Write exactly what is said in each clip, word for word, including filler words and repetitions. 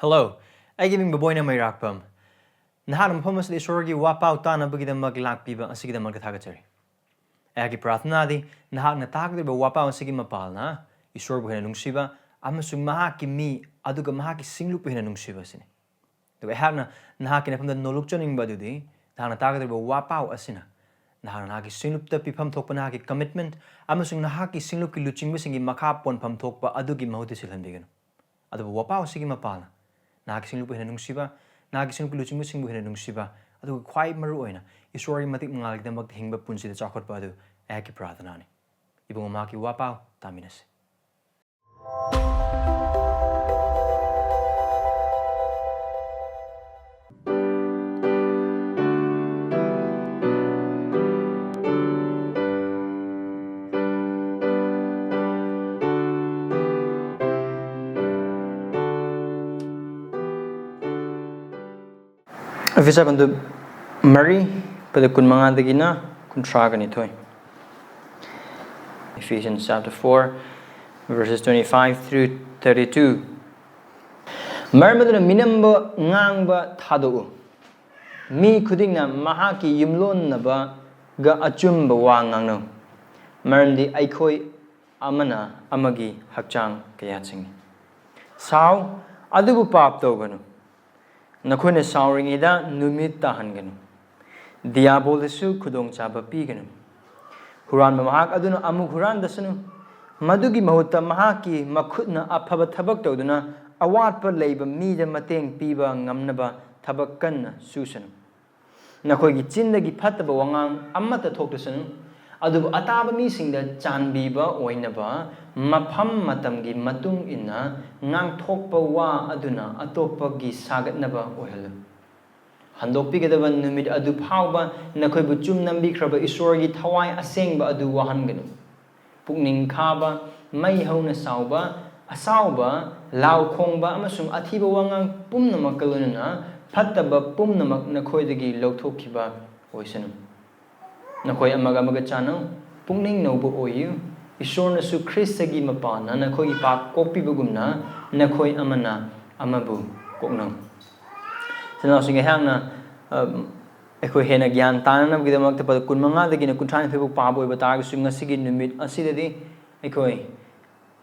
Hello, ꯑꯩꯒꯤ ꯃꯤꯡ ꯕꯕꯣꯏꯅ ꯃꯩꯔꯥꯛꯄꯝ꯫ ꯅꯍꯥꯛꯅ ꯃꯐꯝ ꯑꯁꯤꯗ ꯏꯁꯣꯔꯒꯤ ꯋꯥꯄꯥꯎ ꯇꯥꯅꯕꯒꯤꯗꯃꯛ ꯂꯥꯛꯄꯤꯕ ꯑꯁꯤꯒꯤꯗꯃꯛꯇ ꯊꯥꯒꯠꯆꯔꯤ꯫ ꯑꯩꯍꯥꯛꯀꯤ ꯄ꯭ꯔꯥꯔꯊꯅꯥꯗꯤ ꯅꯍꯥꯛꯅ ꯇꯥꯒꯗꯧꯔꯤꯕ ꯋꯥꯄꯥꯎ ꯑꯁꯤꯒꯤ ꯃꯄꯥꯜꯅ ꯏꯁꯣꯔꯕꯨ ꯍꯦꯟꯅ ꯅꯨꯡꯁꯤꯕ ꯑꯃꯁꯨꯡ ꯃꯍꯥꯛꯀꯤ ꯃꯤ ꯑꯗꯨꯒ ꯃꯍꯥꯛꯀꯤ ꯁꯤꯡꯂꯨꯞꯄꯨ ꯍꯦꯟꯅ ꯅꯨꯡꯁꯤꯕ ꯑꯁꯤꯅꯤ꯫ ꯑꯗꯨꯒ ꯑꯩꯍꯥꯛꯅ ꯅꯍꯥꯛꯀꯤ ꯅꯐꯝꯗ ꯅꯣꯂꯨꯛꯆꯅꯤꯡꯕ ꯑꯗꯨꯗꯤ ꯅꯍꯥꯛꯅ ꯇꯥꯒꯗꯧꯔꯤꯕ ꯋꯥꯄꯥꯎ ꯑꯁꯤꯅ ꯅꯍꯥꯛꯅ ꯅꯍꯥꯛꯀꯤ ꯁꯤꯡꯂꯨꯞꯇ ꯄꯤꯐꯝ ꯊꯣꯛꯄ ꯅꯍꯥꯛꯀꯤ commitment ꯑꯃꯁꯨꯡ ꯅꯍꯥꯛꯀꯤ ꯁꯤꯡꯂꯨꯞꯀꯤ ꯂꯨꯆꯤꯡꯕꯁꯤꯡꯒꯤ ꯃꯈꯥ ꯄꯣꯟꯐꯝ ꯊꯣꯛꯄ ꯑꯗꯨꯒꯤ ꯃꯍꯨꯠꯇ ꯁꯤꯜꯍꯟꯕꯤꯒꯅꯨ꯫ ꯑꯗꯨꯕꯨ ꯋꯥꯄꯥꯎ ꯑꯁꯤꯒꯤ ꯃꯄꯥꯜꯅ ꯅꯍꯥꯛꯀꯤ ꯁꯤꯡꯂꯨꯞꯄꯨ ꯍꯦꯟꯅ ꯅꯨꯡꯁꯤꯕ, ꯅꯍꯥꯛꯀꯤ ꯁꯤꯡꯂꯨꯞꯀꯤ ꯂꯨꯆꯤꯡꯕꯁꯤꯡꯕꯨ ꯍꯦꯟꯅ ꯅꯨꯡꯁꯤꯕ, ꯑꯗꯨꯒ ꯈ꯭ꯋꯥꯏ ꯃꯔꯨ ꯑꯣꯏꯅ ꯏꯁꯣꯔꯒꯤ ꯃꯇꯤꯛ ꯃꯉꯥꯜꯒꯤꯗꯃꯛꯇ ꯍꯤꯡꯕ ꯄꯨꯟꯁꯤꯗ ꯆꯥꯎꯈꯠꯄ ꯑꯗꯨ ꯑꯩꯍꯥꯛꯀꯤ ꯄ꯭ꯔꯥꯔꯊꯅꯥꯅꯤ꯫ ꯏꯕꯨꯡꯉꯣ, ꯃꯍꯥꯛꯀꯤ ꯋꯥꯄꯥꯎ ꯇꯥꯃꯤꯟꯅꯁꯤ꯫ ꯑꯦꯐꯤꯁ ꯀꯨꯟ ꯃꯔꯤ, ꯄꯗ ꯀꯨꯟꯃꯉꯥꯗꯒꯤꯅ ꯀꯨꯟꯊ꯭ꯔꯥꯒ ꯅꯤꯊꯣꯏ꯫ Ephesians chapter four, verses twenty-five through thirty-two. ꯃꯔꯝ ꯑꯗꯨꯅ ꯃꯤꯅꯝꯕ ꯉꯥꯡꯕ ꯊꯥꯗꯣꯛꯎ꯫ ꯃꯤ ꯈꯨꯗꯤꯡꯅ ꯃꯍꯥꯛꯀꯤ ꯌꯨꯝꯂꯣꯟꯅꯕꯒ ꯑꯆꯨꯝꯕ ꯋꯥ ꯉꯥꯡꯅꯧ, ꯃꯔꯝꯗꯤ ꯑꯩꯈꯣꯏ ꯑꯃꯅ ꯑꯃꯒꯤ ꯍꯛꯆꯥꯡ ꯀꯌꯥꯠꯁꯤꯡꯅꯤ꯫ ꯁꯥꯎ, ꯑꯗꯨꯕꯨ ꯄꯥꯞ ꯇꯧꯒꯅꯨ꯫ ꯅꯈꯣꯏꯅ ꯁꯥꯎꯔꯤꯉꯩꯗ ꯅꯨꯃꯤꯠ ꯇꯥꯍꯟꯒꯅꯨ꯫ ꯗꯤꯌꯥꯕꯣꯜꯗꯁꯨ ꯈꯨꯗꯣꯡꯆꯥꯕ ꯄꯤꯒꯅꯨ꯫ ꯍꯨꯔꯥꯟꯕ ꯃꯍꯥꯛ ꯑꯗꯨꯅ ꯑꯃꯨꯛ ꯍꯨꯔꯥꯟꯗꯁꯅꯨ꯫ ꯃꯗꯨꯒꯤ ꯃꯍꯨꯠꯇ ꯃꯍꯥꯛꯀꯤ ꯃꯈꯨꯠꯅ ꯑꯐꯕ ꯊꯕꯛ ꯇꯧꯗꯨꯅ ꯑꯋꯥꯠꯄ ꯂꯩꯕ ꯃꯤꯗ ꯃꯇꯦꯡ ꯄꯤꯕ ꯉꯝꯅꯕ ꯊꯕꯛ ꯀꯟꯅ ꯁꯨꯁꯅꯨ꯫ ꯅꯈꯣꯏꯒꯤ ꯆꯤꯟꯗꯒꯤ ꯐꯠꯇꯕ ꯋꯥꯉꯥꯡ ꯑꯃꯠꯇ ꯊꯣꯛꯇꯁꯅꯨ, ꯑꯗꯨꯕꯨ ꯑꯇꯥꯕ ꯃꯤꯁꯤꯡꯗ ꯆꯥꯟꯕꯤꯕ ꯑꯣꯏꯅꯕ ꯃꯐꯝ ꯃꯇꯝꯒꯤ ꯃꯇꯨꯡ ꯏꯟꯅ ꯉꯥꯡꯊꯣꯛꯄ ꯋꯥ ꯑꯗꯨꯅ ꯑꯇꯣꯞꯄꯒꯤ ꯁꯥꯒꯠꯅꯕ ꯑꯣꯏꯍꯜꯂꯨ꯫ ꯍꯟꯗꯣꯛꯄꯤꯒꯗꯕ ꯅꯨꯃꯤꯠ ꯑꯗꯨ ꯐꯥꯎꯕ ꯅꯈꯣꯏꯕꯨ ꯆꯨꯝ ꯅꯝꯕꯤꯈ꯭ꯔꯕ ꯏꯁꯣꯔꯒꯤ ꯊꯋꯥꯏ ꯑꯁꯦꯡꯕ ꯑꯗꯨ ꯋꯥꯍꯟꯒꯅꯨ꯫ ꯄꯨꯛꯅꯤꯡ ꯈꯥꯕ, ꯃꯩ ꯍꯧꯅ ꯁꯥꯎꯕ, ꯑꯁꯥꯎꯕ, ꯂꯥꯎ ꯈꯣꯡꯕ ꯑꯃꯁꯨꯡ ꯑꯊꯤꯕ ꯋꯥꯉꯥꯡ ꯄꯨꯝꯅꯃꯛꯀ ꯂꯣꯏꯅꯅ ꯐꯠꯇꯕ ꯄꯨꯝꯅꯃꯛ ꯅꯈꯣꯏꯗꯒꯤ ꯂꯧꯊꯣꯛꯈꯤꯕ ꯑꯣꯏꯁꯅꯨ꯫ ꯅꯈꯣꯏ ꯑꯃꯒ ꯑꯃꯒ ꯆꯥꯟꯅꯧ, ꯄꯨꯛꯅꯤꯡ ꯅꯧꯕ ꯑꯣꯏꯌꯨ꯫ ꯏꯁꯣꯔꯅꯁꯨ ꯈ꯭ꯔꯤꯁꯇꯒꯤ ꯃꯄꯥꯟꯅ ꯅꯈꯣꯏꯒꯤ ꯄꯥꯞ ꯀꯣꯛꯄꯤꯕꯒꯨꯝꯅ ꯅꯈꯣꯏ ꯑꯃꯅ ꯑꯃꯕꯨ ꯀꯣꯛꯅꯧ꯫ ꯏꯆꯤꯟ ꯏꯅꯥꯎꯁꯤꯡ, ꯑꯩꯍꯥꯛꯅ ꯑꯩꯈꯣꯏ ꯍꯦꯟꯅ ꯒ꯭ꯌꯥꯟ ꯇꯥꯅꯅꯕꯒꯤꯗꯃꯛꯇ ꯄꯗ ꯀꯨꯟꯃꯉꯥꯗꯒꯤꯅ ꯀꯨꯟꯊ꯭ꯔꯥꯅꯤꯊꯣꯏꯐꯥꯎ ꯄꯥꯕ ꯑꯣꯏꯕ ꯇꯥꯔꯒꯁꯨ, ꯉꯁꯤꯒꯤ ꯅꯨꯃꯤꯠ ꯑꯁꯤꯗꯗꯤ ꯑꯩꯈꯣꯏ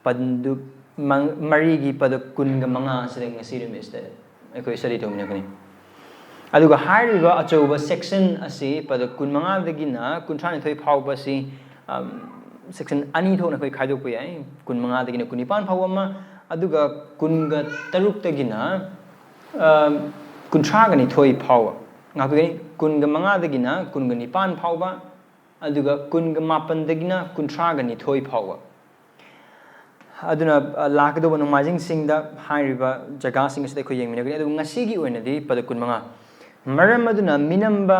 ꯄꯟꯗꯨꯞ ꯃꯔꯤꯒꯤ ꯄꯗ ꯀꯨꯟꯒ ꯃꯉꯥ ꯑꯁꯤꯗ ꯉꯁꯤ ꯅꯨꯃꯤꯠꯁꯤꯗ ꯑꯩꯈꯣꯏ ꯁ꯭ꯇꯗꯤ ꯇꯧꯃꯤꯟꯅꯒꯅꯤ꯫ ꯑꯗꯨꯒ ꯍꯥꯏꯔꯤꯕ ꯑꯆꯧꯕ ꯁꯦꯛꯁꯟ ꯑꯁꯤ ꯄꯗ ꯀꯨꯟꯃꯉꯥꯗꯒꯤꯅ ꯀꯨꯟꯊ꯭ꯔꯥꯅꯤꯊꯣꯏ ꯐꯥꯎꯕ ꯑꯁꯤ ꯁꯦꯛꯁꯟ ꯑꯅꯤ ꯊꯣꯛꯅ ꯑꯩꯈꯣꯏ ꯈꯥꯏꯗꯣꯛꯄ ꯌꯥꯏ꯫ ꯀꯨꯟꯃꯉꯥꯗꯒꯤꯅ ꯀꯨꯟꯅꯤꯄꯥꯟ ꯐꯥꯎꯕ ꯑꯃ, ꯑꯗꯨꯒ ꯀꯨꯟꯒ ꯇꯔꯨꯛꯇꯒꯤꯅ ꯀꯨꯟꯊ꯭ꯔꯥꯒ ꯅꯤꯊꯣꯏ ꯐꯥꯎꯕ꯫ ꯉꯥꯛꯄꯤꯒꯅꯤ, ꯀꯨꯟꯒ ꯃꯉꯥꯗꯒꯤꯅ ꯀꯨꯟꯒ ꯅꯤꯄꯥꯟ ꯐꯥꯎꯕ, ꯑꯗꯨꯒ ꯀꯨꯟꯒ ꯃꯥꯄꯟꯗꯒꯤꯅ ꯀꯨꯟꯊ꯭ꯔꯥꯒ ꯅꯤꯊꯣꯏ ꯐꯥꯎꯕ꯫ ꯑꯗꯨꯅ ꯂꯥꯛꯀꯗꯧꯕ ꯅꯣꯡꯃꯥꯏꯖꯤꯡꯁꯤꯡꯗ ꯍꯥꯏꯔꯤꯕ ꯖꯒꯥꯁꯤꯡ ꯑꯁꯤꯗ ꯑꯩꯈꯣꯏ ꯌꯦꯡꯃꯤꯟꯅꯒꯅꯤ꯫ ꯑꯗꯨꯕꯨ ꯉꯁꯤꯒꯤ ꯑꯣꯏꯅꯗꯤ ꯄꯗ ꯀꯨꯟꯃꯉꯥ꯫ ꯃꯔꯝ ꯑꯗꯨꯅ ꯃꯤꯅꯝꯕ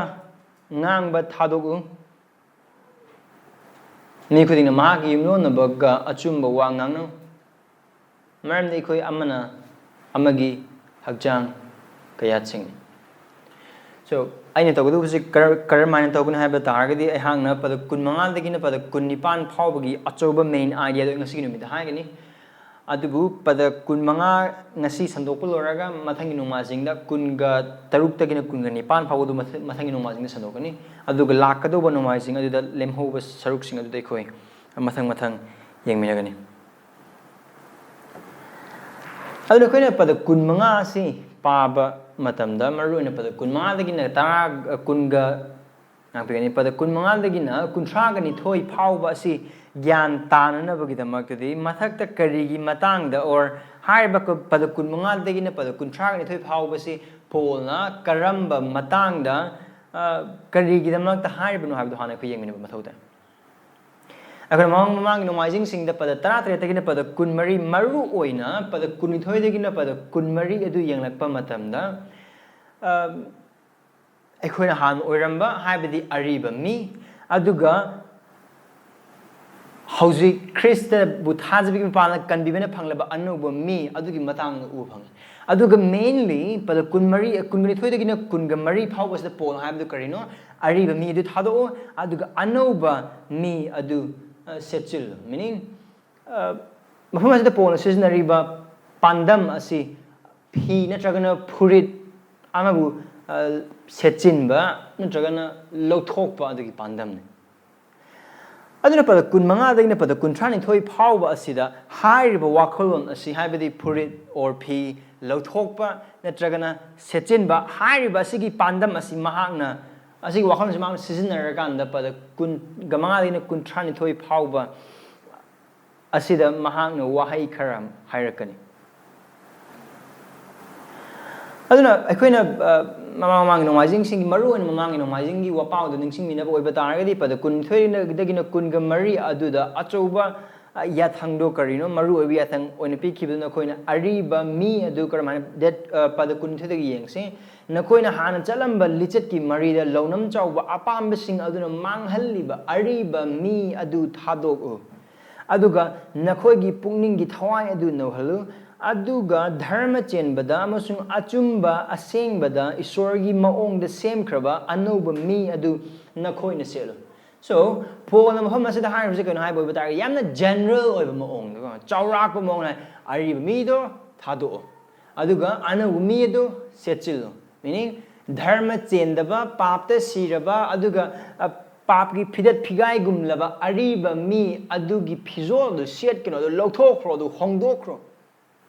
ꯉꯥꯡꯕ ꯊꯥꯗꯣꯛꯎ꯫ ꯃꯤ ꯈꯨꯗꯤꯡꯅ ꯃꯍꯥꯛꯀꯤ ꯌꯨꯝꯂꯣꯟꯅꯕꯒ ꯑꯆꯨꯝꯕ ꯋꯥ ꯉꯥꯡꯅꯧ꯫ ꯃꯔꯝꯗꯤ ꯑꯩꯈꯣꯏ ꯑꯃꯅ ꯑꯃꯒꯤ ꯍꯛꯆꯥꯡ ꯀꯌꯥꯠꯁꯤꯡꯅꯤ꯫ So, ꯑꯩꯅ ꯇꯧꯒꯗꯧꯕꯁꯤ ꯀꯔꯝ ꯍꯥꯏꯅ ꯇꯧꯒꯅꯤ ꯍꯥꯏꯕ ꯇꯥꯔꯒꯗꯤ, ꯑꯩꯍꯥꯛꯅ ꯄꯗ ꯀꯨꯟꯃꯉꯥꯗꯒꯤꯅ ꯄꯗ ꯀꯨꯟꯅꯤꯄꯥꯟ ꯐꯥꯎꯕꯒꯤ ꯑꯆꯧꯕ main idea ꯗꯣ ꯉꯁꯤꯒꯤ ꯅꯨꯃꯤꯠꯇ ꯍꯥꯏꯒꯅꯤ꯫ ꯑꯗꯨꯕꯨ ꯄꯗ ꯀꯨꯟꯃꯉꯥ ꯉꯁꯤ ꯁꯟꯗꯣꯛꯄ ꯂꯣꯏꯔꯒ, ꯃꯊꯪꯒꯤ ꯅꯣꯡꯃꯥꯏꯖꯤꯡꯗ ꯀꯨꯟꯒ ꯇꯔꯨꯛꯇꯒꯤꯅ ꯀꯨꯟꯒ ꯅꯤꯄꯥꯟ ꯐꯥꯎꯕꯗꯨ ꯃꯊꯪꯒꯤ ꯅꯣꯡꯃꯥꯏꯖꯤꯡꯗ ꯁꯟꯗꯣꯛꯀꯅꯤ꯫ ꯑꯗꯨꯒ ꯂꯥꯛꯀꯗꯧꯕ ꯅꯣꯡꯃꯥꯏꯖꯤꯡ ꯑꯗꯨꯗ ꯂꯦꯝꯍꯧꯕ ꯁꯔꯨꯛꯁꯤꯡ ꯑꯗꯨꯗ ꯑꯩꯈꯣꯏ ꯃꯊꯪ ꯃꯊꯪ ꯌꯦꯡꯃꯤꯟꯅꯒꯅꯤ꯫ ꯑꯗꯨꯅ ꯑꯩꯈꯣꯏꯅ ꯄꯗ ꯀꯨꯟꯃꯉꯥ ꯑꯁꯤ ꯄꯥꯕ ꯃꯇꯝꯗ, ꯃꯔꯨꯑꯣꯏꯅ ꯄꯗ ꯀꯨꯟꯃꯉꯥꯗꯒꯤꯅ ꯇꯔꯥ, ꯀꯨꯟꯒ, ꯉꯥꯛꯄꯤꯒꯅꯤ, ꯄꯗ ꯀꯨꯟꯃꯉꯥꯗꯒꯤꯅ ꯀꯨꯟꯊ꯭ꯔꯥꯒ ꯅꯤꯊꯣꯏ ꯐꯥꯎꯕ ꯑꯁꯤ ꯒ꯭ꯌꯥꯟ ꯇꯥꯅꯅꯕꯒꯤꯗꯃꯛꯇꯗꯤ, ꯃꯊꯛꯇ ꯀꯔꯤꯒꯤ ꯃꯇꯥꯡꯗ, or ꯍꯥꯏꯔꯤꯕ ꯄꯗ ꯀꯨꯟꯃꯉꯥꯗꯒꯤꯅ ꯄꯗ ꯀꯨꯟꯊ꯭ꯔꯥꯒ ꯅꯤꯊꯣꯏ ꯐꯥꯎꯕꯁꯤ ꯄꯣꯜꯅ ꯀꯔꯝꯕ ꯃꯇꯥꯡꯗ, ꯀꯔꯤꯒꯤꯗꯃꯛꯇ ꯍꯥꯏꯔꯤꯕꯅꯣ ꯍꯥꯏꯕꯗꯨ ꯍꯥꯟꯅ ꯑꯩꯈꯣꯏ ꯌꯦꯡꯃꯤꯟꯅꯕ ꯃꯊꯧ ꯇꯥꯏ꯫ ꯑꯩꯈꯣꯏꯅ ꯃꯃꯥꯡ ꯃꯃꯥꯡꯒꯤ ꯅꯣꯡꯃꯥꯏꯖꯤꯡꯁꯤꯡꯗ ꯄꯗ ꯇꯔꯥꯇꯔꯦꯠꯇꯒꯤꯅ ꯄꯗ ꯀꯨꯟꯃꯔꯤ, ꯃꯔꯨ ꯑꯣꯏꯅ ꯄꯗ ꯀꯨꯟꯅꯤꯊꯣꯏꯗꯒꯤꯅ ꯄꯗ ꯀꯨꯟꯃꯔꯤ ꯑꯗꯨ ꯌꯦꯡꯂꯛꯄ ꯃꯇꯝꯗ, ꯑꯩꯈꯣꯏꯅ ꯍꯥꯟꯅ ꯑꯣꯏꯔꯝꯕ, ꯍꯥꯏꯕꯗꯤ ꯑꯔꯤꯕ ꯃꯤ, ꯑꯗꯨꯒ ꯍꯧꯖꯤꯛ ꯈ꯭ꯔꯤꯁꯇꯕꯨ ꯊꯥꯖꯕꯒꯤ ꯃꯄꯥꯟꯅ ꯀꯟꯕꯤꯕꯅ ꯐꯪꯂꯕ ꯑꯅꯧꯕ ꯃꯤ ꯑꯗꯨꯒꯤ ꯃꯇꯥꯡꯗ ꯎꯕ ꯐꯪꯉꯤ꯫ ꯑꯗꯨꯒ mainly ꯄꯗ ꯀꯨꯟꯃꯔꯤ, ꯀꯨꯟꯅꯤꯊꯣꯏꯗꯒꯤꯅ ꯀꯨꯟꯒ ꯃꯔꯤ ꯐꯥꯎꯕꯁꯤꯗ ꯄꯣꯜ ꯍꯥꯏꯕꯗꯨ ꯀꯔꯤꯅꯣ? ꯑꯔꯤꯕ ꯃꯤ ꯑꯗꯨ ꯊꯥꯗꯣꯛꯎ, ꯑꯗꯨꯒ ꯑꯅꯧꯕ ꯃꯤ ꯑꯗꯨ ꯁꯦꯠꯆꯤꯜꯂꯨ꯫ Meaning, ꯃꯐꯝ ꯑꯁꯤꯗ ꯄꯣꯜꯅ ꯁꯤꯖꯤꯟꯅꯔꯤꯕ ꯄꯥꯟꯗꯝ ꯑꯁꯤ ꯐꯤ ꯅꯠꯇ꯭ꯔꯒꯅ ꯐꯨꯔꯤꯠ ꯑꯃꯕꯨ ꯑ, ꯁꯦꯠꯆꯤꯟꯕ ꯅꯠꯇ꯭ꯔꯒꯅ ꯂꯧꯊꯣꯛꯄ ꯑꯗꯨꯒꯤ ꯄꯥꯟꯗꯝꯅꯤ꯫ ꯑꯗꯨꯅ ꯄꯗ ꯀꯨꯟ ꯃꯉꯥꯗꯒꯤꯅ ꯄꯗ ꯀꯨꯟꯊ꯭ꯔꯥ ꯅꯤꯊꯣꯏ ꯐꯥꯎꯕ ꯑꯁꯤꯗ ꯍꯥꯏꯔꯤꯕ ꯋꯥꯈꯜꯂꯣꯟ ꯑꯁꯤ, ꯍꯥꯏꯕꯗꯤ ꯐꯨꯔꯤꯠ or ꯐꯤ ꯂꯧꯊꯣꯛꯄ ꯅꯠꯇ꯭ꯔꯒꯅ ꯁꯦꯠꯆꯤꯟꯕ ꯍꯥꯏꯔꯤꯕ ꯑꯁꯤꯒꯤ ꯄꯥꯟꯗꯝ ꯑꯁꯤ ꯃꯍꯥꯛꯅ, ꯑꯁꯤꯒꯤ ꯋꯥꯈꯜꯂꯣꯟ ꯑꯁꯤ ꯃꯍꯥꯛꯅ ꯁꯤꯖꯤꯟꯅꯔꯀꯥꯟꯗ ꯄꯗ ꯀꯨꯟꯒ ꯃꯉꯥꯗꯒꯤꯅ ꯀꯨꯟꯊ꯭ꯔꯥ ꯅꯤꯊꯣꯏ ꯐꯥꯎꯕ ꯑꯁꯤꯗ ꯃꯍꯥꯛꯅ ꯋꯥꯍꯩ ꯈꯔ ꯍꯥꯏꯔꯛꯀꯅꯤ꯫ ꯑꯗꯨꯅ ꯑꯩꯈꯣꯏꯅ ꯑ, ꯃꯃꯥꯡ ꯃꯃꯥꯡꯒꯤ ꯅꯣꯡꯃꯥꯏꯖꯤꯡꯁꯤꯡꯒꯤ, ꯃꯔꯨꯑꯣꯏꯅ ꯃꯃꯥꯡꯒꯤ ꯅꯣꯡꯃꯥꯏꯖꯤꯡꯒꯤ ꯋꯥꯄꯥꯎꯗ ꯅꯤꯡꯁꯤꯡꯃꯤꯟꯅꯕ ꯑꯣꯏꯕ ꯇꯥꯔꯒꯗꯤ, ꯄꯗ ꯀꯨꯟꯅꯤꯊꯣꯏꯗꯒꯤꯅ ꯀꯨꯟꯒ ꯃꯔꯤ ꯑꯗꯨꯗ ꯑꯆꯧꯕ ꯑ, ꯌꯥꯊꯪꯗꯣ ꯀꯔꯤꯅꯣ, ꯃꯔꯨꯑꯣꯏꯕ ꯌꯥꯊꯪ ꯑꯣꯏꯅ ꯄꯤꯈꯤꯕꯗꯨ ꯅꯈꯣꯏꯅ ꯑꯔꯤꯕ ꯃꯤ ꯑꯗꯨ ꯀꯔꯝꯍꯥꯏꯅ, that, ꯑ, ꯄꯗ ꯀꯨꯟꯅꯤꯊꯣꯏꯗꯒꯤ ꯌꯦꯡꯁꯤ꯫ ꯅꯈꯣꯏꯅ ꯍꯥꯟꯅ ꯆꯠꯂꯝꯕ ꯂꯤꯆꯠꯀꯤ ꯃꯔꯤꯗ ꯂꯧꯅꯝ ꯆꯥꯎꯕ ꯑꯄꯥꯝꯕꯁꯤꯡ ꯑꯗꯨꯅ ꯃꯥꯡꯍꯜꯂꯤꯕ ꯑꯔꯤꯕ ꯃꯤ ꯑꯗꯨ ꯊꯥꯗꯣꯛꯎ꯫ ꯑꯗꯨꯒ ꯅꯈꯣꯏꯒꯤ ꯄꯨꯛꯅꯤꯡꯒꯤ ꯊꯋꯥꯏ ꯑꯗꯨ ꯅꯧꯍꯜꯂꯨ꯫ ꯑꯗꯨꯒ ꯙꯔꯃ ꯆꯦꯟꯕꯗ ꯑꯃꯁꯨꯡ ꯑꯆꯨꯝꯕ ꯑꯁꯦꯡꯕꯗ ꯏꯁꯣꯔꯒꯤ ꯃꯑꯣꯡꯗ ꯁꯦꯝꯈ꯭ꯔꯕ ꯑꯅꯧꯕ ꯃꯤ ꯑꯗꯨ ꯅꯈꯣꯏꯅ ꯁꯦꯠꯂꯨ꯫ So, ꯄꯣꯜꯅ ꯃꯐꯝ ꯑꯁꯤꯗ ꯍꯥꯏꯔꯤꯕꯁꯦ ꯀꯩꯅꯣ ꯍꯥꯏꯕ ꯑꯣꯏꯕ ꯇꯥꯔꯒꯗꯤ, ꯌꯥꯝꯅ general ꯑꯣꯏꯕ ꯃꯑꯣꯡꯗꯀꯣ, ꯆꯥꯎꯔꯥꯛꯄ ꯃꯑꯣꯡꯗ ꯑꯔꯤꯕ ꯃꯤꯗꯣ ꯊꯥꯗꯣꯛꯑꯣ, ꯑꯗꯨꯒ ꯑꯅꯧꯕ ꯃꯤ ꯑꯗꯨ ꯁꯦꯠꯆꯤꯜꯂꯨ꯫ Meaning, ꯙꯔꯃ ꯆꯦꯟꯗꯕ, ꯄꯥꯞꯇ ꯁꯤꯔꯕ, ꯑꯗꯨꯒ ꯑ, ꯄꯥꯞꯀꯤ ꯐꯤꯗꯠ ꯐꯤꯒꯥꯏꯒꯨꯝꯂꯕ ꯑꯔꯤꯕ ꯃꯤ ꯑꯗꯨꯒꯤ ꯐꯤꯖꯣꯜꯗꯨ ꯁꯦꯠꯀꯅꯨ, ꯑꯗꯨ ꯂꯧꯊꯣꯛꯈ꯭ꯔꯣ, ꯑꯗꯨ ꯍꯣꯡꯗꯣꯛꯈ꯭ꯔꯣ꯫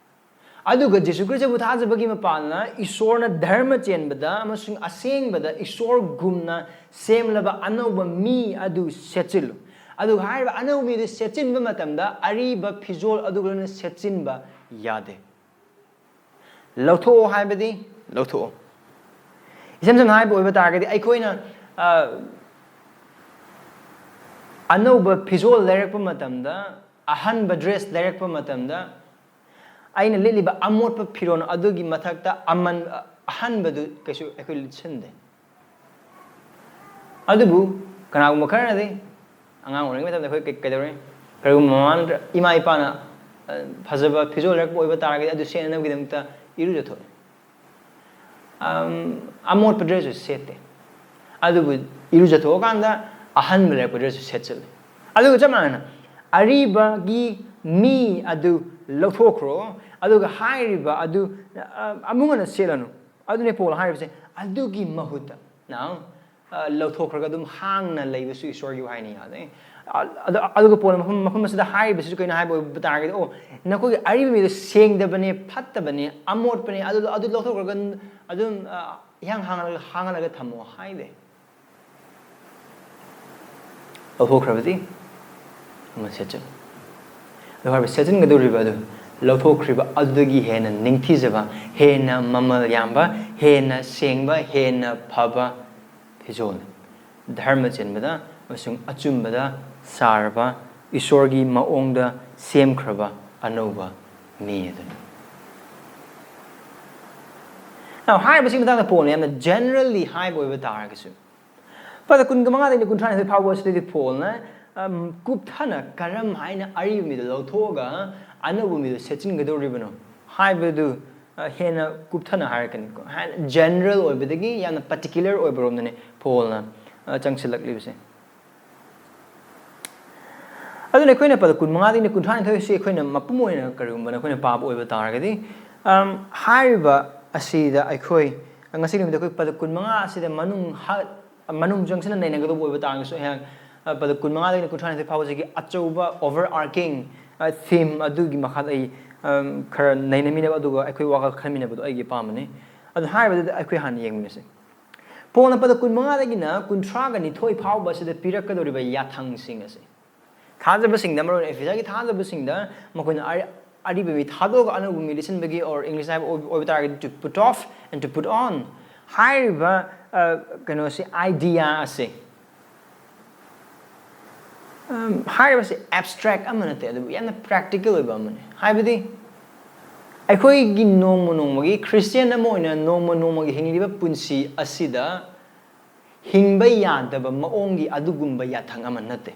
ꯑꯗꯨꯒ ꯖꯤꯁꯨ ꯈ꯭ꯔꯤꯁꯇꯕꯨ ꯊꯥꯖꯕꯒꯤ ꯃꯄꯥꯟꯅ ꯏꯁꯣꯔꯅ ꯙꯔꯃ ꯆꯦꯟꯕꯗ ꯑꯃꯁꯨꯡ ꯑꯁꯦꯡꯕꯗ ꯏꯁꯣꯔꯒꯨꯝꯅ ꯁꯦꯝꯂꯕ ꯑꯅꯧꯕ ꯃꯤ ꯑꯗꯨ ꯁꯦꯠꯆꯤꯜꯂꯨ꯫ ꯑꯗꯨꯒ ꯍꯥꯏꯔꯤꯕ ꯑꯅꯧꯕ ꯃꯤ ꯑꯗꯨ ꯁꯦꯠꯆꯤꯟꯕ ꯃꯇꯝꯗ ꯑꯔꯤꯕ ꯐꯤꯖꯣꯜ ꯑꯗꯨꯒ ꯂꯣꯏꯅꯅ ꯁꯦꯠꯆꯤꯟꯕ ꯌꯥꯗꯦ꯫ ꯂꯧꯊꯣꯛꯑꯣ ꯍꯥꯏꯕꯗꯤ ꯂꯧꯊꯣꯛꯑꯣ꯫ ꯏꯁꯝ ꯁꯝꯅ ꯍꯥꯏꯕ ꯑꯣꯏꯕ ꯇꯥꯔꯒꯗꯤ, ꯑꯩꯈꯣꯏꯅ ꯑ, ꯑꯅꯧꯕ ꯐꯤꯖꯣꯜ ꯂꯩꯔꯛꯄ ꯃꯇꯝꯗ, ꯑꯍꯟꯕ dress ꯂꯩꯔꯛꯄ ꯃꯇꯝꯗ, ꯑꯩꯅ ꯂꯤꯠꯂꯤꯕ ꯑꯃꯣꯠꯄ ꯐꯤꯔꯣꯜ ꯑꯗꯨꯒꯤ ꯃꯊꯛꯇ ꯑꯃꯟ-, ꯑꯍꯟꯕꯗꯨ ꯀꯩꯁꯨ ꯑꯩꯈꯣꯏ ꯂꯤꯠꯁꯤꯟꯗꯦ꯫ ꯑꯗꯨꯕꯨ ꯀꯅꯥꯒꯨꯝꯕ ꯈꯔꯅꯗꯤ, ꯑꯉꯥꯡ ꯑꯣꯏꯔꯤꯉꯩ ꯃꯇꯝꯗ ꯑꯩꯈꯣꯏ ꯀꯩ-, ꯀꯩꯗꯧꯔꯤ? ꯀꯔꯤꯒꯨꯝꯕ ꯃꯃꯥ ꯅꯠꯇ꯭ꯔ ꯏꯃꯥ ꯏꯄꯥꯅ, ꯑ, ꯐꯖꯕ ꯐꯤꯖꯣꯜ ꯂꯩꯔꯛꯄ ꯑꯣꯏꯕ ꯇꯥꯔꯒꯗꯤ, ꯑꯗꯨ ꯁꯦꯠꯅꯅꯕꯒꯤꯗꯃꯛꯇ ꯏꯔꯨꯖꯊꯣꯛꯏ꯫ ꯑꯝ, ꯑꯃꯣꯠꯄ dress ꯁꯨ ꯁꯦꯠꯇꯦ, ꯑꯗꯨꯕꯨ ꯏꯔꯨꯖꯊꯣꯛꯑꯀꯥꯟꯗ ꯑꯍꯟꯕ ꯂꯩꯔꯛꯄ dress ꯁꯨ ꯁꯦꯠꯆꯜꯂꯤ꯫ ꯑꯗꯨꯒ ꯆꯞ ꯃꯥꯟꯅꯅ, ꯑꯔꯤꯕꯒꯤ ꯃꯤ ꯑꯗꯨ ꯂꯧꯊꯣꯛꯈ꯭ꯔꯣ, ꯑꯗꯨꯒ ꯍꯥꯏꯔꯤꯕ ꯑꯗꯨ ꯑ, ꯑꯃꯨꯛ ꯍꯟꯅ ꯁꯦꯠꯂꯅꯨ꯫ ꯑꯗꯨꯅꯦ ꯄꯣꯜ ꯍꯥꯏꯔꯤꯕꯁꯦ꯫ ꯑꯗꯨꯒꯤ ꯃꯍꯨꯠꯇ, now, ꯑ, ꯂꯧꯊꯣꯛꯈ꯭ꯔꯒ ꯑꯗꯨꯝ ꯍꯥꯡꯅ ꯂꯩꯕꯁꯨ ꯏꯁꯣꯔꯒꯤ ꯋꯥꯍꯩꯅ ꯌꯥꯗꯦ꯫ ꯑ, ꯑꯗꯨ, ꯑꯗꯨꯒ ꯄꯣꯜꯅ ꯃꯐꯝ, ꯃꯐꯝ ꯑꯁꯤꯗ ꯍꯥꯏꯔꯤꯕꯁꯤꯁꯨ ꯀꯩꯅꯣ ꯍꯥꯏꯕ ꯑꯣꯏꯕ ꯇꯥꯔꯒꯗꯤ, "ꯑꯣ, ꯅꯈꯣꯏꯒꯤ ꯑꯔꯤꯕ ꯃꯤꯗꯣ ꯁꯦꯡꯗꯕꯅꯦ, ꯐꯠꯇꯕꯅꯦ, ꯑꯃꯣꯠꯄꯅꯦ, ꯑꯗꯨ, ꯑꯗꯨ ꯂꯧꯊꯣꯛꯈ꯭ꯔꯒ ꯑꯗꯨꯝ, ꯑ, ꯏꯍꯥꯡ ꯍꯥꯡꯍꯜꯂꯒ, ꯍꯥꯡꯍꯜꯂꯒ ꯊꯝꯃꯣ" ꯍꯥꯏꯗꯦ꯫ ꯂꯧꯊꯣꯛꯈ꯭ꯔꯕꯗꯤ ꯑꯃ ꯁꯦꯠꯆꯤꯜꯂꯨ꯫ ꯑꯗꯨ ꯍꯥꯏꯕ ꯁꯦꯠꯆꯤꯟꯒꯗꯧꯔꯤꯕ ꯑꯗꯨ ꯂꯧꯊꯣꯛꯈ꯭ꯔꯤꯕ ꯑꯗꯨꯗꯒꯤ ꯍꯦꯟꯅ ꯅꯤꯡꯊꯤꯖꯕ, ꯍꯦꯟꯅ ꯃꯃꯜ ꯌꯥꯝꯕ, ꯍꯦꯟꯅ ꯁꯦꯡꯕ, ꯍꯦꯟꯅ ꯐꯕ ꯐꯤꯖꯣꯜꯅꯤ꯫ ꯙꯔꯃ ꯆꯦꯟꯕꯗ ꯑꯃꯁꯨꯡ ꯑꯆꯨꯝꯕꯗ ꯁꯥꯔꯕ, ꯏꯁꯣꯔꯒꯤ ꯃꯑꯣꯡꯗ ꯁꯦꯝꯈ꯭ꯔꯕ ꯑꯅꯧꯕ ꯃꯤ ꯑꯗꯨꯅꯤ꯫ Now, ꯍꯥꯏꯔꯤꯕꯁꯤ ꯃꯇꯥꯡꯗ ꯄꯣꯜꯅ ꯌꯥꯝꯅ generally ꯍꯥꯏꯕ ꯑꯣꯏꯕ ꯇꯥꯔꯒꯁꯨ, ꯄꯗ ꯀꯨꯟꯒ ꯃꯉꯥꯗꯒꯤꯅ ꯀꯨꯟꯊ꯭ꯔꯥ ꯅꯤꯊꯣꯏ ꯐꯥꯎꯕ ꯑꯁꯤꯗꯗꯤ ꯄꯣꯜꯅ, ꯑꯝ, ꯀꯨꯞꯊꯅ ꯀꯔꯝ ꯍꯥꯏꯅ ꯑꯔꯤꯕ ꯃꯤꯗꯨ ꯂꯧꯊꯣꯛꯑꯒ ꯑꯅꯧꯕ ꯃꯤꯗꯨ ꯁꯦꯠꯆꯤꯟꯒꯗꯧꯔꯤꯕꯅꯣ ꯍꯥꯏꯕꯗꯨ, ꯑ, ꯍꯦꯟꯅ ꯀꯨꯞꯊꯅ ꯍꯥꯏꯔꯛꯀꯅꯤꯀꯣ꯫ ꯍꯥꯏ-, general ꯑꯣꯏꯕꯗꯒꯤ ꯌꯥꯝꯅ particular ꯑꯣꯏꯕꯔꯣꯝꯗꯅꯦ ꯄꯣꯜꯅ, ꯑ, ꯆꯪꯁꯤꯜꯂꯛꯂꯤꯕꯁꯦ꯫ ꯑꯗꯨꯅ ꯑꯩꯈꯣꯏꯅ ꯄꯗ ꯀꯨꯟꯃꯉꯥꯗꯒꯤꯅ ꯀꯨꯟꯊ꯭ꯔꯥ ꯅꯤꯊꯣꯏꯁꯤ ꯑꯩꯈꯣꯏꯅ ꯃꯄꯨꯝ ꯑꯣꯏꯅ ꯀꯔꯤꯒꯨꯝꯕ ꯑꯩꯈꯣꯏꯅ ꯄꯥꯕ ꯑꯣꯏꯕ ꯇꯥꯔꯒꯗꯤ, ꯑꯝ, ꯍꯥꯏꯔꯤꯕ ꯑꯁꯤꯗ ꯑꯩꯈꯣꯏ ꯉꯁꯤ ꯅꯨꯃꯤꯠꯇ ꯑꯩꯈꯣꯏ ꯄꯗ ꯀꯨꯟꯃꯉꯥ ꯑꯁꯤꯗ ꯃꯅꯨꯡ ꯍ-, ꯃꯅꯨꯡ ꯆꯪꯁꯤꯟꯅ ꯅꯩꯅꯒꯗꯧꯕ ꯑꯣꯏꯕ ꯇꯥꯔꯒꯁꯨ, ꯑꯩꯍꯥꯛ, ꯑ, ꯄꯗ ꯀꯨꯟꯃꯉꯥꯗꯒꯤꯅ ꯀꯨꯟꯊ꯭ꯔꯥ ꯅꯤꯊꯣꯏ ꯐꯥꯎꯕꯁꯤꯒꯤ ꯑꯆꯧꯕ overarching, ꯑ, theme ꯑꯗꯨꯒꯤ ꯃꯈꯥꯗ ꯑꯩ, ꯑꯝ, ꯈꯔ ꯅꯩꯅꯃꯤꯟꯅꯕ ꯑꯗꯨꯒ ꯑꯩꯈꯣꯏ ꯋꯥꯈꯜ ꯈꯟꯃꯤꯟꯅꯕꯗꯨ ꯑꯩꯒꯤ ꯑꯄꯥꯝꯕꯅꯤ꯫ ꯑꯗꯨ ꯍꯥꯏꯔꯤꯕꯗꯨꯗ ꯑꯩꯈꯣꯏ ꯍꯥꯟꯅ ꯌꯦꯡꯃꯤꯟꯅꯁꯤ꯫ ꯄꯣꯜꯅ ꯄꯗ ꯀꯨꯟꯃꯉꯥꯗꯒꯤꯅ ꯀꯨꯟꯊ꯭ꯔꯥꯒ ꯅꯤꯊꯣꯏ ꯐꯥꯎꯕ ꯑꯁꯤꯗ ꯄꯤꯔꯛꯀꯗꯧꯔꯤꯕ ꯌꯥꯊꯪꯁꯤꯡ ꯑꯁꯤ ꯊꯥꯖꯕꯁꯤꯡꯗ, ꯃꯔꯨꯑꯣꯏꯅ ꯑꯦꯐꯤꯁꯥꯒꯤ ꯊꯥꯖꯕꯁꯤꯡꯗ, ꯃꯈꯣꯏꯅ ꯑꯔꯤ-, ꯑꯔꯤꯕ ꯃꯤ ꯊꯥꯗꯣꯛꯑꯒ ꯑꯅꯧꯕ ꯃꯤ ꯂꯤꯠꯁꯤꯟꯕꯒꯤ, or English ꯍꯥꯏꯕ ꯑꯣꯏꯕ, ꯑꯣꯏꯕ ꯇꯥꯔꯒꯗꯤ, to put off and to put on ꯍꯥꯏꯔꯤꯕ, ꯑ, ꯀꯩꯅꯣꯁꯤ, idea ꯑꯁꯤ, ꯑꯝ, ꯍꯥꯏꯔꯤꯕꯁꯤ abstract ꯑꯃ ꯅꯠꯇꯦ, ꯑꯗꯨꯕꯨ ꯌꯥꯝꯅ practical ꯑꯣꯏꯕ ꯑꯃꯅꯤ꯫ ꯍꯥꯏꯕꯗꯤ, ꯑꯩꯈꯣꯏꯒꯤ ꯅꯣꯡꯃ ꯅꯣꯡꯃꯒꯤ Christian ꯑꯃ ꯑꯣꯏꯅ ꯅꯣꯡꯃ ꯅꯣꯡꯃꯒꯤ ꯍꯤꯡꯂꯤꯕ ꯄꯨꯟꯁꯤ ꯑꯁꯤꯗ ꯍꯤꯡꯕ ꯌꯥꯗꯕ ꯃꯑꯣꯡꯒꯤ ꯑꯗꯨꯒꯨꯝꯕ ꯌꯥꯊꯪ ꯑꯃ ꯅꯠꯇꯦ꯫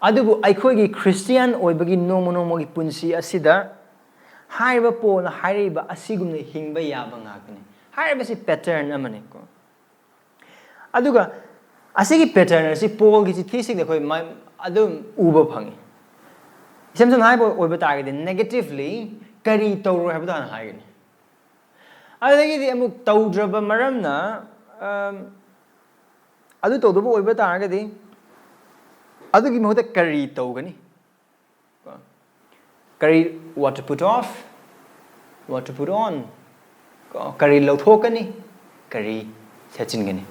ꯑꯗꯨꯕꯨ ꯑꯩꯈꯣꯏꯒꯤ Christian ꯑꯣꯏꯕꯒꯤ ꯅꯣꯡꯃ ꯅꯣꯡꯃꯒꯤ ꯄꯨꯟꯁꯤ ꯑꯁꯤꯗ ꯍꯥꯏꯔꯤꯕ ꯄꯣꯜꯅ ꯍꯥꯏꯔꯛꯏꯕ ꯑꯁꯤꯒꯨꯝꯅ ꯍꯤꯡꯕ ꯌꯥꯕ ꯉꯥꯛꯇꯅꯤ꯫ ꯍꯥꯏꯔꯤꯕꯁꯤ pattern ꯑꯃꯅꯤꯀꯣ꯫ ꯑꯗꯨꯒ ꯑꯁꯤꯒꯤ pattern ꯑꯁꯤ ꯄꯣꯜꯒꯤ ꯆꯤꯊꯤꯁꯤꯡꯗ ꯑꯩꯈꯣꯏ ꯃ-, ꯑꯗꯨꯝ ꯎꯕ ꯐꯪꯉꯤ꯫ ꯏꯁꯝ ꯁꯝꯅ ꯍꯥꯏꯕ ꯑꯣꯏꯕ ꯇꯥꯔꯒꯗꯤ negatively ꯀꯔꯤ ꯇꯧꯔꯣꯏ ꯍꯥꯏꯕꯗꯣ ꯍꯥꯟꯅ ꯍꯥꯏꯒꯅꯤ꯫ ꯑꯗꯨꯗꯒꯤꯗꯤ ꯑꯃꯨꯛ ꯇꯧꯗ꯭ꯔꯕ ꯃꯔꯝꯅ ꯑꯝ, ꯑꯗꯨ ꯇꯧꯗꯕ ꯑꯣꯏꯕ ꯇꯥꯔꯒꯗꯤ ꯑꯗꯨꯒꯤ ꯃꯍꯨꯠꯇ ꯀꯔꯤ ꯇꯧꯒꯅꯤ? ꯀꯔꯤ, what to put off, what to put on, ꯀꯣ, ꯀꯔꯤ ꯂꯧꯊꯣꯛꯀꯅꯤ, ꯀꯔꯤ ꯁꯦꯠꯆꯤꯟꯒꯅꯤ,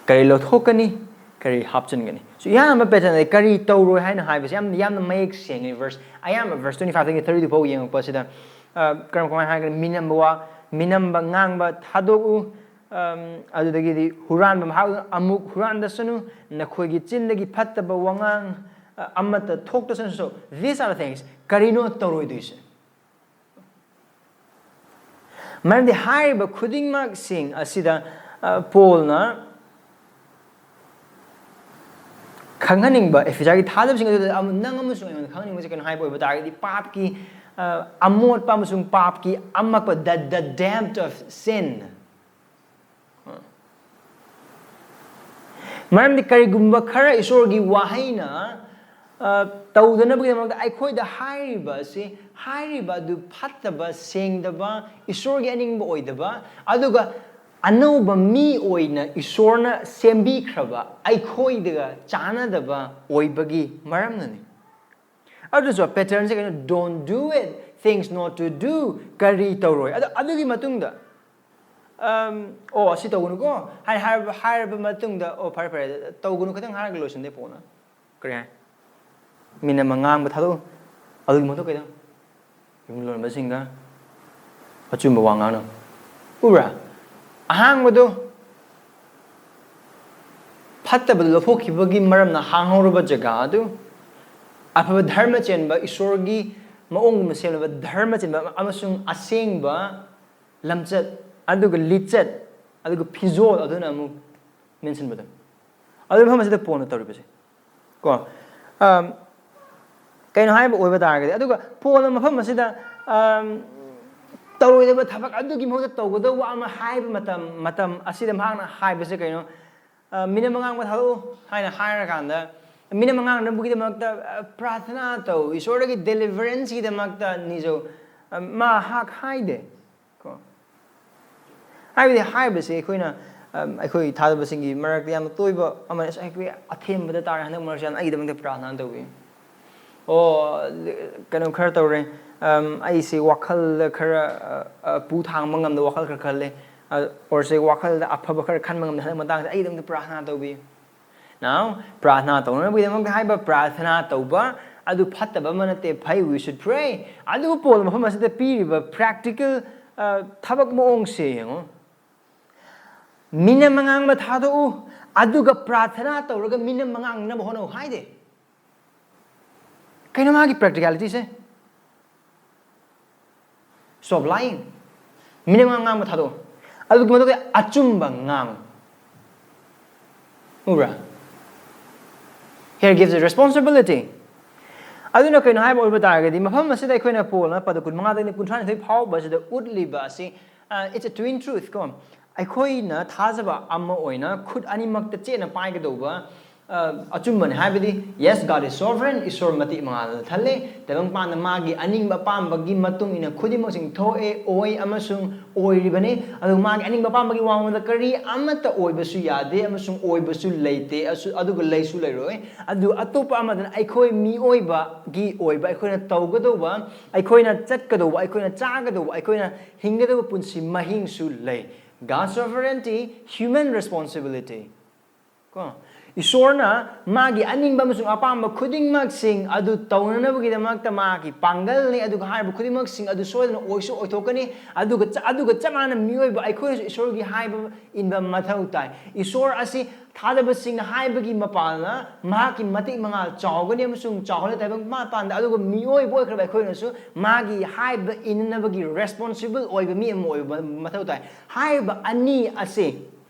ꯀꯔꯤ ꯂꯧꯊꯣꯛꯀꯅꯤ, ꯀꯔꯤ ꯍꯥꯞꯆꯤꯟꯒꯅꯤ꯫ So, ꯑꯍꯥꯟꯕ pattern ꯗ ꯀꯔꯤ ꯇꯧꯔꯣꯏ ꯍꯥꯏꯅ ꯍꯥꯏꯕꯁꯦ ꯌꯥꯝ, ꯌꯥꯝꯅ ꯃꯌꯦꯛ ꯁꯦꯡꯉꯤ꯫ Verse, ꯑꯌꯥꯝꯕ verse twenty five ꯇꯒꯤ thirty two ꯐꯥꯎ ꯌꯦꯡꯉꯛꯄꯁꯤꯗ, ꯑ, ꯀꯔꯝ, ꯀꯃꯥꯏꯅ ꯍꯥꯏꯒꯅꯤ? ꯃꯤꯅꯝꯕ ꯋꯥ, ꯃꯤꯅꯝꯕ ꯉꯥꯡꯕ ꯊꯥꯗꯣꯛꯎ, ꯑꯝ, ꯑꯗꯨꯗꯒꯤꯗꯤ ꯍꯨꯔꯥꯟꯕ, ꯃꯍꯥꯛ ꯑꯃꯨꯛ ꯍꯨꯔꯥꯟꯗꯁꯅꯨ, ꯅꯈꯣꯏꯒꯤ ꯆꯤꯟꯗꯒꯤ ꯐꯠꯇꯕ ꯋꯥꯉꯥꯡ, ꯑ, ꯑꯃꯠꯇ ꯊꯣꯛꯇꯁꯅꯨ꯫ So, these are the things. ꯀꯔꯤꯅꯣ ꯇꯧꯔꯣꯏꯗꯣꯏꯁꯦ? ꯃꯔꯝꯗꯤ ꯍꯥꯏꯔꯤꯕ ꯈꯨꯗꯤꯡꯃꯛꯁꯤꯡ ꯑꯁꯤꯗ, ꯑ, ꯄꯣꯜꯅ ꯈꯪꯍꯟꯅꯤꯡꯕ, ꯑꯦꯐꯤꯁꯥꯒꯤ ꯊꯥꯖꯕꯁꯤꯡ ꯑꯗꯨꯗ ꯑꯃ-, ꯅꯪ ꯑꯃꯁꯨꯡ ꯑꯩꯉꯣꯟꯗ ꯈꯪꯍꯟꯅꯤꯡꯕꯁꯤ ꯀꯩꯅꯣ ꯍꯥꯏꯕ ꯑꯣꯏꯕ ꯇꯥꯔꯒꯗꯤ, ꯄꯥꯞꯀꯤ, ꯑ, ꯑꯃꯣꯠꯄ ꯑꯃꯁꯨꯡ ꯄꯥꯞꯀꯤ ꯑꯃꯛꯄ, the, the depth of sin. ꯃꯔꯝꯗꯤ ꯀꯔꯤꯒꯨꯝꯕ ꯈꯔ ꯏꯁꯣꯔꯒꯤ ꯋꯥꯍꯩꯅ, ꯑ, ꯇꯧꯗꯅꯕꯒꯤꯗꯃꯛꯇ ꯑꯩꯈꯣꯏꯗ ꯍꯥꯏꯔꯤꯕ ꯑꯁꯤ, ꯍꯥꯏꯔꯤꯕ ꯑꯗꯨ ꯐꯠꯇꯕ, ꯁꯦꯡꯗꯕ, ꯏꯁꯣꯔꯒꯤ ꯑꯅꯤꯡꯕ ꯑꯣꯏꯗꯕ, ꯑꯗꯨꯒ ꯑꯅꯧꯕ ꯃꯤ ꯑꯣꯏꯅ ꯏꯁꯣꯔꯅ ꯁꯦꯝꯕꯤꯈ꯭ꯔꯕ ꯑꯩꯈꯣꯏꯗꯒ ꯆꯥꯟꯅꯗꯕ ꯑꯣꯏꯕꯒꯤ ꯃꯔꯝꯅꯅꯤ꯫ ꯑꯗꯨꯁꯨ pattern ꯁꯦ ꯀꯩꯅꯣ, don't do it, things not to do, ꯀꯔꯤ ꯇꯧꯔꯣꯏ꯫ ꯑꯗꯣ ꯑꯗꯨꯒꯤ ꯃꯇꯨꯡꯗ, ꯑꯝ, ꯑꯣ, ꯑꯁꯤ ꯇꯧꯒꯅꯨꯀꯣ ꯍꯥꯏꯅ ꯍꯥꯏꯔꯕ, ꯍꯥꯏꯔꯕ ꯃꯇꯨꯡꯗ, ꯑꯣ, ꯐꯔꯦ, ꯐꯔꯦ, ꯇꯧꯒꯅꯨ ꯈꯛꯇꯪ ꯍꯥꯏꯔꯒ ꯂꯣꯏꯁꯤꯟꯗꯦ꯫ ꯄꯣꯠꯅ ꯀꯔꯤ ꯍꯥꯏ? ꯃꯤꯅꯝꯕ ꯉꯥꯡꯕ ꯊꯥꯗꯣꯛꯎ, ꯑꯗꯨꯒꯤ ꯃꯇꯨꯡ ꯀꯩꯗꯧ? ꯌꯨꯝꯂꯣꯟꯕꯁꯤꯡꯒ ꯑꯆꯨꯝꯕ ꯋꯥ ꯉꯥꯡꯅꯧ꯫ ꯎꯕ꯭ꯔꯥ? ꯑꯍꯥꯡꯕꯗꯣ, ꯐꯠꯇꯕꯗꯨ ꯂꯧꯊꯣꯛꯈꯤꯕꯒꯤ ꯃꯔꯝꯅ ꯍꯥꯡꯍꯧꯔꯕ ꯖꯒꯥ ꯑꯗꯨ ꯑꯐꯕ ꯙꯔꯃ ꯆꯦꯟꯕ, ꯏꯁꯣꯔꯒꯤ ꯃꯑꯣꯡꯒꯨꯝꯅ ꯁꯦꯝꯂꯕ ꯙꯔꯃ ꯆꯦꯟꯕ ꯑꯃꯁꯨꯡ ꯑꯁꯦꯡꯕ ꯂꯝꯆꯠ, ꯑꯗꯨꯒ ꯂꯤꯆꯠ, ꯑꯗꯨꯒ ꯐꯤꯖꯣꯜ ꯑꯗꯨꯅ ꯑꯃꯨꯛ ꯃꯦꯟꯁꯤꯟꯕꯗꯣ꯫ ꯑꯗꯨ ꯃꯐꯝ ꯑꯁꯤꯗ ꯄꯣꯟꯅ ꯇꯧꯔꯤꯕꯁꯦ꯫ ꯀꯣ? ꯑꯝ, ꯀꯩꯅꯣ ꯍꯥꯏꯕ ꯑꯣꯏꯕ ꯇꯥꯔꯒꯗꯤ, ꯑꯗꯨꯒ ꯄꯣꯟꯅ ꯃꯐꯝ ꯑꯁꯤꯗ, ꯑꯝ, ꯇꯧꯔꯣꯏꯗꯕ ꯊꯕꯛ ꯑꯗꯨꯒꯤ ꯃꯍꯨꯠꯇ ꯇꯧꯒꯗꯧꯕ ꯑꯃ ꯍꯥꯏꯕ ꯃꯇꯝ, ꯃꯇꯝ ꯑꯁꯤꯗ ꯃꯍꯥꯛꯅ ꯍꯥꯏꯕꯁꯦ ꯀꯩꯅꯣ? ꯑ, ꯃꯤꯅꯝ ꯑꯉꯥꯡꯕ ꯊꯥꯗꯣꯛꯎ ꯍꯥꯏꯅ ꯍꯥꯏꯔꯀꯥꯟꯗ, ꯃꯤꯅ ꯃꯉꯥꯡꯅꯕꯒꯤꯗꯃꯛꯇ ꯄ꯭ꯔꯥꯊꯅꯥ ꯇꯧ, ꯏꯁꯣꯔꯗꯒꯤ ꯗꯦꯂꯤꯚꯔꯦꯟꯁꯀꯤꯗꯃꯛꯇ ꯅꯤꯖꯧ꯫ ꯃꯍꯥꯛ ꯍꯥꯏꯗꯦ꯫ ꯀꯣ, ꯍꯥꯏꯕꯗꯤ ꯍꯥꯏꯕꯁꯦ ꯑꯩꯈꯣꯏꯅ ꯑꯩꯈꯣꯏ ꯊꯥꯖꯕꯁꯤꯡꯒꯤ ꯃꯔꯛꯇ ꯌꯥꯝꯅ ꯇꯣꯏꯕ ꯑꯃꯅ ꯑꯩꯈꯣꯏ ꯑꯊꯦꯝꯕꯗ ꯇꯥꯔꯦ, ꯍꯟꯗꯛ ꯃꯔꯛꯁꯦ ꯌꯥꯝꯅ ꯑꯩꯒꯤꯗꯃꯛꯇ ꯄ꯭ꯔꯥꯊꯅꯥ ꯇꯧꯕꯤ꯫ ꯑꯣ, ꯀꯩꯅꯣ ꯈꯔ ꯇꯧꯔꯦ, ꯑꯩꯁꯦ ꯋꯥꯈꯜꯗ ꯈꯔ ꯄꯨ ꯊꯥꯡꯕ ꯉꯝꯗꯕ ꯋꯥꯈꯜ ꯈꯔ ꯈꯜꯂꯦ, ꯑꯣꯔꯁꯦ ꯋꯥꯈꯜꯗ ꯑꯐꯕ ꯈꯔ ꯈꯟꯕ ꯉꯝꯗꯦ, ꯍꯟꯗꯛ ꯃꯇꯥꯡꯁꯦ ꯑꯩꯒꯤꯗꯃꯛꯇ ꯄ꯭ꯔꯥꯊꯅꯥ ꯇꯧꯕꯤꯌꯨ꯫ Now, ꯄ꯭ꯔꯥꯊꯅꯥ ꯇꯧꯅꯕꯒꯤꯗꯃꯛꯇ ꯍꯥꯏꯕ ꯄ꯭ꯔꯥꯊꯅꯥ ꯇꯧꯕ ꯑꯗꯨ ꯐꯠꯇꯕ ꯑꯃ ꯅꯠꯇꯦ, ꯐꯩ, we should pray꯫ ꯑꯗꯨꯕꯨ ꯄꯣꯜ ꯃꯐꯝ ꯑꯁꯤꯗ ꯄꯤꯔꯤꯕ ꯄ꯭ꯔꯦꯛꯇꯤꯀꯦꯜ ꯊꯕꯛ ꯃꯑꯣꯡꯁꯦ ꯌꯦꯡꯉꯣ꯫ ꯃꯤꯅ ꯃꯉꯥꯡꯕ ꯊꯥꯗꯣꯛꯎ, ꯑꯗꯨꯒ ꯄ꯭ꯔꯥꯊꯅꯥ ꯇꯧꯔꯒ ꯃꯤꯅ ꯃꯉꯥꯡꯅꯕ ꯍꯣꯠꯅꯧ ꯍꯥꯏꯗꯦ꯫ ꯀꯩꯅꯣ ꯃꯥꯒꯤ ꯄ꯭ꯔꯦꯛꯇꯤꯀꯦꯂꯤꯇꯤꯁꯦ? Stop lying꯫ ꯃꯤꯅ ꯃꯉꯥꯡꯕ ꯊꯥꯗꯣꯛꯎ, ꯑꯗꯨꯒꯤ ꯃꯊꯛꯇ ꯑꯆꯨꯝꯕ ꯉꯥꯡꯉꯨ꯫ ꯎꯕ꯭ꯔꯥ? Here gives a responsibility꯫ ꯑꯗꯨꯅ ꯀꯩꯅꯣ ꯍꯥꯏꯕ ꯑꯣꯏꯕ ꯇꯥꯔꯒꯗꯤ, ꯃꯐꯝ ꯑꯁꯤꯗ ꯑꯩꯈꯣꯏꯅ ꯄꯣꯜꯅ ꯄꯗ ꯀꯨꯟꯃꯉꯥꯗꯒꯤ ꯀꯨꯟꯊ꯭ꯔꯥꯅꯤꯊꯣꯏ ꯐꯥꯎꯕ ꯑꯁꯤꯗ ꯎꯠꯂꯤꯕ ꯑꯁꯤ, uh, it's a twin truth ꯀꯣ꯫ ꯑꯩꯈꯣꯏꯅ ꯊꯥꯖꯕ ꯑꯃ ꯑꯣꯏꯅ ꯈꯨꯠ ꯑꯅꯤꯃꯛꯇ ꯆꯦꯠꯅ ꯄꯥꯏꯒꯗꯧꯕ, ꯑ, ꯑꯆꯨꯝꯕꯅꯤ꯫ ꯍꯥꯏꯕꯗꯤ, yes, God is sovereign, ꯏꯁꯣꯔ ꯃꯇꯤꯛ ꯃꯉꯥꯜꯅ ꯊꯜꯂꯦ, ꯇꯥꯏꯕꯪꯄꯥꯟꯗ ꯃꯥꯒꯤ ꯑꯅꯤꯡꯕ ꯑꯄꯥꯝꯕꯒꯤ ꯃꯇꯨꯡ ꯏꯟꯅ ꯈꯨꯗꯤꯡꯃꯛꯁꯤꯡ ꯊꯣꯛꯑꯦ, ꯑꯣꯏ ꯑꯃꯁꯨꯡ ꯑꯣꯏꯔꯤꯕꯅꯤ꯫ ꯑꯗꯨ ꯃꯥꯒꯤ ꯑꯅꯤꯡꯕ ꯑꯄꯥꯝꯕꯒꯤ ꯋꯥꯉꯣꯟꯗ ꯀꯔꯤ ꯑꯃꯠꯇ ꯑꯣꯏꯕꯁꯨ ꯌꯥꯗꯦ ꯑꯃꯁꯨꯡ ꯑꯣꯏꯕꯁꯨ ꯂꯩꯇꯦ, ꯑꯁꯨ-, ꯑꯗꯨꯒ ꯂꯩꯁꯨ ꯂꯩꯔꯣꯏ꯫ ꯑꯗꯨ ꯑꯇꯣꯞꯄ ꯑꯃꯗꯅ ꯑꯩꯈꯣꯏ ꯃꯤꯑꯣꯏꯕꯒꯤ ꯑꯣꯏꯕ, ꯑꯩꯈꯣꯏꯅ ꯇꯧꯒꯗꯧꯕ, ꯑꯩꯈꯣꯏꯅ ꯆꯠꯀꯗꯧꯕ, ꯑꯩꯈꯣꯏꯅ ꯆꯥꯒꯗꯧꯕ, ꯑꯩꯈꯣꯏꯅ ꯍꯤꯡꯒꯗꯧꯕ ꯄꯨꯟꯁꯤ ꯃꯍꯤꯡꯁꯨ ꯂꯩ꯫ God's sovereignty, human responsibility꯫ ꯀꯣ, ꯏꯁꯣꯔꯅ ꯃꯥꯒꯤ ꯑꯅꯤꯡꯕ ꯑꯃꯁꯨꯡ ꯑꯄꯥꯝꯕ ꯈꯨꯗꯤꯡꯃꯛꯁꯤꯡ ꯑꯗꯨ ꯇꯧꯅꯅꯕꯒꯤꯗꯃꯛꯇ ꯃꯥꯒꯤ ꯄꯥꯡꯒꯜꯅꯤ, ꯑꯗꯨꯒ ꯍꯥꯏꯔꯤꯕ ꯈꯨꯗꯤꯡꯃꯛꯁꯤꯡ ꯑꯗꯨ ꯁꯣꯏꯗꯅ ꯑꯣꯏꯁꯨ ꯑꯣꯏꯊꯣꯛꯀꯅꯤ꯫ ꯑꯗꯨꯒ ꯆ-, ꯑꯗꯨꯒ ꯆꯞ ꯃꯥꯟꯅꯅ ꯃꯤꯑꯣꯏꯕ ꯑꯩꯈꯣꯏꯅꯁꯨ ꯏꯁꯣꯔꯒꯤ ꯍꯥꯏꯕ ꯏꯟꯕ ꯃꯊꯧ ꯇꯥꯏ꯫ ꯏꯁꯣꯔ ꯑꯁꯤ ꯊꯥꯖꯕꯁꯤꯡꯅ ꯍꯥꯏꯕꯒꯤ ꯃꯄꯥꯟꯅ ꯃꯍꯥꯛꯀꯤ ꯃꯇꯤꯛ ꯃꯉꯥꯜ ꯆꯥꯎꯒꯅꯤ ꯑꯃꯁꯨꯡ ꯆꯥꯎꯍꯜꯂ ꯇꯥꯏꯕꯪ ꯃꯄꯥꯟꯗ, ꯑꯗꯨꯒ ꯃꯤꯑꯣꯏꯕ ꯑꯣꯏꯈ꯭ꯔꯕ ꯑꯩꯈꯣꯏꯅꯁꯨ ꯃꯥꯒꯤ ꯍꯥꯏꯕ ꯏꯟꯅꯅꯕꯒꯤ ꯔꯦꯁꯄꯣꯟꯁꯤꯕꯜ ꯑꯣꯏꯕ ꯃꯤ ꯑꯃ ꯑꯣꯏꯕ ꯃꯊꯧ ꯇꯥꯏ꯫ ꯍꯥꯏꯔꯤꯕ ꯑꯅꯤ ꯑꯁꯤ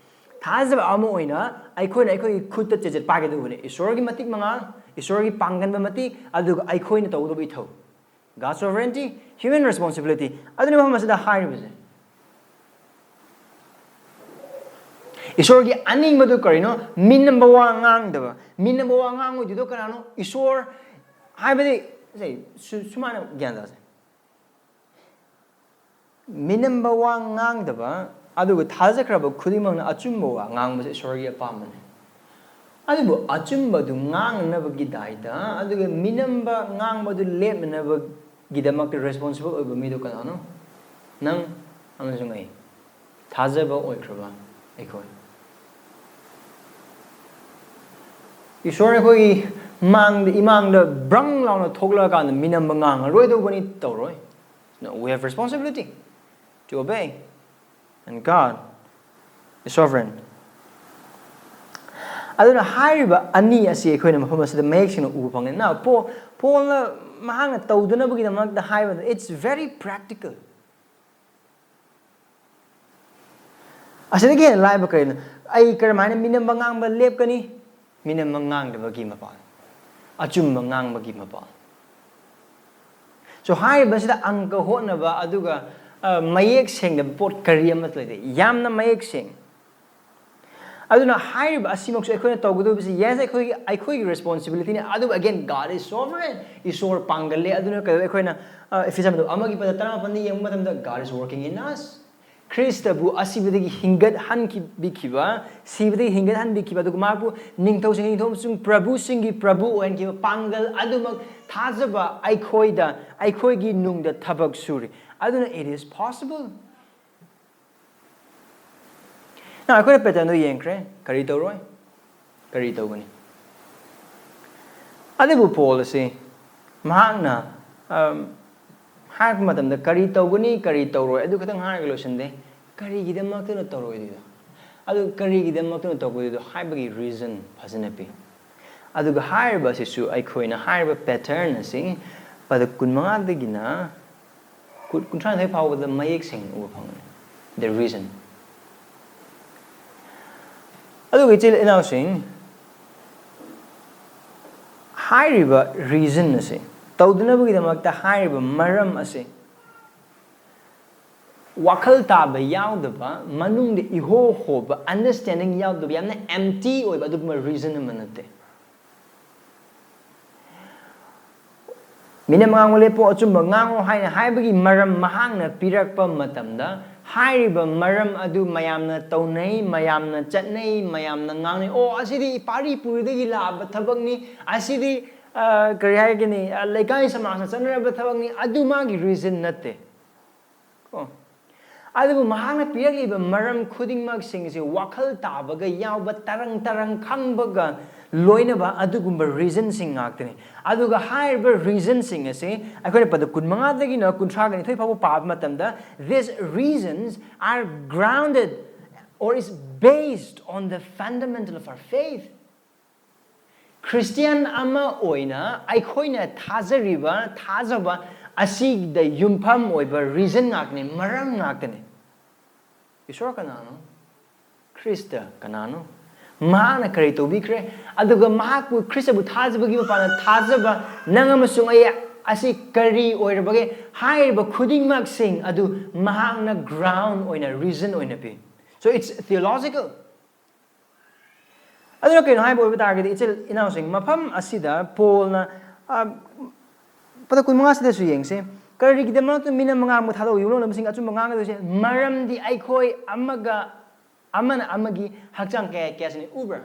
ꯊꯥꯖꯕ ꯑꯃ ꯑꯣꯏꯅ ꯑꯩꯈꯣꯏꯅ ꯑꯩꯈꯣꯏꯒꯤ ꯈꯨꯠꯇ ꯆꯦꯆꯦꯠ ꯄꯥꯏꯒꯗꯧꯕꯅꯤ꯫ ꯏꯁꯣꯔꯒꯤ ꯃꯇꯤꯛ ꯃꯉꯥꯜ, ꯏꯁꯣꯔꯒꯤ ꯄꯥꯡꯒꯟꯕ ꯃꯇꯤꯛ, ꯑꯗꯨꯒ ꯑꯩꯈꯣꯏꯅ ꯇꯧꯒꯗꯧꯕ ꯏꯊꯧ꯫ God sovereignty, human responsibility꯫ ꯑꯗꯨꯅ ꯃꯐꯝ ꯑꯁꯤꯗ ꯍꯥꯏꯔꯤꯕꯁꯦ꯫ ꯏꯁꯣꯔꯒꯤ ꯑꯅꯤꯡꯕꯗꯨ ꯀꯔꯤꯅꯣ? ꯃꯤꯅꯝꯕ ꯋꯥ ꯉꯥꯡꯗꯕ꯫ ꯃꯤꯅꯝꯕ ꯋꯥ ꯉꯥꯡꯉꯣꯏꯗꯣꯏꯗꯣ ꯀꯅꯥꯅꯣ? ꯏꯁꯣꯔ꯫ ꯍꯥꯏꯕꯗꯤ, ꯁꯦ, ꯁꯨ-, ꯁꯨꯃꯥꯏꯅ ꯒ꯭ꯌꯥꯟ ꯇꯥꯁꯦ꯫ ꯃꯤꯅꯝꯕ ꯋꯥ ꯉꯥꯡꯗꯕ, ꯑꯗꯨꯒ ꯊꯥꯖꯈ꯭ꯔꯕ ꯈꯨꯗꯤꯡꯃꯛꯅ ꯑꯆꯨꯝꯕ ꯋꯥ ꯉꯥꯡꯕꯁꯦ ꯏꯁꯣꯔꯒꯤ ꯑꯄꯥꯝꯕꯅꯦ꯫ ꯑꯗꯨꯕꯨ ꯑꯆꯨꯝꯕꯗꯨ ꯉꯥꯡꯅꯅꯕꯒꯤ ꯗꯥꯏꯗ, ꯑꯗꯨꯒ ꯃꯤꯅꯝꯕ ꯉꯥꯡꯕꯗꯨ ꯂꯦꯞꯅꯅꯕꯒꯤꯗꯃꯛꯇ responsible ꯑꯣꯏꯕ ꯃꯤꯗꯣ ꯀꯅꯥꯅꯣ? ꯅꯪ ꯑꯃꯁꯨꯡ ꯑꯩ꯫ ꯊꯥꯖꯕ ꯑꯣꯏꯈ꯭ꯔꯕ ꯑꯩꯈꯣꯏ꯫ ꯏꯁꯣꯔ ꯑꯩꯈꯣꯏꯒꯤ ꯃꯥꯡꯗ, ꯏꯃꯥꯡꯗ ꯕ꯭ꯔꯪ ꯂꯥꯎꯅ ꯊꯣꯛꯂꯛꯑꯀꯥꯟꯗ ꯃꯤꯅꯝꯕ ꯉꯥꯡꯉꯔꯣꯏꯗꯧꯕꯅꯤ, ꯇꯧꯔꯣꯏ꯫ No, we have responsibility to obey. And God is sovereign. ꯑꯗꯨꯅ ꯍꯥꯏꯔꯤꯕ ꯑꯅꯤ ꯑꯁꯤ ꯑꯩꯈꯣꯏꯅ ꯃꯐꯝ ꯑꯁꯤꯗ ꯃꯌꯦꯛ ꯁꯦꯡꯅ ꯎꯕ ꯐꯪꯉꯦ꯫ Now, ꯄꯣ-, ꯄꯣꯜꯅ ꯃꯍꯥꯛꯅ ꯇꯧꯗꯅꯕꯒꯤꯗꯃꯛꯇ ꯍꯥꯏꯕꯗ, it's very practical. ꯑꯁꯤꯗꯒꯤ ꯍꯦꯟꯅ ꯂꯥꯏꯕ ꯀꯔꯤꯅꯣ? ꯑꯩ ꯀꯔꯝꯍꯥꯏꯅ ꯃꯤꯅꯝꯕ ꯉꯥꯡꯕ ꯂꯦꯞꯀꯅꯤ? ꯃꯤꯅꯝꯕ ꯉꯥꯡꯗꯕꯒꯤ ꯃꯄꯥꯜ, ꯑꯆꯨꯝꯕ ꯉꯥꯡꯕꯒꯤ ꯃꯄꯥꯜ꯫ So, ꯍꯥꯏꯔꯤꯕꯁꯤꯗ ꯑꯪꯀ ꯍꯣꯠꯅꯕ, ꯑꯗꯨꯒ, ꯑ, ꯃꯌꯦꯛ ꯁꯦꯡꯗꯕ ꯄꯣꯠ ꯀꯔꯤ ꯑꯃꯠꯇ ꯂꯩꯇꯦ꯫ ꯌꯥꯝꯅ ꯃꯌꯦꯛ ꯁꯦꯡ꯫ ꯑꯗꯨꯅ ꯍꯥꯏꯔꯤꯕ ꯑꯁꯤꯃꯛꯁꯨ ꯑꯩꯈꯣꯏꯅ ꯇꯧꯒꯗꯧꯕꯁꯤ, yes, ꯑꯩꯈꯣꯏꯒꯤ, ꯑꯩꯈꯣꯏꯒꯤ responsibility ꯅꯤ꯫ ꯑꯗꯨꯕꯨ again, God is sovereign. ꯏꯁꯣꯔ ꯄꯥꯡꯒꯜꯂꯦ꯫ ꯑꯗꯨꯅ ꯀꯩꯗꯧ-, ꯑꯩꯈꯣꯏꯅ, ꯑ, ꯏꯐꯤꯁꯤꯌꯟ ꯑꯃꯒꯤ ꯄꯗ ꯇꯔꯥꯃꯥꯄꯟꯗ ꯌꯦꯡꯕ ꯃꯇꯝꯗ, God is working in us. ꯈ꯭ꯔꯤꯁꯇꯕꯨ ꯑꯁꯤꯕꯗꯒꯤ ꯍꯤꯡꯒꯠꯍꯟꯈꯤꯕꯤꯈꯤꯕ, ꯁꯤꯕꯗꯒꯤ ꯍꯤꯡꯒꯠꯍꯟꯕꯤꯈꯤꯕ, ꯑꯗꯨꯒ ꯃꯍꯥꯛꯄꯨ ꯅꯤꯡꯊꯧꯁꯤꯡꯒꯤ ꯅꯤꯡꯊꯧ ꯑꯃꯁꯨꯡ ꯄ꯭ꯔꯚꯨꯁꯤꯡꯒꯤ ꯄ꯭ꯔꯚꯨ ꯑꯣꯏꯍꯟꯈꯤꯕ ꯄꯥꯡꯒꯜ ꯑꯗꯨꯃꯛ ꯊꯥꯖꯕ ꯑꯩꯈꯣꯏꯗ, ꯑꯩꯈꯣꯏꯒꯤ ꯅꯨꯡꯗ ꯊꯕꯛ ꯁꯨꯔꯤ꯫ ꯑꯗꯨꯅ it is possible. Now, ꯑꯩꯈꯣꯏꯅ pattern ꯗꯣ ꯌꯦꯡꯈ꯭ꯔꯦ, ꯀꯔꯤ ꯇꯧꯔꯣꯏ, ꯀꯔꯤ ꯇꯧꯒꯅꯤ꯫ ꯑꯗꯨꯕꯨ ꯄꯣꯜ ꯑꯁꯤ ꯃꯍꯥꯛꯅ, ꯑꯝ, ꯍꯥꯏꯔꯛꯄ ꯃꯇꯝꯗ ꯀꯔꯤ ꯇꯧꯒꯅꯤ, ꯀꯔꯤ ꯇꯧꯔꯣꯏ, ꯑꯗꯨ ꯈꯛꯇꯪ ꯍꯥꯏꯔꯒ ꯂꯣꯏꯁꯤꯟꯗꯦ꯫ ꯀꯔꯤꯒꯤꯗꯃꯛꯇꯅ ꯇꯧꯔꯣꯏꯗꯣꯏꯗꯣ? ꯑꯗꯨ ꯀꯔꯤꯒꯤꯗꯃꯛꯇꯅ ꯇꯧꯒꯗꯣꯏꯗꯣ ꯍꯥꯏꯕꯒꯤ reason ꯐꯖꯅ ꯄꯤ꯫ ꯑꯗꯨꯒ ꯍꯥꯏꯔꯤꯕ ꯑꯁꯤꯁꯨ ꯑꯩꯈꯣꯏꯅ ꯍꯥꯏꯔꯤꯕ pattern ꯑꯁꯤ ꯄꯗ ꯀꯨꯟꯃꯉꯥꯗꯒꯤꯅ ꯀꯨꯟ-, ꯀꯨꯟꯊ꯭ꯔꯥꯅꯤꯊꯣꯏ ꯐꯥꯎꯕꯗ ꯃꯌꯦꯛ ꯁꯦꯡꯅ ꯎꯕ ꯐꯪꯒꯅꯤ꯫ The reason. ꯑꯗꯨꯒ ꯏꯆꯤꯜ ꯏꯅꯥꯎꯁꯤꯡ, ꯍꯥꯏꯔꯤꯕ reason ꯑꯁꯤ, ꯇꯧꯗꯅꯕꯒꯤꯗꯃꯛꯇ ꯍꯥꯏꯔꯤꯕ ꯃꯔꯝ ꯑꯁꯤ, ꯋꯥꯈꯜ ꯇꯥꯕ ꯌꯥꯎꯗꯕ, ꯃꯅꯨꯡꯗ ꯏꯍꯣ ꯍꯣꯕ, understanding ꯌꯥꯎꯗꯕ, ꯌꯥꯝꯅ empty ꯑꯣꯏꯕ ꯑꯗꯨꯒꯨꯝꯕ reason ꯑꯃ ꯅꯠꯇꯦ꯫ ꯃꯤꯅ ꯃꯉꯥꯡꯕ ꯂꯦꯞꯄꯣ, ꯑꯆꯨꯝꯕ ꯉꯥꯡꯉꯣ ꯍꯥꯏꯅ ꯍꯥꯏꯕꯒꯤ ꯃꯔꯝ ꯃꯍꯥꯛꯅ ꯄꯤꯔꯛꯄ ꯃꯇꯝꯗ, ꯍꯥꯏꯔꯤꯕ ꯃꯔꯝ ꯑꯗꯨ ꯃꯌꯥꯝꯅ ꯇꯧꯅꯩ, ꯃꯌꯥꯝꯅ ꯆꯠꯅꯩ, ꯃꯌꯥꯝꯅ ꯉꯥꯡꯅꯩ, "ꯑꯣ, ꯑꯁꯤꯗꯤ ꯄꯥꯔꯤ ꯄꯨꯔꯤꯗꯒꯤ ꯂꯥꯛꯑꯕ ꯊꯕꯛꯅꯤ, ꯑꯁꯤꯗꯤ, ꯑ, ꯀꯔꯤ ꯍꯥꯏꯒꯅꯤ, ꯑ, ꯂꯩꯀꯥꯏ ꯁꯃꯥꯖꯅ ꯆꯠꯅꯔꯕ ꯊꯕꯛꯅꯤ", ꯑꯗꯨ ꯃꯥꯒꯤ reason ꯅꯠꯇꯦ꯫ ꯀꯣ? ꯑꯗꯨꯕꯨ ꯃꯍꯥꯛꯅ ꯄꯤꯔꯛꯂꯤꯕ ꯃꯔꯝ ꯈꯨꯗꯤꯡꯃꯛꯁꯤꯡꯁꯦ ꯋꯥꯈꯜ ꯇꯥꯕꯒ ꯌꯥꯎꯕ, ꯇꯔꯪ ꯇꯔꯪ ꯈꯪꯕꯒ ꯂꯣꯏꯅꯕ ꯑꯗꯨꯒꯨꯝꯕ reasonꯁꯤꯡ ꯉꯥꯛꯇꯅꯤ꯫ ꯑꯗꯨꯒ ꯍꯥꯏꯔꯤꯕ reasonꯁꯤꯡ ꯑꯁꯤ ꯑꯩꯈꯣꯏꯅ ꯄꯗ ꯀꯨꯟꯃꯉꯥꯗꯒꯤꯅ ꯀꯨꯟꯊ꯭ꯔꯥꯒ ꯅꯤꯊꯣꯏ ꯐꯥꯎꯕ ꯄꯥꯕ ꯃꯇꯝꯗ, "These reasons are grounded or is based on the fundamental of our faith." Christian ꯑꯃ ꯑꯣꯏꯅ ꯑꯩꯈꯣꯏꯅ ꯊꯥꯖꯔꯤꯕ, ꯊꯥꯖꯕ ꯑꯁꯤꯗ ꯌꯨꯝꯐꯝ ꯑꯣꯏꯕ reason ꯉꯥꯛꯇꯅꯤ, ꯃꯔꯝ ꯉꯥꯛꯇꯅꯤ꯫ ꯏꯁꯣꯔ ꯀꯅꯥꯅꯣ? ꯈ꯭ꯔꯤꯁꯇ ꯀꯅꯥꯅꯣ? ꯃꯍꯥꯛꯅ ꯀꯔꯤ ꯇꯧꯕꯤꯈ꯭ꯔꯦ? ꯑꯗꯨꯒ ꯃꯍꯥꯛꯄꯨ, ꯈ꯭ꯔꯤꯁꯇꯕꯨ ꯊꯥꯖꯕꯒꯤ ꯃꯄꯥꯟꯗ ꯊꯥꯖꯕ ꯅꯪ ꯑꯃꯁꯨꯡ ꯑꯩ ꯑꯁꯤ ꯀꯔꯤ ꯑꯣꯏꯔꯕꯒꯦ? ꯍꯥꯏꯔꯤꯕ ꯈꯨꯗꯤꯡꯃꯛꯁꯤꯡ ꯑꯗꯨ ꯃꯍꯥꯛꯅ ground ꯑꯣꯏꯅ, reason ꯑꯣꯏꯅ ꯄꯤ꯫ So it's theological. ꯑꯗꯨꯅ ꯀꯩꯅꯣ ꯍꯥꯏꯕ ꯑꯣꯏꯕ ꯇꯥꯔꯒꯗꯤ, ꯏꯆꯤꯜ ꯏꯅꯥꯎꯁꯤꯡ, ꯃꯐꯝ ꯑꯁꯤꯗ ꯄꯣꯜꯅ, ꯑ, ꯄꯗ ꯀꯨꯟꯃꯉꯥꯁꯤꯗꯁꯨ ꯌꯦꯡꯁꯦ꯫ "ꯀꯔꯤꯒꯤꯗꯃꯛꯇ ꯃꯤꯅ ꯃꯉꯥꯡꯕ ꯊꯥꯗꯣꯛ ꯌꯨꯝꯂꯣꯟꯅꯕꯁꯤꯡ ꯑꯆꯨꯝꯕ ꯉꯥꯡꯒꯗꯣꯏꯁꯦ? ꯃꯔꯝꯗꯤ ꯑꯩꯈꯣꯏ ꯑꯃꯒ, ꯑꯃꯅ ꯑꯃꯒꯤ ꯍꯛꯆꯥꯡ ꯀꯌꯥ ꯀꯌꯥꯁꯤꯅ", ꯎꯕ꯭ꯔꯥ?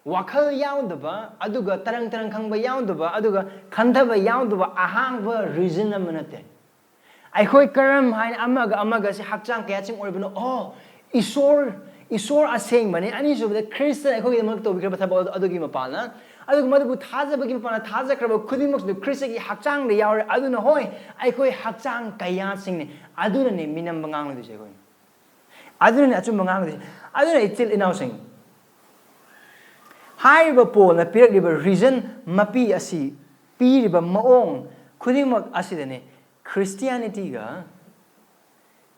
ꯋꯥꯈꯜ ꯌꯥꯎꯗꯕ, ꯑꯗꯨꯒ ꯇꯔꯪ ꯇꯔꯪ ꯈꯪꯕ ꯌꯥꯎꯗꯕ, ꯑꯗꯨꯒ ꯈꯟꯊꯕ ꯌꯥꯎꯗꯕ ꯑꯍꯥꯡꯕ reason ꯑꯃ ꯅꯠꯇꯦ꯫ ꯑꯩꯈꯣꯏ ꯀꯔꯝ ꯍꯥꯏꯅ ꯑꯃꯒ ꯑꯃꯒꯁꯦ ꯍꯛꯆꯥꯡ ꯀꯌꯥꯁꯤꯡ ꯑꯣꯏꯔꯤꯕꯅꯣ? ꯑꯣ, ꯏꯁꯣꯔ, ꯏꯁꯣꯔ ꯑꯁꯦꯡꯕꯅꯤ꯫ ꯑꯅꯤꯁꯨꯕꯗ, ꯈ꯭ꯔꯤꯁꯇꯅ ꯑꯩꯈꯣꯏꯒꯤꯗꯃꯛ ꯇꯧꯕꯤꯈ꯭ꯔꯕ ꯊꯕꯛ ꯑꯗꯨ, ꯑꯗꯨꯒꯤ ꯃꯄꯥꯟꯅ, ꯑꯗꯨꯒ ꯃꯗꯨꯕꯨ ꯊꯥꯖꯕꯒꯤ ꯃꯄꯥꯟꯅ ꯊꯥꯖꯈ꯭ꯔꯕ ꯈꯨꯗꯤꯡꯃꯛꯁꯨ ꯈ꯭ꯔꯤꯁꯇꯒꯤ ꯍꯛꯆꯥꯡꯗ ꯌꯥꯎꯔꯦ꯫ ꯑꯗꯨꯅ ꯍꯣꯏ, ꯑꯩꯈꯣꯏ ꯍꯛꯆꯥꯡ ꯀꯌꯥꯁꯤꯡꯅꯤ꯫ ꯑꯗꯨꯅꯅꯦ ꯃꯤꯅꯝꯕ ꯉꯥꯡꯂꯗꯣꯏꯁꯦ ꯑꯩꯈꯣꯏꯅ꯫ ꯑꯗꯨꯅꯅꯦ ꯑꯆꯨꯝꯕ ꯉꯥꯡꯂꯗꯣꯏꯁꯦ꯫ ꯑꯗꯨꯅ ꯏꯆꯤꯜ ꯏꯅꯥꯎꯁꯤꯡ, ꯍꯥꯏꯔꯤꯕ ꯄꯣꯜꯅ ꯄꯤꯔꯛꯂꯤꯕ reason ꯃꯄꯤ ꯑꯁꯤ, ꯄꯤꯔꯤꯕ ꯃꯑꯣꯡ ꯈꯨꯗꯤꯡꯃꯛ ꯑꯁꯤꯗꯅꯤ ꯈ꯭ꯔꯤꯁꯇꯤꯌꯥꯅꯤꯇꯤꯒ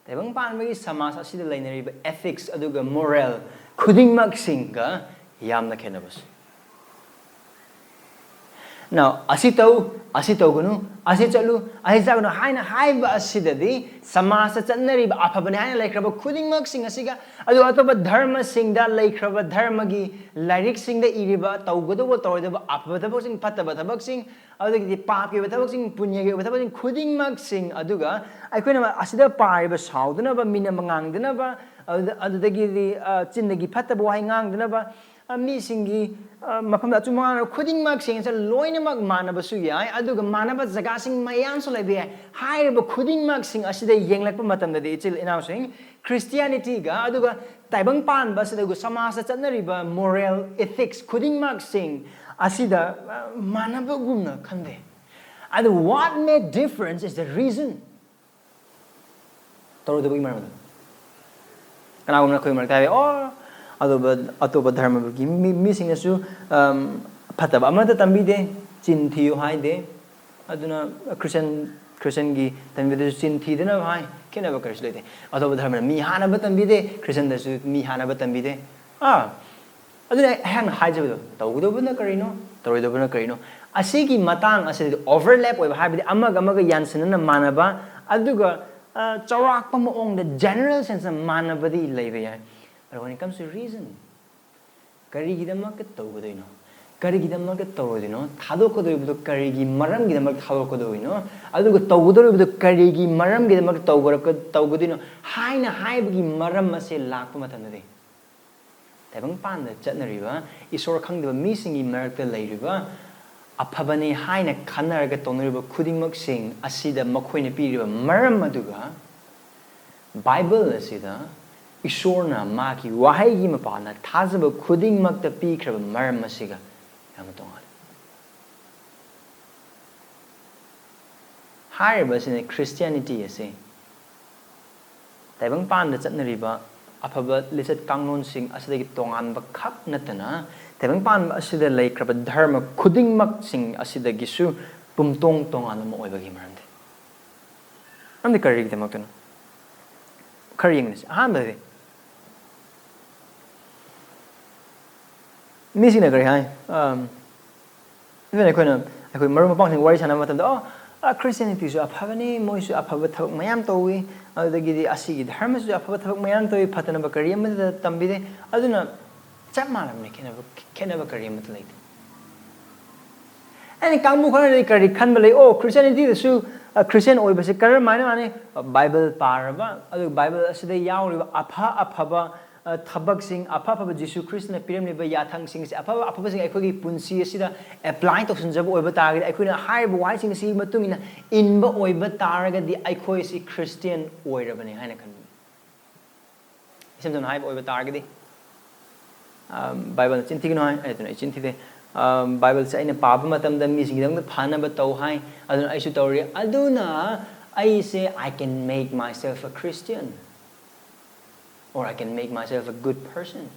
ꯇꯥꯏꯕꯪ ꯄꯥꯟꯕꯒꯤ ꯁꯃꯥꯖ ꯑꯁꯤꯗ ꯂꯩꯅꯔꯤꯕ ethics ꯑꯗꯨꯒ moral ꯈꯨꯗꯤꯡꯃꯛꯁꯤꯡꯒ ꯌꯥꯝꯅ ꯈꯦꯠꯅꯕꯁꯦ꯫ Now, ꯑꯁꯤ ꯇꯧ, ꯑꯁꯤ ꯇꯧꯒꯅꯨ, ꯑꯁꯤ ꯆꯠꯂꯨ, ꯑꯁꯤ ꯆꯠꯒꯅꯨ ꯍꯥꯏꯅ ꯍꯥꯏꯕ ꯑꯁꯤꯗꯗꯤ ꯁꯃꯥꯖꯇ ꯆꯠꯅꯔꯤꯕ ꯑꯐꯕꯅꯤ ꯍꯥꯏꯅ ꯂꯩꯈ꯭ꯔꯕ ꯈꯨꯗꯤꯡꯃꯛꯁꯤꯡ ꯑꯁꯤꯒ, ꯑꯗꯨꯒ ꯑꯇꯣꯞꯄ ꯙꯔꯃꯁꯤꯡꯗ ꯂꯩꯈ꯭ꯔꯕ ꯙꯔꯃꯒꯤ ꯂꯥꯏꯔꯤꯛꯁꯤꯡꯗ ꯏꯔꯤꯕ ꯇꯧꯒꯗꯧꯕ ꯇꯧꯔꯣꯏꯗꯕ ꯑꯐꯕ ꯊꯕꯛꯁꯤꯡ, ꯐꯠꯇꯕ ꯊꯕꯛꯁꯤꯡ, ꯑꯗꯨꯗꯒꯤꯗꯤ ꯄꯥꯞꯀꯤ ꯑꯣꯏꯕ ꯊꯕꯛꯁꯤꯡ, ꯄꯨꯅ꯭ꯌꯒꯤ ꯑꯣꯏꯕ ꯊꯕꯛꯁꯤꯡ ꯈꯨꯗꯤꯡꯃꯛꯁꯤꯡ ꯑꯗꯨꯒ ꯑꯩꯈꯣꯏꯅ ꯑꯁꯤꯗ ꯄꯥꯔꯤꯕ ꯁꯥꯎꯗꯅꯕ, ꯃꯤꯅ ꯉꯥꯡꯗꯅꯕ, ꯑꯗꯨꯗ-, ꯑꯗꯨꯗꯒꯤꯗꯤ, ꯑ, ꯆꯤꯟꯗꯒꯤ ꯐꯠꯇꯕ ꯋꯥꯍꯩ ꯉꯥꯡꯗꯅꯕ, ꯑ, ꯃꯤꯁꯤꯡꯒꯤ, ꯑ, ꯃꯐꯝꯗ ꯑꯆꯨꯝꯕ ꯉꯥꯡꯅꯕ ꯈꯨꯗꯤꯡꯃꯛꯁꯤꯡ ꯑꯁꯤ ꯂꯣꯏꯅꯃꯛ ꯃꯥꯟꯅꯕꯁꯨ ꯌꯥꯏ, ꯑꯗꯨꯒ ꯃꯥꯟꯅꯕ ꯖꯒꯥꯁꯤꯡ ꯃꯌꯥꯝꯁꯨ ꯂꯩꯕ ꯌꯥꯏ꯫ ꯍꯥꯏꯔꯤꯕ ꯈꯨꯗꯤꯡꯃꯛꯁꯤꯡ ꯑꯁꯤꯗ ꯌꯦꯡꯂꯛꯄ ꯃꯇꯝꯗꯗꯤ, ꯏꯆꯤꯜ ꯏꯅꯥꯎꯁꯤꯡ, Christianityꯒ ꯑꯗꯨꯒ ꯇꯥꯏꯕꯪ ꯄꯥꯟꯕ ꯑꯁꯤꯗ ꯑꯩꯈꯣꯏ ꯁꯃꯥꯖꯇ ꯆꯠꯅꯔꯤꯕ moral ethics ꯈꯨꯗꯤꯡꯃꯛꯁꯤꯡ ꯑꯁꯤꯗ, ꯑ, ꯃꯥꯟꯅꯕꯒꯨꯝꯅ ꯈꯟꯗꯦ꯫ ꯑꯗꯨ what made difference is the reason. ꯇꯧꯔꯣꯏꯗꯕꯒꯤ ꯃꯔꯝ ꯑꯗꯨ꯫ ꯀꯅꯥꯒꯨꯝꯕꯅ ꯑꯩꯈꯣꯏ ꯃꯔꯛꯇ ꯍꯥꯏꯕ, "ꯑꯣ, ꯑꯇꯣꯞꯄ, ꯑꯇꯣꯞꯄ ꯙꯔꯃꯒꯤ ꯃꯤ-, ꯃꯤꯁꯤꯡꯅꯁꯨ, ꯑꯝ, ꯐꯠꯇꯕ ꯑꯃꯠꯇ ꯇꯝꯕꯤꯗꯦ, ꯆꯤꯟ ꯊꯤꯌꯨ ꯍꯥꯏꯗꯦ꯫ ꯑꯗꯨꯅ Christian, Christianꯒꯤ ꯇꯝꯕꯤꯕꯗꯁꯨ ꯆꯤꯟ ꯊꯤꯗꯅꯕ ꯍꯥꯏ, ꯈꯦꯠꯅꯕ ꯀꯔꯤꯁꯨ ꯂꯩꯇꯦ꯫ ꯑꯇꯣꯞꯄ ꯙꯔꯃꯅ ꯃꯤ ꯍꯥꯠꯅꯕ ꯇꯝꯕꯤꯗꯦ, Christianꯗꯁꯨ ꯃꯤ ꯍꯥꯠꯅꯕ ꯇꯝꯕꯤꯗꯦ"꯫ ꯑꯥ, ꯑꯗꯨꯅ ꯑꯩ ꯑꯩꯍꯥꯛꯅ ꯍꯥꯏꯖꯕꯗꯣ, ꯇꯧꯒꯗꯧꯕꯅ ꯀꯔꯤꯅꯣ, ꯇꯧꯔꯣꯏꯗꯧꯕꯅ ꯀꯔꯤꯅꯣ, ꯑꯁꯤꯒꯤ ꯃꯇꯥꯡ ꯑꯁꯤꯗꯗꯤ overlap ꯑꯣꯏꯕ, ꯍꯥꯏꯕꯗꯤ ꯑꯃꯒ ꯑꯃꯒ ꯌꯥꯟꯁꯤꯟꯅꯅ ꯃꯥꯟꯅꯕ, ꯑꯗꯨꯒ, ꯑ, ꯆꯥꯎꯔꯥꯛꯄ ꯃꯑꯣꯡꯗ general senseꯇ ꯃꯥꯟꯅꯕꯗꯤ ꯂꯩꯕ ꯌꯥꯏ꯫ But when it comes to reason, ꯀꯔꯤꯒꯤꯗꯃꯛꯇ ꯇꯧꯒꯗꯣꯏꯅꯣ? ꯀꯔꯤꯒꯤꯗꯃꯛꯇ ꯇꯧꯔꯣꯏꯗꯣꯏꯅꯣ? ꯊꯥꯗꯣꯛꯀꯗꯧꯔꯤꯕꯗꯣ ꯀꯔꯤꯒꯤ ꯃꯔꯝꯒꯤꯗꯃꯛꯇ ꯊꯥꯗꯣꯛꯀꯗꯧꯔꯤꯅꯣ? ꯑꯗꯨꯒ ꯇꯧꯒꯗꯧꯔꯤꯕꯗꯣ ꯀꯔꯤꯒꯤ ꯃꯔꯝꯒꯤꯗꯃꯛꯇ ꯇꯧꯒꯔꯛꯀ-, ꯇꯧꯒꯗꯣꯏꯅꯣ? ꯍꯥꯏꯅ ꯍꯥꯏꯕꯒꯤ ꯃꯔꯝ ꯑꯁꯦ ꯂꯥꯛꯄ ꯃꯇꯝꯗꯗꯤ, ꯇꯥꯏꯕꯪꯄꯥꯟꯗ ꯆꯠꯅꯔꯤꯕ, ꯏꯁꯣꯔ ꯈꯪꯗꯕ ꯃꯤꯁꯤꯡꯒꯤ ꯃꯔꯛꯇ ꯂꯩꯔꯤꯕ, ꯑꯐꯕꯅꯤ ꯍꯥꯏꯅ ꯈꯟꯅꯔꯒ ꯇꯧꯅꯔꯤꯕ ꯈꯨꯗꯤꯡꯃꯛꯁꯤꯡ ꯑꯁꯤꯗ ꯃꯈꯣꯏꯅ ꯄꯤꯔꯤꯕ ꯃꯔꯝ ꯑꯗꯨꯒ ꯕꯥꯏꯕꯜ ꯑꯁꯤꯗ ꯏꯁꯣꯔꯅ ꯃꯥꯒꯤ ꯋꯥꯍꯩꯒꯤ ꯃꯄꯥꯟꯅ ꯊꯥꯖꯕ ꯈꯨꯗꯤꯡꯃꯛꯇ ꯄꯤꯈ꯭ꯔꯕ ꯃꯔꯝ ꯑꯁꯤꯒ ꯌꯥꯝꯅ ꯇꯣꯉꯥꯜꯂꯤ꯫ ꯍꯥꯏꯔꯤꯕ ꯑꯁꯤꯅ Christianity ꯑꯁꯤ ꯇꯥꯏꯕꯪꯄꯥꯟꯗ ꯆꯠꯅꯔꯤꯕ ꯑꯐꯕ ꯂꯤꯆꯠ ꯀꯥꯡꯂꯣꯟꯁꯤꯡ ꯑꯁꯤꯗꯒꯤ ꯇꯣꯉꯥꯟꯕ ꯈꯛ ꯅꯠꯇꯅ, ꯇꯥꯏꯕꯪꯄꯥꯟꯕ ꯑꯁꯤꯗ ꯂꯩꯈ꯭ꯔꯕ ꯙꯔꯃ ꯈꯨꯗꯤꯡꯃꯛꯁꯤꯡ ꯑꯁꯤꯗꯒꯤꯁꯨ ꯄꯨꯝꯇꯣꯡ ꯇꯣꯉꯥꯟꯕ ꯑꯃ ꯑꯣꯏꯕꯒꯤ ꯃꯔꯝꯗꯤ꯫ ꯃꯔꯝꯗꯤ ꯀꯔꯤꯒꯤꯗꯃꯛꯇꯅꯣ? ꯈꯔ ꯌꯦꯡꯃꯤꯟꯅꯁꯤ꯫ ꯑꯍꯥꯟꯕꯗꯗꯤ, ꯃꯤꯁꯤꯡꯅ ꯀꯔꯤ ꯍꯥꯏ? ꯑꯝ, ꯑꯩꯈꯣꯏꯅ, ꯑꯩꯈꯣꯏ ꯃꯔꯨꯞ ꯃꯄꯥꯡꯁꯤꯡ ꯋꯥꯔꯤ ꯁꯥꯟꯅꯕ ꯃꯇꯝꯗ, "ꯑꯣ, ꯈ꯭ꯔꯤꯁꯇꯤꯌꯥꯅꯤꯇꯤꯁꯨ ꯑꯐꯕꯅꯤ, ꯃꯣꯏꯁꯨ ꯑꯐꯕ ꯊꯕꯛ ꯃꯌꯥꯝ ꯇꯧꯏ, ꯑꯗꯨꯗꯒꯤꯗꯤ ꯑꯁꯤꯒꯤ ꯙꯔꯃꯁꯤꯁꯨ ꯑꯐꯕ ꯊꯕꯛ ꯃꯌꯥꯝ ꯇꯧꯏ, ꯐꯠꯇꯅꯕ ꯀꯔꯤ ꯑꯃꯠꯇ ꯇꯝꯕꯤꯗꯦ, ꯑꯗꯨꯅ ꯆꯞ ꯃꯥꯟꯅꯕꯅꯤ, ꯈꯦꯠꯅꯕ, ꯈꯦꯠꯅꯕ ꯀꯔꯤ ꯑꯃꯠꯇ ꯂꯩꯇꯦ"꯫ ꯑꯩꯅ ꯀꯥꯡꯕꯨ ꯈꯔꯅꯗꯤ ꯀꯔꯤ ꯈꯟꯕ ꯂꯩ, "ꯑꯣ, ꯈ꯭ꯔꯤꯁꯇꯤꯌꯥꯅꯤꯇꯤꯗꯁꯨ, ꯑ, ꯈ꯭ꯔꯤꯁꯇꯤꯌꯥꯟ ꯑꯣꯏꯕꯁꯦ ꯀꯔꯝꯍꯥꯏꯅ ꯃꯥꯅꯤ?" ꯕꯥꯏꯕꯜ ꯄꯥꯔꯕ, ꯑꯗꯨꯒ ꯕꯥꯏꯕꯜ ꯑꯁꯤꯗ ꯌꯥꯎꯔꯤꯕ ꯑꯐ ꯑꯐꯕ, ꯑ, ꯊꯕꯛꯁꯤꯡ, ꯑꯐ ꯑꯐꯕ ꯖꯤꯁꯨ ꯈ꯭ꯔꯤꯁꯇꯅ ꯄꯤꯔꯝꯂꯤꯕ ꯌꯥꯊꯪꯁꯤꯡꯁꯦ, ꯑꯐꯕ ꯑꯐꯕꯁꯤꯡ ꯑꯩꯈꯣꯏꯒꯤ ꯄꯨꯟꯁꯤ ꯑꯁꯤꯗ ꯑꯦꯄ꯭ꯂꯥꯏ ꯇꯧꯁꯤꯟꯖꯕ ꯑꯣꯏꯕ ꯇꯥꯔꯒꯗꯤ, ꯑꯩꯈꯣꯏꯅ ꯍꯥꯏꯔꯤꯕ ꯋꯥꯍꯩꯁꯤꯡ ꯑꯁꯤꯒꯤ ꯃꯇꯨꯡ ꯏꯟꯅ ꯏꯟꯕ ꯑꯣꯏꯕ ꯇꯥꯔꯒꯗꯤ, ꯑꯩꯈꯣꯏꯁꯤ ꯈ꯭ꯔꯤꯁꯇꯤꯌꯥꯟ ꯑꯣꯏꯔꯕꯅꯤ ꯍꯥꯏꯅ ꯈꯟꯕꯅꯤ꯫ ꯏꯁꯝ ꯁꯝꯅ ꯍꯥꯏꯕ ꯑꯣꯏꯕ ꯇꯥꯔꯒꯗꯤ, ꯑꯝ, ꯕꯥꯏꯕꯜꯅ ꯆꯤꯟ ꯊꯤꯒꯅꯨ ꯍꯥꯏ, ꯑꯗꯨꯅ ꯑꯩ ꯆꯤꯟ ꯊꯤꯗꯦ꯫ ꯑꯝ, ꯕꯥꯏꯕꯜꯁꯦ ꯑꯩꯅ ꯄꯥꯕ ꯃꯇꯝꯗ ꯃꯤꯁꯤꯡꯒꯤꯗꯃꯛꯇ ꯐꯅꯕ ꯇꯧ ꯍꯥꯏ, ꯑꯗꯨꯅ ꯑꯩꯁꯨ ꯇꯧꯔꯤ꯫ ꯑꯗꯨꯅ ꯑꯩꯁꯦ, "I can make myself a Christian, or I can make myself a good person."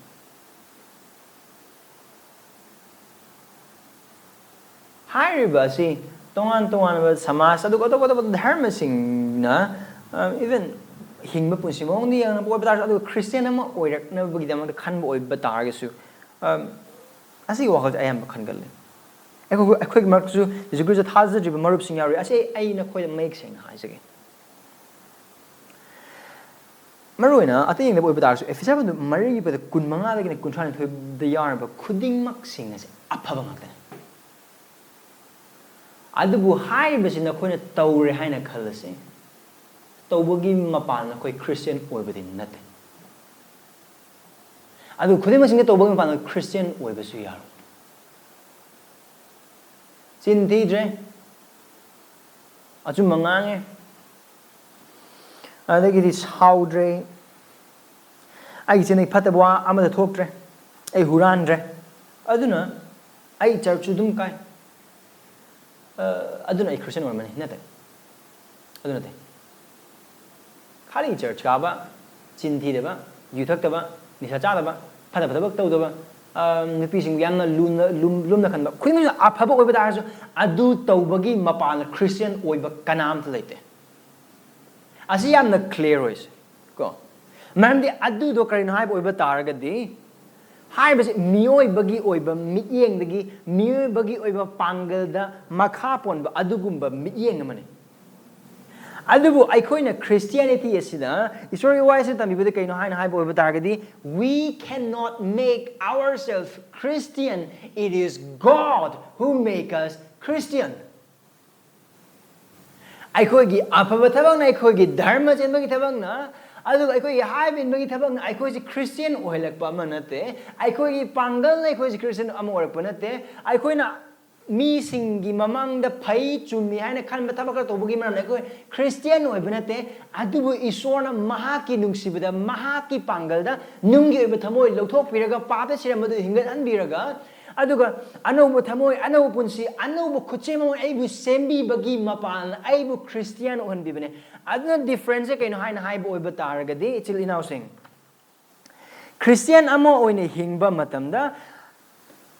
ꯍꯥꯏꯔꯤꯕ ꯑꯁꯤ ꯇꯣꯉꯥꯟ ꯇꯣꯉꯥꯟꯕ ꯁꯃꯥꯖ, ꯑꯗꯨꯒ ꯑꯇꯣꯞ ꯑꯇꯣꯞꯄ ꯙꯔꯃꯁꯤꯡꯅ, ꯑ, even ꯍꯤꯡꯕ ꯄꯨꯟꯁꯤ ꯃꯑꯣꯡꯗ ꯌꯦꯡꯉꯛꯄ ꯑꯣꯏꯕ ꯇꯥꯔꯁꯨ, ꯑꯗꯨꯒ ꯈ꯭ꯔꯤꯁꯇꯤꯌꯥꯟ ꯑꯃ ꯑꯣꯏꯔꯛꯅꯕꯒꯤꯗꯃꯛꯇ ꯈꯟꯕ ꯑꯣꯏꯕ ꯇꯥꯔꯒꯁꯨ, ꯑ, ꯑꯁꯤꯒꯤ ꯋꯥꯈꯜꯁꯦ ꯑꯌꯥꯝꯕ ꯈꯟꯒꯜꯂꯤ꯫ ꯑꯩꯈꯣꯏ, ꯑꯩꯈꯣꯏꯒꯤ ꯃꯔꯛꯇꯁꯨ ꯖꯤꯁꯨ ꯈ꯭ꯔꯤꯁꯇ ꯊꯥꯖꯗ꯭ꯔꯤꯕ ꯃꯔꯨꯞꯁꯤꯡ ꯌꯥꯎꯔꯤ꯫ ꯑꯁꯤ ꯑꯩ ꯅꯈꯣꯏꯗ ꯃꯌꯦꯛ ꯁꯦꯡꯅ ꯍꯥꯏꯖꯒꯦ꯫ ꯃꯔꯨꯑꯣꯏꯅ ꯑꯇꯩ ꯌꯦꯡꯗꯕ ꯑꯣꯏꯕ ꯇꯥꯔꯁꯨ, ꯑꯦꯐꯤꯁꯥꯕꯗꯨ ꯃꯔꯤꯒꯤ ꯄꯗ ꯀꯨꯟꯃꯉꯥꯗꯒꯤꯅ ꯀꯨꯟꯊ꯭ꯔꯥꯅꯤꯊꯣꯏꯗ ꯌꯥꯎꯔꯤꯕ ꯈꯨꯗꯤꯡꯃꯛꯁꯤꯡ ꯑꯁꯦ ꯑꯐꯕ ꯉꯥꯛꯇꯅꯤ꯫ ꯑꯗꯨꯕꯨ ꯍꯥꯏꯔꯤꯕꯁꯤ ꯅꯈꯣꯏꯅ ꯇꯧꯔꯦ ꯍꯥꯏꯅ ꯈꯜꯂꯁꯤ, ꯇꯧꯕꯒꯤ ꯃꯄꯥꯟ ꯅꯈꯣꯏ ꯈ꯭ꯔꯤꯁꯇꯤꯌꯥꯟ ꯑꯣꯏꯕꯗꯤ ꯅꯠꯇꯦ꯫ ꯑꯗꯨ ꯈꯨꯗꯤꯡꯃꯛꯁꯤꯡꯗ ꯇꯧꯕꯒꯤ ꯃꯄꯥꯟꯗ ꯈ꯭ꯔꯤꯁꯇꯤꯌꯥꯟ ꯑꯣꯏꯕꯁꯨ ꯌꯥꯔꯣꯏ꯫ ꯆꯤꯟ ꯊꯤꯗ꯭ꯔꯦ, ꯑꯆꯨꯝꯕ ꯉꯥꯡꯉꯦ, ꯑꯗꯒꯤꯗꯤ ꯁꯥꯎꯗ꯭ꯔꯦ, ꯑꯩꯒꯤ ꯆꯤꯟꯗꯒꯤ ꯐꯠꯇꯕ ꯋꯥ ꯑꯃꯗ ꯊꯣꯛꯇ꯭ꯔꯦ, ꯑꯩ ꯍꯨꯔꯥꯟꯗ꯭ꯔꯦ, ꯑꯗꯨꯅ ꯑꯩ ꯆꯔꯆꯁꯨ ꯑꯗꯨꯝ ꯀꯥꯏ, ꯑ, ꯑꯗꯨꯅ ꯑꯩ ꯈ꯭ꯔꯤꯁꯇꯤꯌꯥꯟ ꯑꯣꯏꯔꯝꯃꯅꯤ꯫ ꯅꯠꯇꯦ, ꯑꯗꯨ ꯅꯠꯇꯦ꯫ ꯈꯥꯂꯤ ꯆꯔꯆ ꯀꯥꯕ, ꯆꯤꯟ ꯊꯤꯗꯕ, ꯌꯨ ꯊꯛꯇꯕ, ꯅꯤꯁꯥ ꯆꯥꯗꯕ, ꯐꯠꯇꯕ ꯊꯕꯛ ꯇꯧꯗꯕ, ꯑ, ꯅꯨꯄꯤꯁꯤꯡꯕꯨ ꯌꯥꯝꯅ ꯂꯨꯅ, ꯂꯨꯝ-, ꯂꯨꯝꯅ ꯈꯟꯕ, ꯈꯨꯗꯤꯡꯃꯛ ꯑꯐꯕ ꯑꯣꯏꯕ ꯇꯥꯔꯁꯨ, ꯑꯗꯨ ꯇꯧꯕꯒꯤ ꯃꯄꯥꯟꯗ ꯈ꯭ꯔꯤꯁꯇꯤꯌꯥꯟ ꯑꯣꯏꯕ ꯀꯅꯥꯝꯇ ꯂꯩꯇꯦ꯫ ꯑꯁꯤ ꯌꯥꯝꯅ ꯀ꯭ꯂꯤꯌꯥꯔ ꯑꯣꯏꯁꯦ ꯀꯣ꯫ ꯃꯔꯝꯗꯤ ꯑꯗꯨꯗꯣ ꯀꯔꯤꯅꯣ ꯍꯥꯏꯕ ꯑꯣꯏꯕ ꯇꯥꯔꯒꯗꯤ, ꯍꯥꯏꯔꯤꯕꯁꯤ ꯃꯤꯑꯣꯏꯕꯒꯤ ꯑꯣꯏꯕ ꯃꯤꯠꯌꯦꯡꯗꯒꯤ, ꯃꯤꯑꯣꯏꯕꯒꯤ ꯑꯣꯏꯕ ꯄꯥꯡꯒꯜꯗ ꯃꯈꯥ ꯄꯣꯟꯕ ꯑꯗꯨꯒꯨꯝꯕ ꯃꯤꯠꯌꯦꯡ ꯑꯃꯅꯤ꯫ ꯑꯗꯨꯕꯨ ꯑꯩꯈꯣꯏꯅ Christianity ꯑꯁꯤꯗ ꯏꯁꯣꯔꯒꯤ ꯋꯥꯍꯩꯁꯤꯗ ꯇꯝꯕꯤꯕꯗ ꯀꯩꯅꯣ ꯍꯥꯏꯅ ꯍꯥꯏꯕ ꯑꯣꯏꯕ ꯇꯥꯔꯒꯗꯤ, "We cannot make ourselves Christian, it is God who make us Christian." ꯑꯩꯈꯣꯏꯒꯤ ꯑꯐꯕ ꯊꯕꯛꯅ, ꯑꯩꯈꯣꯏꯒꯤ ꯙꯔꯃ ꯆꯦꯟꯕꯒꯤ ꯊꯕꯛꯅ, ꯑꯗꯨꯒ ꯑꯩꯈꯣꯏꯒꯤ ꯍꯥꯏꯕ ꯏꯟꯕꯒꯤ ꯊꯕꯛꯅ ꯑꯩꯈꯣꯏꯁꯤ ꯈ꯭ꯔꯤꯁꯇꯤꯌꯥꯟ ꯑꯣꯏꯍꯜꯂꯛꯄ ꯑꯃ ꯅꯠꯇꯦ꯫ ꯑꯩꯈꯣꯏꯒꯤ ꯄꯥꯡꯒꯜꯅ ꯑꯩꯈꯣꯏꯁꯤ ꯈ꯭ꯔꯤꯁꯇꯤꯌꯥꯟ ꯑꯃ ꯑꯣꯏꯔꯛꯄ ꯅꯠꯇꯦ꯫ ꯑꯩꯈꯣꯏꯅ ꯃꯤꯁꯤꯡꯒꯤ ꯃꯃꯥꯡꯗ ꯐꯩ ꯆꯨꯝꯃꯤ ꯍꯥꯏꯅ ꯈꯟꯕ ꯊꯕꯛ ꯈꯔ ꯇꯧꯕꯒꯤ ꯃꯔꯝꯅ ꯑꯩꯈꯣꯏ ꯈ꯭ꯔꯤꯁꯇꯤꯌꯥꯟ ꯑꯣꯏꯕ ꯅꯠꯇꯦ꯫ ꯑꯗꯨꯕꯨ ꯏꯁꯣꯔꯅ ꯃꯍꯥꯛꯀꯤ ꯅꯨꯡꯁꯤꯕꯗ, ꯃꯍꯥꯛꯀꯤ ꯄꯥꯡꯒꯜꯗ ꯅꯨꯡꯒꯤ ꯑꯣꯏꯕ ꯊꯃꯣꯏ ꯂꯧꯊꯣꯛꯄꯤꯔꯒ, ꯄꯥꯞꯇ ꯁꯤꯔꯝꯕꯗꯨ ꯍꯤꯡꯒꯠꯍꯟꯕꯤꯔꯒ, ꯑꯗꯨꯒ ꯑꯅꯧꯕ ꯊꯃꯣꯏ, ꯑꯅꯧꯕ ꯄꯨꯟꯁꯤ, ꯑꯅꯧꯕ ꯈꯨꯠꯁꯦꯝ ꯑꯃ ꯑꯩꯕꯨ ꯁꯦꯝꯕꯤꯕꯒꯤ ꯃꯄꯥꯟꯅ ꯑꯩꯕꯨ ꯈ꯭ꯔꯤꯁꯇꯤꯌꯥꯟ ꯑꯣꯏꯍꯟꯕꯤꯕꯅꯦ꯫ ꯑꯗꯨꯅ difference ꯁꯦ ꯀꯩꯅꯣ ꯍꯥꯏꯅ ꯍꯥꯏꯕ ꯑꯣꯏꯕ ꯇꯥꯔꯒꯗꯤ, ꯏꯆꯤꯜ ꯏꯅꯥꯎꯁꯤꯡ, ꯈ꯭ꯔꯤꯁꯇꯤꯌꯥꯟ ꯑꯃ ꯑꯣꯏꯅ ꯍꯤꯡꯕ ꯃꯇꯝꯗ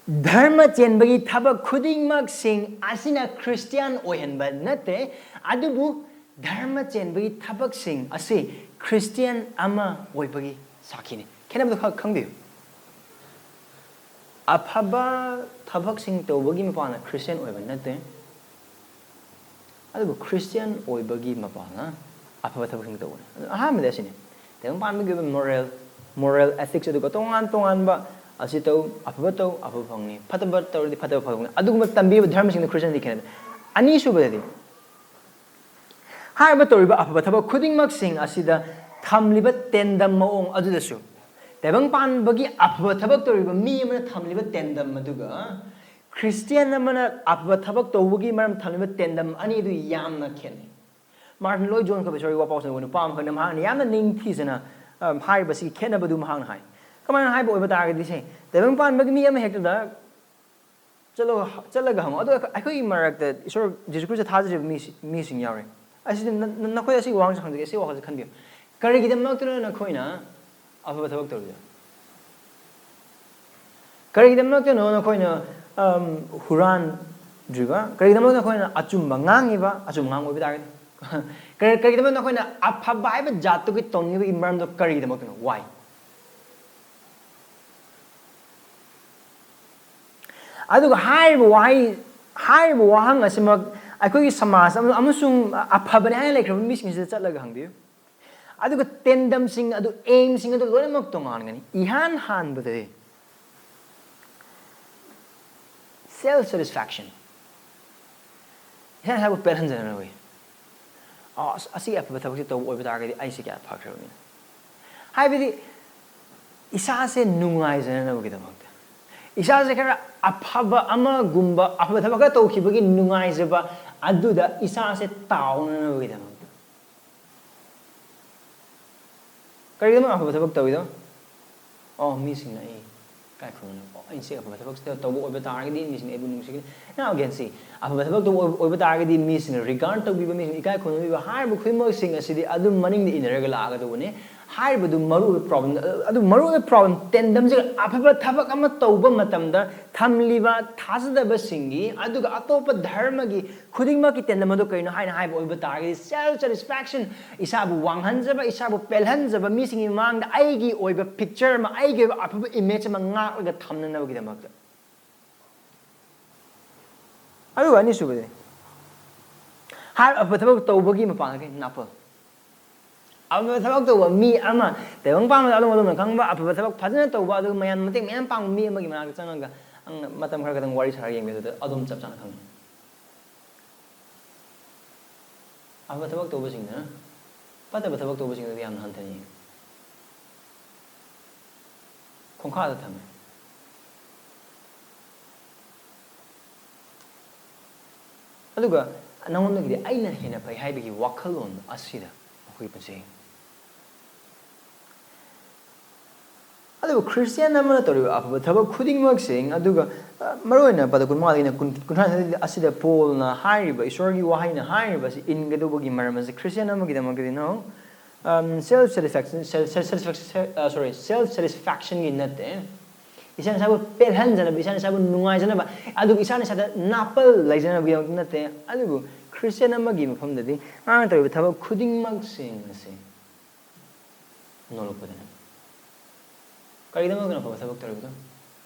ꯙꯔꯃ ꯆꯦꯟꯕꯒꯤ ꯊꯕꯛ ꯈꯨꯗꯤꯡꯃꯛꯁꯤꯡ ꯑꯁꯤꯅ ꯈ꯭ꯔꯤꯁꯇꯤꯌꯥꯟ ꯑꯣꯏꯍꯟꯕ ꯅꯠꯇꯦ, ꯑꯗꯨꯕꯨ ꯙꯔꯃ ꯆꯦꯟꯕꯒꯤ ꯊꯕꯛꯁꯤꯡ ꯑꯁꯤ ꯈ꯭ꯔꯤꯁꯇꯤꯌꯥꯟ ꯑꯃ ꯑꯣꯏꯕꯒꯤ ꯁꯥꯈꯤꯅꯤ꯫ ꯈꯦꯠꯅꯕꯗꯨ ꯈꯛ ꯈꯪꯕꯤꯌꯨ꯫ ꯑꯐꯕ ꯊꯕꯛꯁꯤꯡ ꯇꯧꯕꯒꯤ ꯃꯄꯥꯟꯅ ꯈ꯭ꯔꯤꯁꯇꯤꯌꯥꯟ ꯑꯣꯏꯕ ꯅꯠꯇꯦ, ꯑꯗꯨꯕꯨ ꯈ꯭ꯔꯤꯁꯇꯤꯌꯥꯟ ꯑꯣꯏꯕꯒꯤ ꯃꯄꯥꯟꯅ ꯑꯐꯕ ꯊꯕꯛꯁꯤꯡ ꯇꯧꯕꯅꯤ꯫ ꯑꯗꯨ ꯑꯍꯥꯟꯕꯗꯤ ꯑꯁꯤꯅꯤ, ꯇꯥꯏꯕꯪ ꯄꯥꯟꯕꯒꯤ ꯑꯣꯏꯕ moral, moral ethics, ꯑꯗꯨꯒ ꯇꯣꯉꯥꯟ ꯇꯣꯉꯥꯟꯕ, ꯑꯁꯤ ꯇꯧ, ꯑꯐꯕ ꯇꯧ, ꯑꯐꯕ ꯐꯪꯅꯤ, ꯐꯠꯇꯕ ꯇꯧꯔꯗꯤ ꯐꯠꯇꯕ ꯐꯪꯅꯤ, ꯑꯗꯨꯒꯨꯝꯕ ꯇꯝꯕꯤꯕ ꯙꯔꯃꯁꯤꯡꯗ ꯈ꯭ꯔꯤꯁꯇꯤꯌꯥꯟꯗꯤ ꯈꯦꯠꯅꯗꯦ꯫ ꯑꯅꯤꯁꯨꯕꯗꯗꯤ, ꯍꯥꯏꯔꯤꯕ ꯇꯧꯔꯤꯕ ꯑꯐꯕ ꯊꯕꯛ ꯈꯨꯗꯤꯡꯃꯛꯁꯤꯡ ꯑꯁꯤꯗ ꯊꯝꯂꯤꯕ ꯇꯦꯟꯗꯝ ꯃꯑꯣꯡ ꯑꯗꯨꯗꯁꯨ, ꯇꯥꯏꯕꯪ ꯄꯥꯟꯕꯒꯤ ꯑꯐꯕ ꯊꯕꯛ ꯇꯧꯔꯤꯕ ꯃꯤ ꯑꯃꯅ ꯊꯝꯂꯤꯕ ꯇꯦꯟꯗꯝ ꯑꯗꯨꯒ ꯈ꯭ꯔꯤꯁꯇꯤꯌꯥꯟ ꯑꯃꯅ ꯑꯐꯕ ꯊꯕꯛ ꯇꯧꯕꯒꯤ ꯃꯔꯝ ꯊꯝꯂꯤꯕ ꯇꯦꯟꯗꯝ ꯑꯅꯤ ꯑꯗꯨ ꯌꯥꯝꯅ ꯈꯦꯠꯅꯩ꯫ ꯃꯥꯔꯇꯤꯟ ꯂꯣꯏꯗ ꯖꯣꯟꯁ ꯀꯧꯕ ꯏꯁꯣꯔꯒꯤ ꯋꯥꯄꯥꯎꯁꯦ ꯅꯨꯄꯥ ꯑꯃꯈꯛꯅ ꯃꯍꯥꯛꯅ ꯌꯥꯝꯅ ꯅꯤꯡꯊꯤꯖꯅ, ꯑ, ꯍꯥꯏꯔꯤꯕꯁꯤꯒꯤ ꯈꯦꯠꯅꯕꯗꯨ ꯃꯍꯥꯛꯅ ꯍꯥꯏ꯫ ꯀꯃꯥꯏꯅ ꯍꯥꯏꯕ ꯑꯣꯏꯕ ꯇꯥꯔꯒꯗꯤ, ꯁꯦ, ꯇꯥꯏꯕꯪ ꯄꯥꯟꯕꯒꯤ ꯃꯤ ꯑꯃ ꯍꯦꯛꯇꯗ ꯆꯠꯂꯒ, ꯆꯠꯂꯒ ꯍꯪꯉꯣ꯫ ꯑꯗꯣ ꯑꯩꯈꯣꯏ, ꯑꯩꯈꯣꯏꯒꯤ ꯃꯔꯛꯇ ꯏꯁꯣꯔ ꯖꯤꯁꯨ ꯈ꯭ꯔꯤꯁꯇ ꯊꯥꯖꯗ꯭ꯔꯤꯕ ꯃꯤꯁꯤ-, ꯃꯤꯁꯤꯡ ꯌꯥꯎꯔꯦ꯫ ꯑꯁꯤꯗꯤ ꯅ-, ꯅ-, ꯅꯈꯣꯏ ꯑꯁꯤꯒꯤ ꯋꯥꯍꯪꯁꯦ ꯍꯪꯖꯒꯦ, ꯑꯁꯤ ꯋꯥꯍꯪꯁꯦ ꯈꯟꯕꯤꯌꯨ꯫ ꯀꯔꯤꯒꯤꯗꯃꯛꯇꯅꯣ ꯅꯈꯣꯏꯅ ꯑꯐꯕ ꯊꯕꯛ ꯇꯧꯔꯤꯗꯣ? ꯀꯔꯤꯒꯤꯗꯃꯛꯇꯅꯣ ꯅꯈꯣꯏꯅ, ꯑꯝ, ꯍꯨꯔꯥꯟꯗ꯭ꯔꯤꯕ? ꯀꯔꯤꯒꯤꯗꯃꯛꯇ ꯅꯈꯣꯏꯅ ꯑꯆꯨꯝꯕ ꯉꯥꯡꯉꯤꯕ? ꯑꯆꯨꯝꯕ ꯉꯥꯡꯕ ꯑꯣꯏꯕ ꯇꯥꯔꯒꯗꯤ꯫ ꯀꯔꯤ-, ꯀꯔꯤꯒꯤꯗꯃꯛꯇ ꯅꯈꯣꯏꯅ ꯑꯐꯕ ꯍꯥꯏꯕ ꯖꯥꯠꯇꯨꯒꯤ ꯇꯧꯅꯤꯡꯉꯤꯕꯒꯤ ꯃꯔꯝꯗꯣ ꯀꯔꯤꯒꯤꯗꯃꯛꯇꯅꯣ? Why? ꯑꯗꯨꯒ ꯍꯥꯏꯔꯤꯕ ꯋꯥꯍꯩ, ꯍꯥꯏꯔꯤꯕ ꯋꯥꯍꯪ ꯑꯁꯤꯃꯛ ꯑꯩꯈꯣꯏꯒꯤ ꯁꯃꯥꯖ ꯑꯃ-, ꯑꯃꯁꯨꯡ ꯑꯐꯕꯅꯤ ꯍꯥꯏꯅ ꯂꯩꯈ꯭ꯔꯕ ꯃꯤꯁꯤꯡꯁꯤꯗ ꯆꯠꯂꯒ ꯍꯪꯕꯤꯌꯨ꯫ ꯑꯗꯨꯒ ꯇꯦꯟꯗꯝꯁꯤꯡ ꯑꯗꯨ, aimꯁꯤꯡ ꯑꯗꯨ ꯂꯣꯏꯅꯃꯛ ꯇꯣꯉꯥꯟꯒꯅꯤ꯫ ꯏꯍꯥꯟ ꯍꯥꯟꯕꯗꯗꯤ self satisfaction, ꯏꯁꯥ ꯏꯁꯥꯕꯨ ꯄꯦꯜꯍꯟꯖꯅꯕꯒꯤ, "ꯑꯁ, ꯑꯁꯤꯒꯤ ꯑꯐꯕ ꯊꯕꯛꯁꯦ ꯇꯧꯕ ꯑꯣꯏꯕ ꯇꯥꯔꯒꯗꯤ ꯑꯩꯁꯦ ꯀꯌꯥ ꯐꯈ꯭ꯔꯕ ꯃꯤꯅꯣ?" ꯍꯥꯏꯕꯗꯤ ꯏꯁꯥꯁꯦ ꯅꯨꯡꯉꯥꯏꯖꯅꯅꯕꯒꯤꯗꯃꯛꯇ, ꯏꯁꯥꯁꯦ ꯈꯔ ꯑꯐꯕ ꯑꯃꯒꯨꯝꯕ, ꯑꯐꯕ ꯊꯕꯛ ꯈꯔ ꯇꯧꯈꯤꯕꯒꯤ ꯅꯨꯡꯉꯥꯏꯖꯕ ꯑꯗꯨꯗ ꯏꯁꯥꯁꯦ ꯇꯥꯎꯅꯅꯕꯒꯤꯗꯃꯛꯇ꯫ ꯀꯔꯤꯒꯤꯗꯃꯛ ꯑꯐꯕ ꯊꯕꯛ ꯇꯧꯔꯤꯗꯣ? ꯑꯣ, ꯃꯤꯁꯤꯡꯅ ꯑꯩ ꯏꯀꯥꯏ ꯈꯨꯝꯅꯅꯕ, ꯑꯣ, ꯑꯩꯁꯦ ꯑꯐꯕ ꯊꯕꯛꯁꯤꯗ ꯇꯧꯕ ꯑꯣꯏꯕ ꯇꯥꯔꯒꯗꯤ ꯃꯤꯁꯤꯡꯅ ꯑꯩꯕꯨ ꯅꯨꯡꯁꯤꯒꯅꯤ꯫ Now again, see, ꯑꯐꯕ ꯊꯕꯛ ꯇꯧꯕ ꯑꯣꯏꯕ, ꯑꯣꯏꯕ ꯇꯥꯔꯒꯗꯤ ꯃꯤꯁꯤꯡꯅ regard ꯇꯧꯕꯤꯕ, ꯃꯤꯁꯤꯡꯅ ꯏꯀꯥꯏ ꯈꯨꯝꯅꯕꯤꯕ, ꯍꯥꯏꯔꯤꯕ ꯈꯨꯗꯤꯡꯃꯛꯁꯤꯡ ꯑꯁꯤꯗꯤ ꯑꯗꯨꯝ ꯃꯅꯤꯡꯗ ꯏꯟꯅꯔꯒ ꯂꯥꯛꯑꯒꯗꯧꯕꯅꯦ꯫ ꯍꯥꯏꯔꯤꯕꯗꯨ ꯃꯔꯨꯑꯣꯏꯕ problem, ꯑꯗꯨ ꯃꯔꯨꯑꯣꯏꯕ problem, ꯇꯦꯟꯗꯝꯁꯤꯒ ꯑꯐꯕ ꯊꯕꯛ ꯑꯃ ꯇꯧꯕ ꯃꯇꯝꯗ ꯊꯝꯂꯤꯕ ꯊꯥꯖꯗꯕꯁꯤꯡꯒꯤ, ꯑꯗꯨꯒ ꯑꯇꯣꯞꯄ ꯙꯔꯃꯒꯤ ꯈꯨꯗꯤꯡꯃꯛꯀꯤ ꯇꯦꯟꯗꯝ ꯑꯗꯨ ꯀꯔꯤꯅꯣ ꯍꯥꯏꯅ ꯍꯥꯏꯕ ꯑꯣꯏꯕ ꯇꯥꯔꯒꯗꯤ, self satisfaction, ꯏꯁꯥꯕꯨ ꯋꯥꯡꯍꯟꯖꯕ, ꯏꯁꯥꯕꯨ ꯄꯦꯜꯍꯟꯖꯕ, ꯃꯤꯁꯤꯡꯒꯤ ꯃꯃꯥꯡꯗ ꯑꯩꯒꯤ ꯑꯣꯏꯕ picture ꯑꯃ, ꯑꯩꯒꯤ ꯑꯣꯏꯕ ꯑꯐꯕ image ꯑꯃ ꯉꯥꯛꯂꯒ ꯊꯝꯅꯅꯕꯒꯤꯗꯃꯛꯇ꯫ ꯑꯗꯨꯒ ꯑꯅꯤꯁꯨꯕꯗꯤ, ꯍꯥꯏ-, ꯑꯐꯕ ꯊꯕꯛ ꯇꯧꯕꯒꯤ ꯃꯄꯥꯟꯗ ꯀꯩ? ꯅꯥꯄꯜ꯫ ꯑꯐꯕ ꯊꯕꯛ ꯇꯧꯕ ꯃꯤ ꯑꯃ, ꯇꯥꯏꯕꯪ ꯄꯥꯟꯕꯗ ꯑꯗꯣꯝ ꯑꯗꯣꯝꯅ ꯈꯪꯕ ꯑꯐꯕ ꯊꯕꯛ ꯐꯖꯅ ꯇꯧꯕ, ꯑꯗꯨꯒ ꯃꯌꯥꯝ ꯃꯇꯦꯡ ꯃꯌꯥꯝ ꯄꯥꯡꯕ ꯃꯤ ꯑꯃꯒꯤ ꯃꯅꯥꯛꯇ ꯆꯪꯉꯒ, "ꯅꯪꯅ ꯃꯇꯝ ꯈꯔ ꯈꯛꯇꯪ ꯋꯥꯔꯤ ꯁꯥꯔꯒ ꯌꯦꯡꯕꯤꯌꯨ", ꯑꯗꯨꯗ ꯑꯗꯨꯝ ꯆꯞ ꯆꯥꯅ ꯈꯪꯒꯅꯤ꯫ ꯑꯐꯕ ꯊꯕꯛ ꯇꯧꯕꯁꯤꯡꯗꯨꯅ ꯐꯠꯇꯕ ꯊꯕꯛ ꯇꯧꯕꯁꯤꯡꯗꯨꯗꯤ ꯌꯥꯝꯅ ꯍꯟꯊꯅ ꯌꯦꯡꯉꯤ, ꯈꯣꯡꯈꯥꯗ ꯊꯝꯃꯤ꯫ ꯑꯗꯨꯒ ꯅꯉꯣꯟꯗꯒꯤꯗꯤ ꯑꯩꯅ ꯍꯦꯟꯅ ꯐꯩ ꯍꯥꯏꯕꯒꯤ ꯋꯥꯈꯜꯂꯣꯟ ꯑꯁꯤꯗ ꯃꯈꯣꯏꯒꯤ ꯄꯨꯟꯁꯤ ꯍꯤꯡꯏ꯫ ꯑꯗꯨꯕꯨ ꯈ꯭ꯔꯤꯁꯇꯤꯌꯥꯟ ꯑꯃꯅ ꯇꯧꯔꯤꯕ ꯑꯐꯕ ꯊꯕꯛ ꯈꯨꯗꯤꯡꯃꯛꯁꯤꯡ, ꯑꯗꯨꯒ, ꯑ, ꯃꯔꯨꯑꯣꯏꯅ ꯄꯗ ꯀꯨꯟꯃꯉꯥꯗꯒꯤꯅ ꯀꯨꯟ-, ꯀꯨꯟꯊ꯭ꯔꯥ ꯑꯁꯤꯗ ꯄꯣꯜꯅ ꯍꯥꯏꯔꯤꯕ, ꯏꯁꯣꯔꯒꯤ ꯋꯥꯍꯩꯅ ꯍꯥꯏꯔꯤꯕ ꯑꯁꯤ ꯏꯟꯒꯗꯧꯕꯒꯤ ꯃꯔꯝ ꯑꯁꯤ Christian ꯑꯃꯒꯤꯗꯃꯛꯇꯗꯤ, no, um, self satisfaction, self, self satisfaction, ꯑ, sorry, self satisfactionꯒꯤ ꯅꯠꯇꯦ꯫ ꯏꯁꯥꯅ ꯏꯁꯥꯕꯨ ꯄꯦꯜꯍꯟꯖꯅꯕ, ꯏꯁꯥꯅ ꯏꯁꯥꯕꯨ ꯅꯨꯡꯉꯥꯏꯖꯅꯕ, ꯑꯗꯨꯒ ꯏꯁꯥꯅ ꯏꯁꯥꯗ ꯅꯥꯄꯜ ꯂꯩꯖꯅꯕꯒꯤꯗꯃꯛꯇ ꯅꯠꯇꯦ꯫ ꯑꯗꯨꯕꯨ ꯈ꯭ꯔꯤꯁꯇꯤꯌꯥꯟ ꯑꯃꯒꯤ ꯃꯐꯝꯗꯗꯤ ꯃꯥꯅ ꯇꯧꯔꯤꯕ ꯊꯕꯛ ꯈꯨꯗꯤꯡꯃꯛꯁꯤꯡ ꯑꯁꯤ ꯅꯣꯂꯨꯛꯄꯗꯅꯦ꯫ ꯀꯔꯤꯒꯤꯗꯃꯛꯇꯅꯣ ꯑꯐꯕ ꯊꯕꯛ ꯇꯧꯔꯤꯕꯗꯣ?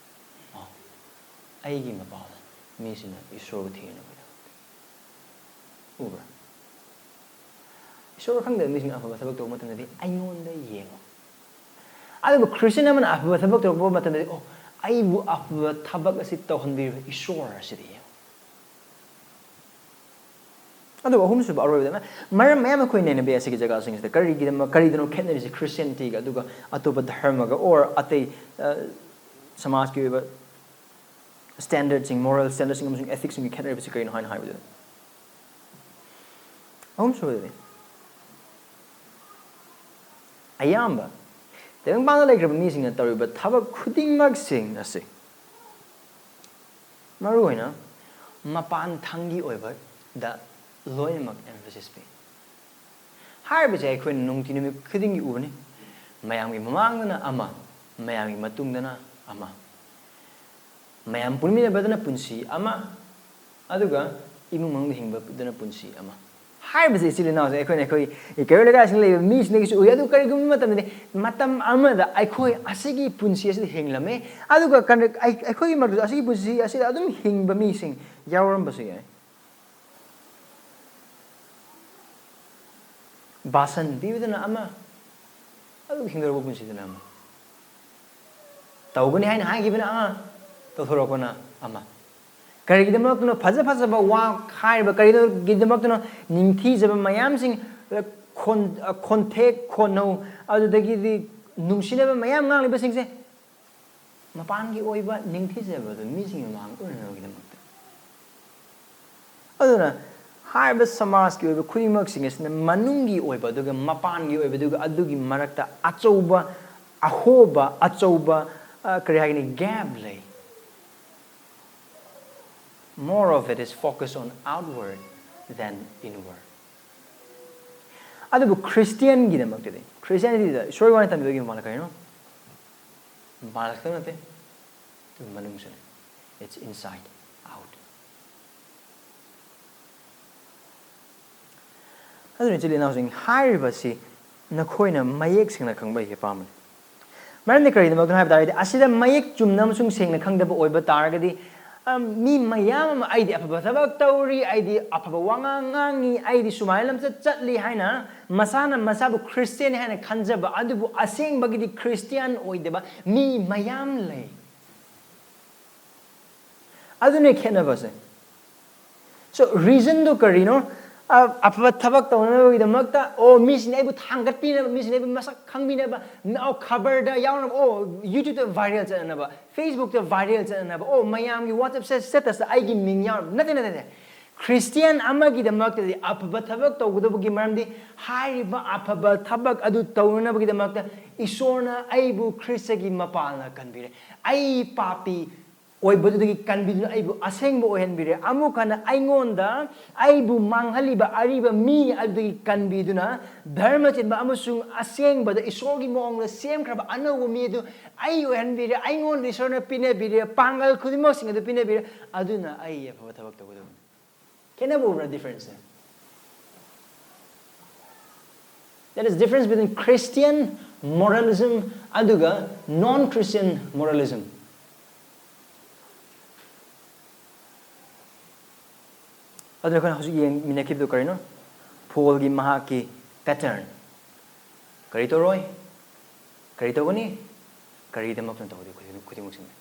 ꯑꯣ, ꯑꯩꯒꯤ ꯃꯄꯥꯎꯅ ꯃꯤꯁꯤꯡꯅ ꯏꯁꯣꯔꯕꯨ ꯊꯦꯡꯅꯕꯒꯤꯗꯃꯛꯇ꯫ ꯎꯕ꯭ꯔꯥ? ꯏꯁꯣꯔ ꯈꯪꯗꯕ ꯃꯤꯁꯤꯡꯅ ꯑꯐꯕ ꯊꯕꯛ ꯇꯧꯕ ꯃꯇꯝꯗꯗꯤ ꯑꯩꯉꯣꯟꯗ ꯌꯦꯡꯉꯨ꯫ ꯑꯗꯨꯕꯨ ꯈ꯭ꯔꯤꯁꯇꯤꯌꯟ ꯑꯃꯅ ꯑꯐꯕ ꯊꯕꯛ ꯇꯧꯔꯛꯄ ꯃꯇꯝꯗꯗꯤ, "ꯑꯣ, ꯑꯩꯕꯨ ꯑꯐꯕ ꯊꯕꯛ ꯑꯁꯤ ꯇꯧꯍꯟꯕꯤꯔꯤꯕ ꯏꯁꯣꯔ ꯑꯁꯤꯗ ꯌꯦꯡꯉꯨ"꯫ ꯑꯗꯨꯒ ꯑꯍꯨꯝꯁꯨꯕ ꯑꯔꯣꯏꯕꯗ ꯃ-, ꯃꯔꯝ ꯃꯌꯥꯝ ꯑꯩꯈꯣꯏ ꯅꯩꯅꯕ ꯌꯥꯏ ꯁꯤꯒꯤ ꯖꯒꯥꯁꯤꯡꯁꯤꯗ꯫ ꯀꯔꯤꯒꯤꯗꯃꯛ, ꯀꯔꯤꯗꯅꯣ ꯈꯦꯠꯅꯔꯤꯁꯦ ꯈ꯭ꯔꯤꯁꯇꯤꯌꯥꯅꯤꯇꯤꯒ ꯑꯗꯨꯒ ꯑꯇꯣꯞꯄ ꯙꯔꯃꯒ or ꯑꯇꯩ, ꯑ, ꯁꯃꯥꯖꯀꯤ ꯑꯣꯏꯕ ꯁ꯭ꯇꯦꯟꯗꯔꯗꯁꯤꯡ, ꯃꯣꯔꯦꯜ ꯁ꯭ꯇꯦꯟꯗꯔꯗꯁꯤꯡ ꯑꯃꯁꯨꯡ ꯑꯦꯊꯤꯛꯁꯁꯤꯡꯒꯤ ꯈꯦꯠꯅꯔꯤꯕꯁꯤ ꯀꯔꯤꯅꯣ ꯍꯥꯏꯅ ꯍꯥꯏꯕꯗꯨꯗ? ꯑꯍꯨꯝꯁꯨꯕꯗꯗꯤ, ꯑꯌꯥꯝꯕ ꯇꯥꯏꯕꯪꯄꯥꯟꯗ ꯂꯩꯈ꯭ꯔꯕ ꯃꯤꯁꯤꯡꯅ ꯇꯧꯔꯤꯕ ꯊꯕꯛ ꯈꯨꯗꯤꯡꯃꯛꯁꯤꯡ ꯑꯁꯤ ꯃꯔꯨꯑꯣꯏꯅ ꯃꯄꯥꯟ ꯊꯪꯒꯤ ꯑꯣꯏꯕꯗ ꯂꯣꯏꯅꯃꯛ emphasis ꯄꯤ꯫ ꯍꯥꯏꯔꯤꯕꯁꯦ ꯑꯩꯈꯣꯏꯅ ꯅꯨꯡꯇꯤ ꯅꯨꯃꯤꯠ ꯈꯨꯗꯤꯡꯒꯤ ꯎꯕꯅꯤ꯫ ꯃꯌꯥꯝꯒꯤ ꯃꯃꯥꯡꯗꯅ ꯑꯃ, ꯃꯌꯥꯝꯒꯤ ꯃꯇꯨꯡꯗꯅ ꯑꯃ꯫ ꯃꯌꯥꯝ ꯄꯨꯟꯃꯤꯟꯅꯕꯗꯅ ꯄꯨꯟꯁꯤ ꯑꯃ, ꯑꯗꯨꯒ ꯏꯃꯨꯡ ꯃꯅꯨꯡꯗ ꯍꯤꯡꯕꯗꯅ ꯄꯨꯟꯁꯤ ꯑꯃ꯫ ꯍꯥꯏꯔꯤꯕꯁꯦ ꯏꯆꯤꯜ ꯏꯅꯥꯎꯁꯦ ꯑꯩꯈꯣꯏꯅ ꯑꯩꯈꯣꯏ ꯀꯩꯔꯣꯏ ꯂꯩꯀꯥꯏꯁꯤꯡ ꯂꯩꯕ ꯃꯤꯁꯤꯡꯗꯒꯤꯁꯨ ꯎꯏ꯫ ꯑꯗꯨ ꯀꯔꯤꯒꯨꯝꯕ ꯃꯇꯝꯗꯗꯤ ꯃꯇꯝ ꯑꯃꯗ ꯑꯩꯈꯣꯏ ꯑꯁꯤꯒꯤ ꯄꯨꯟꯁꯤ ꯑꯁꯤꯗ ꯍꯤꯡꯂꯝꯃꯦ, ꯑꯗꯨꯒ ꯀꯟ-, ꯑꯩ-, ꯑꯩꯈꯣꯏꯒꯤ ꯃꯔꯛꯇꯁꯨ ꯑꯁꯤꯒꯤ ꯄꯨꯟꯁꯤ ꯑꯁꯤꯗ ꯑꯗꯨꯝ ꯍꯤꯡꯕ ꯃꯤꯁꯤꯡ ꯌꯥꯎꯔꯝꯕꯁꯨ ꯌꯥꯏ꯫ ꯕꯥꯁꯟ ꯄꯤꯕꯗꯅ ꯑꯃ, ꯑꯗꯨꯒ ꯍꯤꯡꯗꯣꯔꯛꯄ ꯄꯨꯟꯁꯤꯗꯅ ꯑꯃ꯫ ꯇꯧꯒꯅꯤ ꯍꯥꯏꯅ ꯍꯥꯏꯈꯤꯕꯅ ꯑꯃ, ꯇꯧꯊꯣꯔꯛꯄꯅ ꯑꯃ꯫ ꯀꯔꯤꯒꯤꯗꯃꯛꯇꯅꯣ ꯐꯖ ꯐꯖꯕ ꯋꯥ ꯍꯥꯏꯔꯤꯕ, ꯀꯔꯤꯒꯤꯗꯃꯛꯇꯅꯣ ꯅꯤꯡꯊꯤꯖꯕ ꯃꯌꯥꯝꯁꯤꯡ, ꯈꯣꯟ-, ꯈꯣꯟꯊꯦꯛ ꯈꯣꯟꯅꯧ, ꯑꯗꯨꯗꯒꯤꯗꯤ ꯅꯨꯡꯁꯤꯅꯕ ꯃꯌꯥꯝ ꯉꯥꯡꯂꯤꯕꯁꯤꯡꯁꯦ? ꯃꯄꯥꯟꯒꯤ ꯑꯣꯏꯕ ꯅꯤꯡꯊꯤꯖꯕꯗꯨ ꯃꯤꯁꯤꯡꯒꯤ ꯃꯃꯥꯡꯗ ꯎꯠꯅꯅꯕꯒꯤꯗꯃꯛꯇ꯫ ꯑꯗꯨꯅ ꯍꯥꯏꯔꯤꯕ ꯁꯃꯥꯖꯀꯤ ꯑꯣꯏꯕ ꯈꯨꯗꯤꯡꯃꯛꯁꯤꯡ ꯑꯁꯤꯅ ꯃꯅꯨꯡꯒꯤ ꯑꯣꯏꯕ ꯑꯗꯨꯒ ꯃꯄꯥꯟꯒꯤ ꯑꯣꯏꯕ ꯑꯗꯨꯒ ꯑꯗꯨꯒꯤ ꯃꯔꯛꯇ ꯑꯆꯧꯕ ꯑꯍꯣꯕ, ꯑꯆꯧꯕ, ꯑ, ꯀꯔꯤ ꯍꯥꯏꯒꯅꯤ, gap ꯂꯩ꯫ More of it is focused on outward than inward. ꯑꯗꯨꯕꯨ ꯈ꯭ꯔꯤꯁꯇꯤꯌꯟꯒꯤꯗꯃꯛꯇꯗꯤ, ꯈ꯭ꯔꯤꯁꯇꯤꯌꯥꯅꯤꯇꯤꯗ ꯏꯁꯣꯔꯒꯤ ꯋꯥꯅ ꯇꯝꯕꯤꯕꯒꯤ ꯃꯃꯥꯡꯗ ꯀꯔꯤꯅꯣ? ꯃꯄꯥꯟ ꯈꯛꯇ ꯅꯠꯇꯦ, ꯑꯗꯨ ꯃꯅꯨꯡꯁꯨꯅꯤ꯫ It's inside out. ꯑꯗꯨꯅ ꯏꯆꯤꯜ ꯏꯅꯥꯎꯁꯤꯡ, ꯍꯥꯏꯔꯤꯕꯁꯤ ꯅꯈꯣꯏꯅ ꯃꯌꯦꯛ ꯁꯦꯡꯅ ꯈꯪꯕ ꯑꯩꯒꯤ ꯑꯄꯥꯝꯕꯅꯤ꯫ ꯃꯔꯝꯗꯤ ꯀꯔꯤꯒꯤꯗꯃꯛꯇꯅꯣ ꯍꯥꯏꯕ ꯇꯥꯔꯒꯗꯤ, ꯑꯁꯤꯗ ꯃꯌꯦꯛ ꯆꯨꯝꯅ ꯑꯃꯁꯨꯡ ꯁꯦꯡꯅ ꯈꯪꯗꯕ ꯑꯣꯏꯕ ꯇꯥꯔꯒꯗꯤ, ꯑꯝ, ꯃꯤ ꯃꯌꯥꯝ ꯑꯃ "ꯑꯩꯗꯤ ꯑꯐꯕ ꯊꯕꯛ ꯇꯧꯔꯤ, ꯑꯩꯗꯤ ꯑꯐꯕ ꯋꯥꯉꯥꯡ ꯉꯥꯡꯉꯤ, ꯑꯩꯗꯤ ꯁꯨꯃꯥꯏꯅ ꯂꯝꯆꯠ ꯆꯠꯂꯤ" ꯍꯥꯏꯅ ꯃꯁꯥꯅ ꯃꯁꯥꯕꯨ ꯈ꯭ꯔꯤꯁꯇꯤꯌꯥꯟ ꯍꯥꯏꯅ ꯈꯟꯖꯕ, ꯑꯗꯨꯕꯨ ꯑꯁꯦꯡꯕꯒꯤꯗꯤ ꯈ꯭ꯔꯤꯁꯇꯤꯌꯥꯟ ꯑꯣꯏꯗꯕ ꯃꯤ ꯃꯌꯥꯝ ꯂꯩ꯫ ꯑꯗꯨꯅꯦ ꯈꯦꯠꯅꯕꯁꯦ꯫ So, reasonꯗꯨ ꯀꯔꯤꯅꯣ? ꯑ-, ꯑꯐꯕ ꯊꯕꯛ ꯇꯧꯅꯕꯒꯤꯗꯃꯛꯇ, ꯑꯣ, ꯃꯤꯁꯤꯡꯅ ꯑꯩꯕꯨ ꯊꯥꯡꯒꯠꯄꯤꯅꯕ, ꯃꯤꯁꯤꯡꯅ ꯑꯩꯕꯨ ꯃꯁꯛ ꯈꯪꯕꯤꯅꯕ, ꯅ-, ꯑꯣ, ꯈꯕꯔꯗ ꯌꯥꯎꯅꯕ, ꯑꯣ, YouTubeꯇ viral ꯆꯠꯅꯕ, Facebookꯇ viral ꯆꯠꯅꯕ, ꯑꯣ, ꯃꯌꯥꯝꯒꯤ WhatsApp statusꯇ ꯑꯩꯒꯤ ꯃꯤꯡ ꯌꯥꯎꯅꯕ꯫ ꯅꯠꯇꯦ, ꯅꯠꯇꯦ, ꯅꯠꯇꯦ꯫ ꯈ꯭ꯔꯤꯁꯇꯤꯌꯥꯟ ꯑꯃꯒꯤꯗꯃꯛꯇꯗꯤ ꯑꯐꯕ ꯊꯕꯛ ꯇꯧꯒꯗꯕꯒꯤ ꯃꯔꯝꯗꯤ ꯍꯥꯏꯔꯤꯕ ꯑꯐꯕ ꯊꯕꯛ ꯑꯗꯨ ꯇꯧꯅꯅꯕꯒꯤꯗꯃꯛꯇ ꯏꯁꯣꯔꯅ ꯑꯩꯕꯨ ꯈ꯭ꯔꯤꯁꯇꯒꯤ ꯃꯄꯥꯜꯅ ꯀꯟꯕꯤꯔꯦ꯫ ꯑꯩ ꯄꯥꯄꯤ ꯑꯣꯏꯕꯗꯨꯗꯒꯤ ꯀꯟꯕꯤꯗꯨꯅ ꯑꯩꯕꯨ ꯑꯁꯦꯡꯕ ꯑꯣꯏꯍꯟꯕꯤꯔꯦ꯫ ꯑꯃꯨꯛ ꯍꯟꯅ ꯑꯩꯉꯣꯟꯗ ꯑꯩꯕꯨ ꯃꯥꯡꯍꯜꯂꯤꯕ ꯑꯔꯤꯕ ꯃꯤ ꯑꯗꯨꯗꯒꯤ ꯀꯟꯕꯤꯗꯨꯅ ꯙꯔꯃ ꯆꯦꯟꯕ ꯑꯃꯁꯨꯡ ꯑꯁꯦꯡꯕꯗ ꯏꯁꯣꯔꯒꯤ ꯃꯑꯣꯡꯗ ꯁꯦꯝꯈ꯭ꯔꯕ ꯑꯅꯧꯕ ꯃꯤ ꯑꯗꯨ ꯑꯩ ꯑꯣꯏꯍꯟꯕꯤꯔꯦ꯫ ꯑꯩꯉꯣꯟꯗ ꯏꯁꯣꯔꯅ ꯄꯤꯅꯕꯤꯔꯦ, ꯄꯥꯡꯒꯜ ꯈꯨꯗꯤꯡꯃꯛꯁꯤꯡ ꯑꯗꯨ ꯄꯤꯅꯕꯤꯔꯦ꯫ ꯑꯗꯨꯅ ꯑꯩ ꯑꯐꯕ ꯊꯕꯛ ꯇꯧꯒꯗꯕꯅꯤ꯫ ꯈꯦꯠꯅꯕ ꯎꯕ꯭ꯔꯥ differenceꯁꯦ? There is difference between Christian moralism ꯑꯗꯨꯒ non Christian moralism꯫ ꯑꯗꯨꯅ ꯑꯩꯈꯣꯏꯅ ꯍꯧꯖꯤꯛ ꯌꯦꯡꯃꯤꯟꯅꯈꯤꯕꯗꯨ ꯀꯔꯤꯅꯣ? ꯄꯣꯜꯒꯤ ꯃꯍꯥꯛꯀꯤ pattern꯫ ꯀꯔꯤ ꯇꯧꯔꯣꯏ? ꯀꯔꯤ ꯇꯧꯒꯅꯤ? ꯀꯔꯤꯗꯃꯛꯇꯅ ꯇꯧꯒꯗꯣꯏ ꯈꯨꯗꯤꯡ-, ꯈꯨꯗꯤꯡꯃꯛꯁꯤꯡꯅꯤ꯫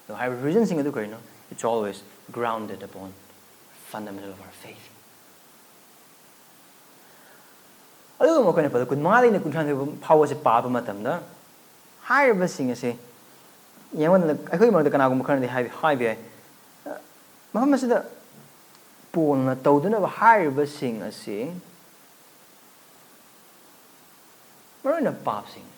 ꯑꯗꯣ ꯍꯥꯏꯔꯤꯕ reasonꯁꯤꯡ ꯑꯗꯨ ꯀꯔꯤꯅꯣ? It's always grounded upon fundamental of our faith꯫ ꯑꯗꯨꯒ ꯃꯈꯣꯏꯅ ꯄꯗ ꯀꯨꯟꯃꯉꯥꯗꯒꯤꯅ ꯀꯨꯟꯊ꯭ꯔꯥ ꯐꯥꯎꯕꯁꯦ ꯄꯥꯕ ꯃꯇꯝꯗ ꯍꯥꯏꯔꯤꯕꯁꯤꯡ ꯑꯁꯤ ꯌꯦꯡꯕ ꯃꯇꯝꯗ ꯑꯩꯈꯣꯏꯒꯤ ꯃꯔꯛꯇ ꯀꯅꯥꯒꯨꯝꯕ ꯈꯔꯅꯗꯤ ꯍꯥꯏꯕ, ꯍꯥꯏꯕ ꯌꯥꯏ, ꯃꯐꯝ ꯑꯁꯤꯗ ꯄꯣꯜꯅ ꯇꯧꯗꯅꯕ ꯍꯥꯏꯔꯤꯕꯁꯤꯡ ꯑꯁꯤ ꯃꯔꯨꯑꯣꯏꯅ ꯄꯥꯞꯁꯤꯡꯅꯤ꯫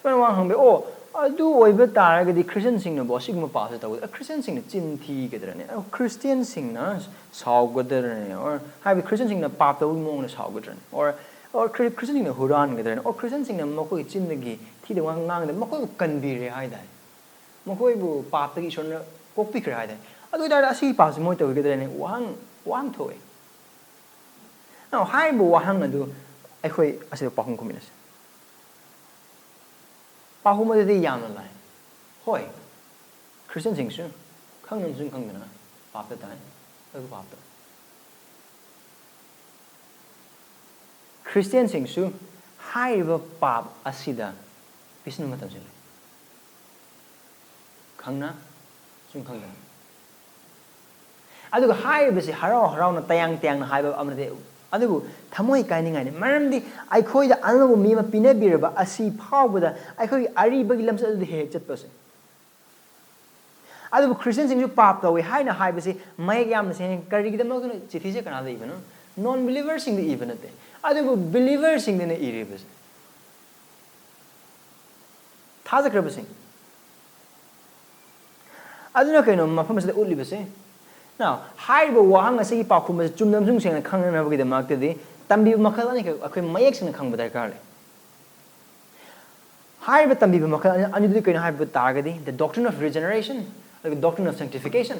ꯁꯨꯃꯥꯏꯅ ꯋꯥ ꯍꯪꯕ ꯌꯥꯏ, "ꯑꯣ, ꯑꯗꯨ ꯑꯣꯏꯕ ꯇꯥꯔꯒꯗꯤ ꯈ꯭ꯔꯤꯁꯇꯤꯌꯟꯁꯤꯡꯅꯕꯨ ꯑꯁꯤꯒꯨꯝꯕ ꯄꯥꯞꯁꯦ ꯇꯧꯒꯗ꯭ꯔꯥ? ꯈ꯭ꯔꯤꯁꯇꯤꯌꯟꯁꯤꯡꯅ ꯆꯤꯟ ꯊꯤꯒꯗ꯭ꯔꯅꯦ? ꯑꯣ, ꯈ꯭ꯔꯤꯁꯇꯤꯌꯟꯁꯤꯡꯅ ꯁꯥꯎꯒꯗ꯭ꯔꯅꯦ? Or ꯍꯥꯏꯕꯗꯤ ꯈ꯭ꯔꯤꯁꯇꯤꯌꯟꯁꯤꯡꯅ ꯄꯥꯞ ꯇꯧꯕꯒꯤ ꯃꯑꯣꯡꯗ ꯁꯥꯎꯒꯗ꯭ꯔꯅꯦ? Or, or ꯈ꯭ꯔꯤ-, ꯈ꯭ꯔꯤꯁꯇꯤꯌꯟꯁꯤꯡꯅ ꯍꯨꯔꯥꯟꯒꯗ꯭ꯔꯅꯦ? Or ꯈ꯭ꯔꯤꯁꯇꯤꯌꯟꯁꯤꯡꯅ ꯃꯈꯣꯏꯒꯤ ꯆꯤꯟꯗꯒꯤ ꯊꯤꯗꯕ ꯋꯥ ꯉꯥꯡꯒꯗ꯭ꯔꯥ? ꯃꯈꯣꯏꯕꯨ ꯀꯟꯕꯤꯔꯦ ꯍꯥꯏ ꯇꯥꯔꯦ꯫ ꯃꯈꯣꯏꯕꯨ ꯄꯥꯞꯇꯒꯤ ꯏꯁꯣꯔꯅ ꯀꯣꯛꯄꯤꯈ꯭ꯔꯦ ꯍꯥꯏ ꯇꯥꯔꯦ꯫ ꯑꯗꯨ ꯑꯣꯏ ꯇꯥꯔꯗꯤ ꯑꯁꯤꯒꯤ ꯄꯥꯞꯁꯦ ꯃꯣꯏ ꯇꯧꯒꯗ꯭ꯔꯅꯦ?" ꯋꯥꯍꯪ, ꯋꯥꯍꯪ ꯊꯣꯛꯑꯦ꯫ ꯑꯗꯣ ꯍꯥꯏꯔꯤꯕ ꯋꯥꯍꯪ ꯑꯗꯨ ꯑꯩꯈꯣꯏ ꯑꯁꯤꯗ ꯄꯥꯎꯈꯨꯝ ꯈꯨꯝꯃꯤꯟꯅꯁꯤ꯫ ꯄꯥꯎꯈꯨꯝ ꯑꯗꯨꯗꯤ ꯌꯥꯝꯅ ꯂꯥꯏ꯫ ꯍꯣꯏ, ꯈ꯭ꯔꯤꯁꯇꯤꯌꯥꯟꯁꯤꯡꯁꯨ ꯈꯪꯗꯅꯁꯨ ꯈꯪꯗꯅ ꯄꯥꯞꯇ ꯇꯥꯏ꯫ ꯑꯗꯨ ꯄꯥꯞꯇ ꯈ꯭ꯔꯤꯁꯇꯤꯌꯥꯟꯁꯤꯡꯁꯨ ꯍꯥꯏꯔꯤꯕ ꯄꯥꯞ ꯑꯁꯤꯗ ꯄꯤꯁꯤꯟꯕ ꯃꯇꯝꯁꯨ ꯂꯩ꯫ ꯈꯪꯅ ꯁꯨꯝ ꯈꯪꯗꯅ꯫ ꯑꯗꯨꯒ ꯍꯥꯏꯔꯤꯕꯁꯤ ꯍꯔꯥꯎ ꯍꯔꯥꯎꯅ, ꯇꯌꯥꯡ ꯇꯌꯥꯡꯅ ꯍꯥꯏꯕ ꯑꯃ ꯅꯠꯇꯦ, ꯑꯗꯨꯕꯨ ꯊꯃꯣꯏ ꯀꯥꯏꯅꯤꯡꯉꯥꯏꯅꯤ꯫ ꯃꯔꯝꯗꯤ ꯑꯩꯈꯣꯏꯗ ꯑꯅꯧꯕ ꯃꯤ ꯑꯃ ꯄꯤꯅꯕꯤꯔꯕ ꯑꯁꯤ ꯐꯥꯎꯕꯗ ꯑꯩꯈꯣꯏꯒꯤ ꯑꯔꯤꯕꯒꯤ ꯂꯝꯆꯠ ꯑꯗꯨꯗ ꯍꯦꯛ ꯍꯦꯛ ꯆꯠꯄꯁꯦ꯫ ꯑꯗꯨꯕꯨ ꯈ꯭ꯔꯤꯁꯇꯤꯌꯥꯟꯁꯤꯡꯁꯨ ꯄꯥꯞ ꯇꯧꯏ ꯍꯥꯏꯅ ꯍꯥꯏꯕꯁꯤ ꯃꯌꯦꯛ ꯌꯥꯝꯅ ꯁꯦꯡꯉꯤ꯫ ꯀꯔꯤꯒꯤꯗꯃꯛꯇꯅꯣ? ꯆꯤꯊꯤꯁꯦ ꯀꯅꯥꯗ ꯏꯕꯅꯣ? ꯅꯣꯟ ꯕꯤꯂꯤꯚꯔꯁꯤꯡꯗ ꯏꯕ ꯅꯠꯇꯦ, ꯑꯗꯨꯕꯨ ꯕꯤꯂꯤꯚꯔꯁꯤꯡꯗꯅ ꯏꯔꯤꯕꯁꯦ, ꯊꯥꯖꯈ꯭ꯔꯕꯁꯤꯡ꯫ ꯑꯗꯨꯅ ꯀꯩꯅꯣ ꯃꯐꯝ ꯑꯁꯤꯗ ꯎꯠꯂꯤꯕꯁꯦ? Now, ꯍꯥꯏꯔꯤꯕ ꯋꯥꯍꯪ ꯑꯁꯤꯒꯤ ꯄꯥꯎꯈꯨꯝ ꯑꯁꯤ ꯆꯨꯝꯅ ꯑꯃꯁꯨꯡ ꯁꯦꯡꯅ ꯈꯪꯅꯅꯕꯒꯤꯗꯃꯛꯇꯗꯤ ꯇꯝꯕꯤꯕ ꯃꯈꯜ ꯑꯅꯤꯈꯛ ꯑꯩꯈꯣꯏ ꯃꯌꯦꯛ ꯁꯦꯡꯅ ꯈꯪꯕ ꯗꯔꯀꯥꯔ ꯂꯩ꯫ ꯍꯥꯏꯔꯤꯕ ꯇꯝꯕꯤꯕ ꯃꯈꯜ ꯑꯅꯤ-, ꯑꯅꯤꯗꯨꯗꯤ ꯀꯩꯅꯣ ꯍꯥꯏꯕ ꯇꯥꯔꯒꯗꯤ, the doctrine of regeneration ꯑꯗꯨꯒ doctrine of sanctification꯫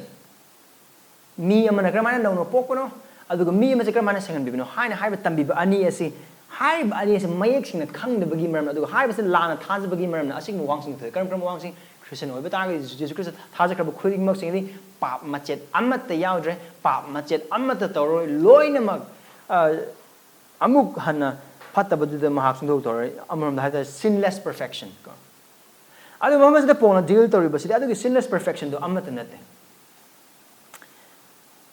ꯃꯤ ꯑꯃꯅ ꯀꯔꯝꯍꯥꯏꯅ ꯅꯧꯅ ꯄꯣꯛꯄꯅꯣ, ꯑꯗꯨꯒ ꯃꯤ ꯑꯃꯁꯦ ꯀꯔꯝꯍꯥꯏꯅ ꯁꯦꯡꯍꯟꯕꯤꯕꯅꯣ ꯍꯥꯏꯅ ꯍꯥꯏꯕ ꯇꯝꯕꯤꯕ ꯑꯅꯤ ꯑꯁꯤ, ꯍꯥꯏꯔꯤꯕ ꯑꯅꯤ ꯑꯁꯤ ꯃꯌꯦꯛ ꯁꯦꯡꯅ ꯈꯪꯗꯕꯒꯤ ꯃꯔꯝꯅ, ꯑꯗꯨꯒ ꯍꯥꯏꯔꯤꯕꯁꯤ ꯂꯥꯟꯅ ꯊꯥꯖꯕꯒꯤ ꯃꯔꯝꯅ ꯑꯁꯤꯒꯨꯝꯕ ꯋꯥꯍꯪꯁꯤꯡ ꯊꯣꯛꯑꯦ꯫ ꯀꯔꯝ ꯀꯔꯝꯕ ꯋꯥꯍꯪꯁꯤꯡ? ꯈ꯭ꯔꯤꯁꯇꯤꯌꯥꯟ ꯑꯣꯏꯕ ꯇꯥꯔꯒꯗꯤ ꯖꯤꯁꯨ ꯈ꯭ꯔꯤꯁꯇ ꯊꯥꯖꯈ꯭ꯔꯕ ꯈꯨꯗꯤꯡꯃꯛꯁꯤꯡꯗꯤ ꯄꯥꯞ ꯃꯆꯦꯠ ꯑꯃꯠꯇ ꯌꯥꯎꯗ꯭ꯔꯦ, ꯄꯥꯞ ꯃꯆꯦꯠ ꯑꯃꯠꯇ ꯇꯧꯔꯣꯏ, ꯂꯣꯏꯅꯃꯛ, ꯑ, ꯑꯃꯨꯛ ꯍꯟꯅ ꯐꯠꯇꯕꯗꯨꯗ ꯃꯍꯥꯛ ꯁꯨꯡꯇꯧ ꯇꯧꯔꯣꯏ꯫ ꯑꯃꯔꯣꯝꯗ ꯍꯥꯏ ꯇꯥꯔꯦ, sinless perfection ꯀꯣ꯫ ꯑꯗꯨ ꯃꯐꯝ ꯑꯁꯤꯗ ꯄꯣꯜꯅ ꯗꯤꯜ ꯇꯧꯔꯤꯕꯁꯤꯗꯤ ꯑꯗꯨꯒꯤ sinless perfectionꯗꯣ ꯑꯃꯠꯇ ꯅꯠꯇꯦ꯫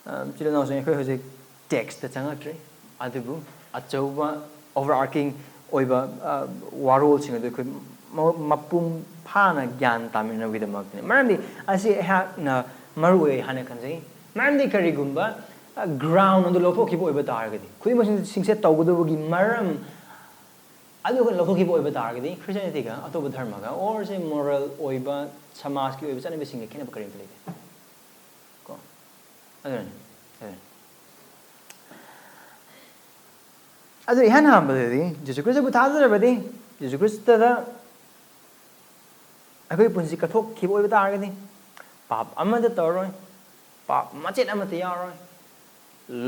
ꯑ, ꯏꯆꯤꯜ ꯏꯅꯥꯎꯁꯤꯡ, ꯑꯩꯈꯣꯏ ꯍꯧꯖꯤꯛ ꯇꯦꯛꯁꯇ ꯆꯪꯉꯛꯇ꯭ꯔꯤ, ꯑꯗꯨꯕꯨ ꯑꯆꯧꯕ overarching ꯑꯣꯏꯕ, ꯑ, ꯋꯥꯔꯣꯜꯁꯤꯡ ꯑꯗꯨ ꯑꯩꯈꯣꯏ ꯃ-, ꯃꯄꯨꯡ ꯐꯥꯅ ꯒ꯭ꯌꯥꯟ ꯇꯥꯃꯤꯟꯅꯕꯒꯤꯗꯃꯛꯇꯅꯤ꯫ ꯃꯔꯝꯗꯤ ꯑꯁꯤ ꯑꯩꯍꯥꯛꯅ ꯃꯔꯨ ꯑꯣꯏ ꯍꯥꯏꯅ ꯈꯟꯖꯩ꯫ ꯃꯔꯝꯗꯤ ꯀꯔꯤꯒꯨꯝꯕ, ꯑ, ground ꯑꯗꯨ ꯂꯧꯊꯣꯛꯈꯤꯕ ꯑꯣꯏꯕ ꯇꯥꯔꯒꯗꯤ, ꯈꯨꯗꯤꯡꯃꯛꯁꯤꯡ ꯁꯤꯡꯁꯦ ꯇꯧꯒꯗꯕꯒꯤ ꯃꯔꯝ ꯑꯗꯨ ꯑꯩꯈꯣꯏꯅ ꯂꯧꯊꯣꯛꯈꯤꯕ ꯑꯣꯏꯕ ꯇꯥꯔꯒꯗꯤ, Christianityꯒ ꯑꯇꯣꯞꯄ ꯙꯔꯃꯒ, or say moral ꯑꯣꯏꯕ, ꯁꯃꯥꯖꯀꯤ ꯑꯣꯏꯕ ꯆꯠꯅꯕꯤꯁꯤꯡꯒ ꯈꯦꯠꯅꯕ ꯀꯔꯤꯝꯇ ꯂꯩꯇꯦ꯫ ꯀꯣ? ꯑꯗꯨꯅꯅꯤ꯫ ꯑꯗꯨꯅꯤ꯫ ꯑꯗꯨ ꯏꯍꯥꯟ ꯍꯥꯟꯕꯗꯗꯤ ꯖꯤꯁꯨ ꯈ꯭ꯔꯤꯁꯇꯕꯨ ꯊꯥꯖꯔꯕꯗꯤ, ꯖꯤꯁꯨ ꯈ꯭ꯔꯤꯁꯇꯗ ꯑꯩꯈꯣꯏꯒꯤ ꯄꯨꯟꯁꯤ ꯀꯠꯊꯣꯛꯈꯤꯕ ꯑꯣꯏꯕ ꯇꯥꯔꯒꯗꯤ, ꯄꯥꯞ ꯑꯃꯠꯇ ꯇꯧꯔꯔꯣꯏ, ꯄꯥꯞ ꯃꯆꯦꯠ ꯑꯃꯠꯇ ꯌꯥꯎꯔꯔꯣꯏ,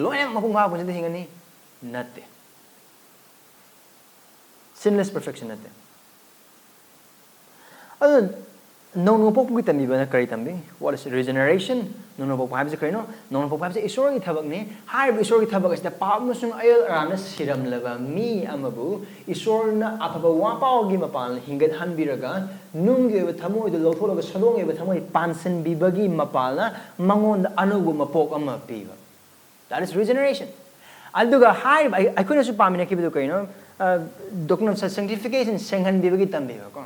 ꯂꯣꯏꯅꯃꯛ ꯃꯄꯨꯡ ꯐꯥꯕ ꯄꯨꯟꯁꯤꯗ ꯍꯤꯡꯉꯅꯤ? ꯅꯠꯇꯦ꯫ Sinless perfection ꯅꯠꯇꯦ꯫ ꯑꯗꯨꯅ ꯅꯧꯅ ꯄꯣꯛꯄꯒꯤ ꯇꯝꯕꯤꯕꯅ ꯀꯔꯤ ꯇꯝꯕꯤ? What is regeneration? ꯅꯧꯅ ꯄꯣꯛꯄ ꯍꯥꯏꯕꯁꯤ ꯀꯔꯤꯅꯣ? ꯅꯧꯅ ꯄꯣꯛꯄ ꯍꯥꯏꯕꯁꯤ ꯏꯁꯣꯔꯒꯤ ꯊꯕꯛꯅꯤ꯫ ꯍꯥꯏꯔꯤꯕ ꯏꯁꯣꯔꯒꯤ ꯊꯕꯛ ꯑꯁꯤꯗ ꯄꯥꯞ ꯑꯃꯁꯨꯡ ꯑꯌꯣꯜ ꯑꯔꯥꯟꯅ ꯁꯤꯔꯝꯂꯕ ꯃꯤ ꯑꯃꯕꯨ ꯏꯁꯣꯔꯅ ꯑꯐꯕ ꯋꯥꯄꯥꯎꯒꯤ ꯃꯄꯥꯟ ꯍꯤꯡꯒꯠꯍꯟꯕꯤꯔꯒ, ꯅꯨꯡꯒꯤ ꯑꯣꯏꯕ ꯊꯃꯣꯏꯗꯨ ꯂꯧꯊꯣꯛꯂꯒ ꯁꯗꯣꯝꯒꯤ ꯑꯣꯏꯕ ꯊꯃꯣꯏ ꯄꯥꯟꯁꯤꯟꯕꯤꯕꯒꯤ ꯃꯄꯥꯜꯅ ꯃꯉꯣꯟꯗ ꯑꯅꯧꯕ ꯃꯄꯣꯛ ꯑꯃ ꯄꯤꯕ꯫ That is regeneration. ꯑꯗꯨꯒ ꯍꯥꯏꯔꯤꯕ ꯑꯩ- ꯑꯩꯈꯣꯏꯅꯁꯨ ꯄꯥꯃꯤꯟꯅꯈꯤꯕꯗꯨ ꯀꯩꯅꯣ? Doctrine of sanctification, ꯁꯦꯡꯍꯟꯕꯤꯕꯒꯤ ꯇꯝꯕꯤꯕꯀꯣ꯫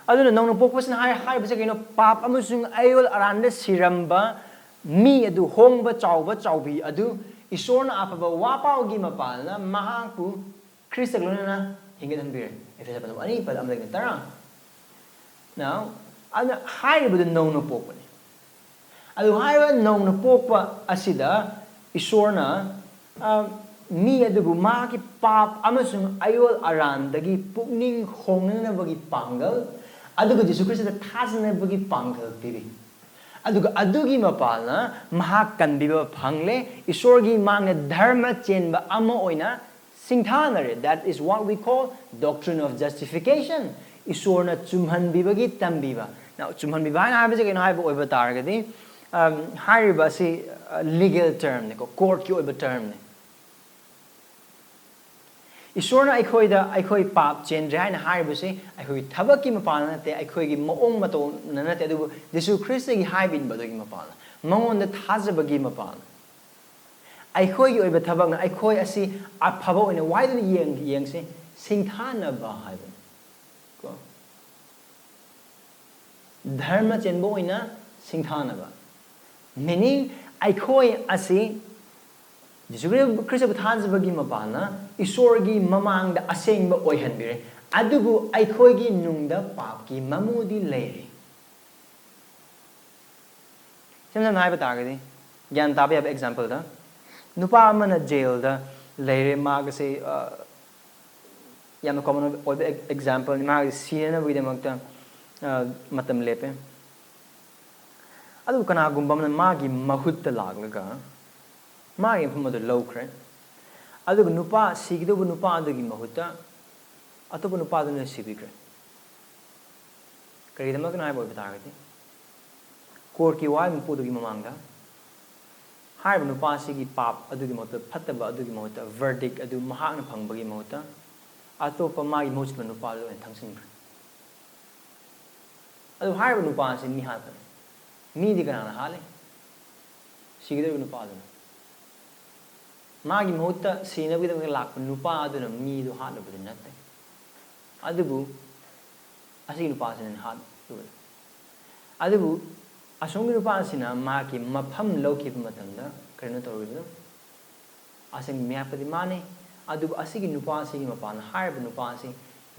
ꯑꯗꯨꯅ ꯅꯧꯅ ꯄꯣꯛꯄꯁꯤꯅ ꯍꯥꯏ- ꯍꯥꯏꯔꯤꯕꯁꯦ ꯀꯩꯅꯣ? ꯄꯥꯞ ꯑꯃꯁꯨꯡ ꯑꯌꯣꯜ ꯑꯔꯥꯟꯗ ꯁꯤꯔꯝꯕ ꯃꯤ ꯑꯗꯨ, ꯍꯣꯡꯕ ꯆꯥꯎꯕ ꯆꯥꯎꯕꯤ ꯑꯗꯨ ꯏꯁꯣꯔꯅ ꯑꯐꯕ ꯋꯥꯄꯥꯎꯒꯤ ꯃꯄꯥꯜꯅ ꯃꯍꯥꯛꯄꯨ ꯈ꯭ꯔꯤꯁꯇꯒ ꯂꯣꯏꯅꯅ ꯍꯤꯡꯒꯠꯍꯟꯕꯤꯔꯦ꯫ ꯑꯦꯐꯦꯁ ꯄꯗ ꯑꯅꯤ, ꯄꯗ ꯑꯃꯗꯒꯤꯅ ꯇꯔꯥ꯫ Now, ꯑꯗꯨꯅ ꯍꯥꯏꯔꯤꯕꯗꯨ ꯅꯧꯅ ꯄꯣꯛꯄꯅꯤ꯫ ꯑꯗꯨ ꯍꯥꯏꯔꯤꯕ ꯅꯧꯅ ꯄꯣꯛꯄ ꯑꯁꯤꯗ ꯏꯁꯣꯔꯅ, ꯑ, ꯃꯤ ꯑꯗꯨꯕꯨ ꯃꯍꯥꯛꯀꯤ ꯄꯥꯞ ꯑꯃꯁꯨꯡ ꯑꯌꯣꯜ ꯑꯔꯥꯟꯗꯒꯤ ꯄꯨꯛꯅꯤꯡ ꯍꯣꯡꯅꯅꯕꯒꯤ ꯄꯥꯡꯒꯜ, ꯑꯗꯨꯒ ꯖꯤꯁꯨ ꯈ꯭ꯔꯤꯁꯇꯗ ꯊꯥꯖꯅꯕꯒꯤ ꯄꯥꯡꯒꯜ ꯄꯤꯔꯤ꯫ ꯑꯗꯨꯒ ꯑꯗꯨꯒꯤ ꯃꯄꯥꯜꯅ ꯃꯍꯥꯛ ꯀꯟꯕꯤꯕ ꯐꯪꯂꯦ, ꯏꯁꯣꯔꯒꯤ ꯃꯥꯡꯗ ꯙꯔꯃ ꯆꯦꯟꯕ ꯑꯃ ꯑꯣꯏꯅ ꯁꯤꯡꯊꯥꯅꯔꯦ꯫ That is what we call doctrine of justification. ꯏꯁꯣꯔꯅ ꯆꯨꯝꯍꯟꯕꯤꯕꯒꯤ ꯇꯝꯕꯤꯕ꯫ Now, ꯆꯨꯝꯍꯟꯕꯤꯕ ꯍꯥꯏꯅ ꯍꯥꯏꯕꯁꯦ ꯀꯩꯅꯣ ꯍꯥꯏꯕ ꯑꯣꯏꯕ ꯇꯥꯔꯒꯗꯤ, ꯑꯝ, ꯍꯥꯏꯔꯤꯕ ꯑꯁꯤ, ꯑ, legal termꯅꯤꯀꯣ, courtꯀꯤ ꯑꯣꯏꯕ termꯅꯤ꯫ ꯏꯁꯣꯔꯅ ꯑꯩꯈꯣꯏꯗ ꯑꯩꯈꯣꯏ ꯄꯥꯞ ꯆꯦꯟꯗ꯭ꯔꯦ ꯍꯥꯏꯅ ꯍꯥꯏꯔꯤꯕꯁꯤ ꯑꯩꯈꯣꯏꯒꯤ ꯊꯕꯛꯀꯤ ꯃꯄꯥꯟꯗ ꯅꯠꯇꯦ, ꯑꯩꯈꯣꯏꯒꯤ ꯃꯑꯣꯡ ꯃꯇꯧꯅ ꯅꯠꯇꯦ, ꯑꯗꯨꯕꯨ ꯖꯤꯁꯨ ꯈ꯭ꯔꯤꯁꯇꯒꯤ ꯍꯥꯏꯕ ꯏꯟꯕ ꯑꯗꯨꯒꯤ ꯃꯄꯥꯟꯗ, ꯃꯉꯣꯟꯗ ꯊꯥꯖꯕꯒꯤ ꯃꯄꯥꯟꯗ꯫ ꯑꯩꯈꯣꯏꯒꯤ ꯑꯣꯏꯕ ꯊꯕꯛꯅ ꯑꯩꯈꯣꯏ ꯑꯁꯤ ꯑꯐꯕ ꯑꯣꯏꯅ ꯋꯥꯏꯗꯨꯅ ꯌꯦꯡ-, ꯌꯦꯡꯁꯤ, ꯁꯤꯡꯊꯥꯅꯕ ꯍꯥꯏꯕꯅꯤ꯫ ꯀꯣ? ꯙꯔꯃ ꯆꯦꯟꯕ ꯑꯣꯏꯅ ꯁꯤꯡꯊꯥꯅꯕ꯫ Meaning, ꯑꯩꯈꯣꯏ ꯑꯁꯤ ꯖꯤꯁꯨ ꯈ꯭ꯔꯤꯁꯇꯕꯨ ꯊꯥꯖꯕꯒꯤ ꯃꯄꯥꯟꯅ ꯏꯁꯣꯔꯒꯤ ꯃꯃꯥꯡꯗ ꯑꯁꯦꯡꯕ ꯑꯣꯏꯍꯟꯕꯤꯔꯦ, ꯑꯗꯨꯕꯨ ꯑꯩꯈꯣꯏꯒꯤ ꯅꯨꯡꯗ ꯄꯥꯞꯀꯤ ꯃꯃꯨꯗꯤ ꯂꯩꯔꯤ꯫ ꯏꯁꯝ ꯁꯝꯅ ꯍꯥꯏꯕ ꯇꯥꯔꯒꯗꯤ, ꯒ꯭ꯌꯥꯟ ꯇꯥꯕ ꯌꯥꯕ exampleꯗ, ꯅꯨꯄꯥ ꯑꯃꯅ ꯖꯦꯜꯗ ꯂꯩꯔꯦ, ꯃꯥꯒꯁꯦ, ꯑ, ꯌꯥꯝꯅ common ꯑꯣꯏꯕ exampleꯅꯤ, ꯃꯥꯒꯤ ꯁꯤꯅꯅꯕꯒꯤꯗꯃꯛꯇ, ꯑ, ꯃꯇꯝ ꯂꯦꯞꯄꯦ꯫ ꯑꯗꯨꯕꯨ ꯀꯅꯥꯒꯨꯝꯕ ꯑꯃꯅ ꯃꯥꯒꯤ ꯃꯍꯨꯠꯇ ꯂꯥꯛꯂꯒ ꯃꯥꯒꯤ ꯃꯐꯝ ꯑꯗꯨ ꯂꯧꯈ꯭ꯔꯦ꯫ ꯑꯗꯨꯒ ꯅꯨꯄꯥ, ꯁꯤꯒꯗꯧꯕ ꯅꯨꯄꯥ ꯑꯗꯨꯒꯤ ꯃꯍꯨꯠꯇ ꯑꯇꯣꯞꯄ ꯅꯨꯄꯥꯗꯨꯅ ꯁꯤꯕꯤꯈ꯭ꯔꯦ꯫ ꯀꯔꯤꯒꯤꯗꯃꯛꯇꯅꯣ ꯍꯥꯏꯕ ꯑꯣꯏꯕ ꯇꯥꯔꯒꯗꯤ, ꯀꯣꯔꯠꯀꯤ ꯋꯥꯍꯩ ꯃꯄꯨꯗꯨꯒꯤ ꯃꯃꯥꯡꯗ ꯍꯥꯏꯔꯤꯕ ꯅꯨꯄꯥ ꯑꯁꯤꯒꯤ ꯄꯥꯞ ꯑꯗꯨꯒꯤ ꯃꯍꯨꯠꯇ, ꯐꯠꯇꯕ ꯑꯗꯨꯒꯤ ꯃꯍꯨꯠꯇ, verdict ꯑꯗꯨ ꯃꯍꯥꯛꯅ ꯐꯪꯕꯒꯤ ꯃꯍꯨꯠꯇ ꯑꯇꯣꯞꯄ ꯃꯥꯒꯤ ꯃꯍꯨꯠ ꯁꯤꯟꯕ ꯅꯨꯄꯥ ꯑꯗꯨ ꯑꯣꯏꯅ ꯊꯪꯁꯤꯟꯈ꯭ꯔꯦ꯫ ꯑꯗꯨ ꯍꯥꯏꯔꯤꯕ ꯅꯨꯄꯥ ꯑꯁꯤ ꯃꯤ ꯍꯥꯠꯄꯅꯤ꯫ ꯃꯤꯗꯤ ꯀꯅꯥꯅ ꯍꯥꯠꯂꯤ? ꯁꯤꯒꯗꯧꯔꯤꯕ ꯅꯨꯄꯥ ꯑꯗꯨꯅ꯫ ꯃꯥꯒꯤ ꯃꯍꯨꯠꯇ ꯁꯤꯅꯕꯒꯤꯗꯃꯛꯇ ꯂꯥꯛꯄ ꯅꯨꯄꯥ ꯑꯗꯨꯅ ꯃꯤꯗꯨ ꯍꯥꯠꯂꯨꯕꯗꯤ ꯅꯠꯇꯦ꯫ ꯑꯗꯨꯕꯨ ꯑꯁꯤꯒꯤ ꯅꯨꯄꯥꯁꯤꯅ ꯍꯥꯠꯂꯨꯕꯅꯤ꯫ ꯑꯗꯨꯕꯨ ꯑꯁꯣꯝꯒꯤ ꯅꯨꯄꯥꯁꯤꯅ ꯃꯍꯥꯛꯀꯤ ꯃꯐꯝ ꯂꯧꯈꯤꯕ ꯃꯇꯝꯗ ꯀꯔꯤꯅꯣ ꯇꯧꯔꯤꯕꯗꯣ? ꯑꯁꯦꯡꯕ ꯃꯤꯍꯥꯠꯄꯗꯤ ꯃꯥꯅꯤ, ꯑꯗꯨꯕꯨ ꯑꯁꯤꯒꯤ ꯅꯨꯄꯥꯁꯤꯒꯤ ꯃꯄꯥꯟꯅ ꯍꯥꯏꯔꯤꯕ ꯅꯨꯄꯥ ꯑꯁꯤ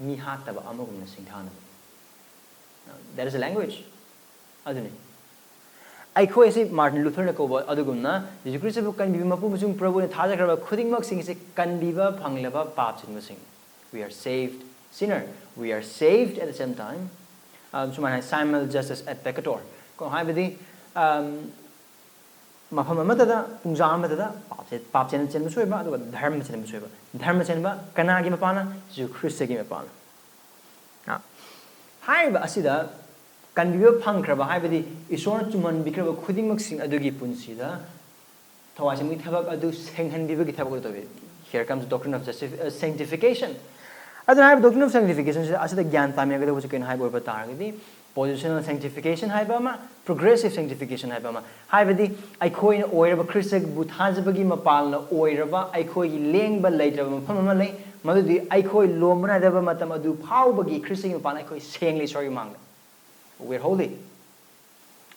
ꯃꯤ ꯍꯥꯠꯇꯕ ꯑꯃꯒꯨꯝꯅ ꯁꯤꯡꯊꯥꯅꯕ꯫ That is a language. ꯑꯗꯨꯅꯤ꯫ ꯑꯩꯈꯣꯏ ꯑꯁꯤ ꯃꯥꯔꯇꯤꯟ ꯂꯨꯊꯔꯅ ꯀꯧꯕ ꯑꯗꯨꯒꯨꯝꯅ ꯖꯤꯁꯨ ꯈ꯭ꯔꯤꯁꯇꯕꯨ ꯀꯟꯕꯤꯕ ꯃꯄꯨ ꯑꯃꯁꯨꯡ ꯄ꯭ꯔꯚꯨꯅ ꯊꯥꯖꯈ꯭ꯔꯕ ꯈꯨꯗꯤꯡꯃꯛꯁꯤꯡ ꯑꯁꯤ ꯀꯟꯕꯤꯕ ꯐꯪꯂꯕ ꯄꯥꯞ ꯆꯤꯟꯕꯁꯤꯡ꯫ We are saved sinner. We are saved at the same time. Um, ꯁꯨꯃꯥꯏꯅ ꯍꯥꯏ, simul justus et peccator꯫ ꯀꯣ ꯍꯥꯏꯕꯗꯤ, um, ꯃꯐꯝ ꯑꯃꯠꯇꯗ, ꯄꯨꯡꯖꯥ ꯑꯃꯠꯇꯗ ꯄꯥꯞꯁꯦ, ꯄꯥꯞ ꯆꯦꯟ-, ꯆꯦꯟꯕꯁꯨ ꯑꯣꯏꯕ, ꯑꯗꯨꯒ ꯙꯔꯃ ꯆꯦꯟꯕꯁꯨ ꯑꯣꯏꯕ꯫ ꯙꯔꯃ ꯆꯦꯟꯕ ꯀꯅꯥꯒꯤ ꯃꯄꯥꯅ? ꯖꯤꯁꯨ ꯈ꯭ꯔꯤꯁꯇꯒꯤ ꯃꯄꯥꯅ꯫ ꯑ, ꯍꯥꯏꯔꯤꯕ ꯑꯁꯤꯗ ꯀꯟꯕꯤꯕ ꯐꯪꯈ꯭ꯔꯕ, ꯍꯥꯏꯕꯗꯤ ꯏꯁꯣꯔꯅ ꯆꯨꯝꯍꯟꯕꯤꯈ꯭ꯔꯕ ꯈꯨꯗꯤꯡꯃꯛꯁꯤꯡ ꯑꯗꯨꯒꯤ ꯄꯨꯟꯁꯤꯗ ꯊꯋꯥꯏ ꯆꯪꯕꯒꯤ ꯊꯕꯛ ꯑꯗꯨ ꯁꯦꯡꯍꯟꯕꯤꯕꯒꯤ ꯊꯕꯛ ꯑꯗꯨ ꯇꯧꯏ꯫ Here comes doctrine of justif-, uh, sanctification. ꯑꯗꯨꯅ ꯍꯥꯏꯔꯤꯕ doctrine of sanctification ꯁꯤꯗ, ꯑꯁꯤꯗ ꯒ꯭ꯌꯥꯟ ꯇꯥꯃꯤꯟꯅꯒꯗꯧꯕꯁꯤ ꯀꯩꯅꯣ ꯍꯥꯏꯕ ꯑꯣꯏꯕ ꯇꯥꯔꯒꯗꯤ, positional sanctification ꯍꯥꯏꯕ ꯑꯃ, progressive sanctification ꯍꯥꯏꯕ ꯑꯃ꯫ ꯍꯥꯏꯕꯗꯤ ꯑꯩꯈꯣꯏꯅ ꯑꯣꯏꯔꯕ, ꯈ꯭ꯔꯤꯁꯇꯕꯨ ꯊꯥꯖꯕꯒꯤ ꯃꯄꯥꯜꯅ ꯑꯣꯏꯔꯕ ꯑꯩꯈꯣꯏꯒꯤ ꯂꯦꯡꯕ ꯂꯩꯇ꯭ꯔꯕ ꯃꯐꯝ ꯑꯃ ꯂꯩ, ꯃꯗꯨꯗꯤ ꯑꯩꯈꯣꯏ ꯂꯣꯝꯕ ꯅꯥꯏꯗꯕ ꯃꯇꯝ ꯑꯗꯨ ꯐꯥꯎꯕꯒꯤ ꯈ꯭ꯔꯤꯁꯇꯒꯤ ꯃꯄꯥꯟꯗ ꯑꯩꯈꯣꯏ ꯁꯦꯡꯂꯤ ꯏꯁꯣꯔꯒꯤ ꯃꯥꯡꯗ꯫ We're holy.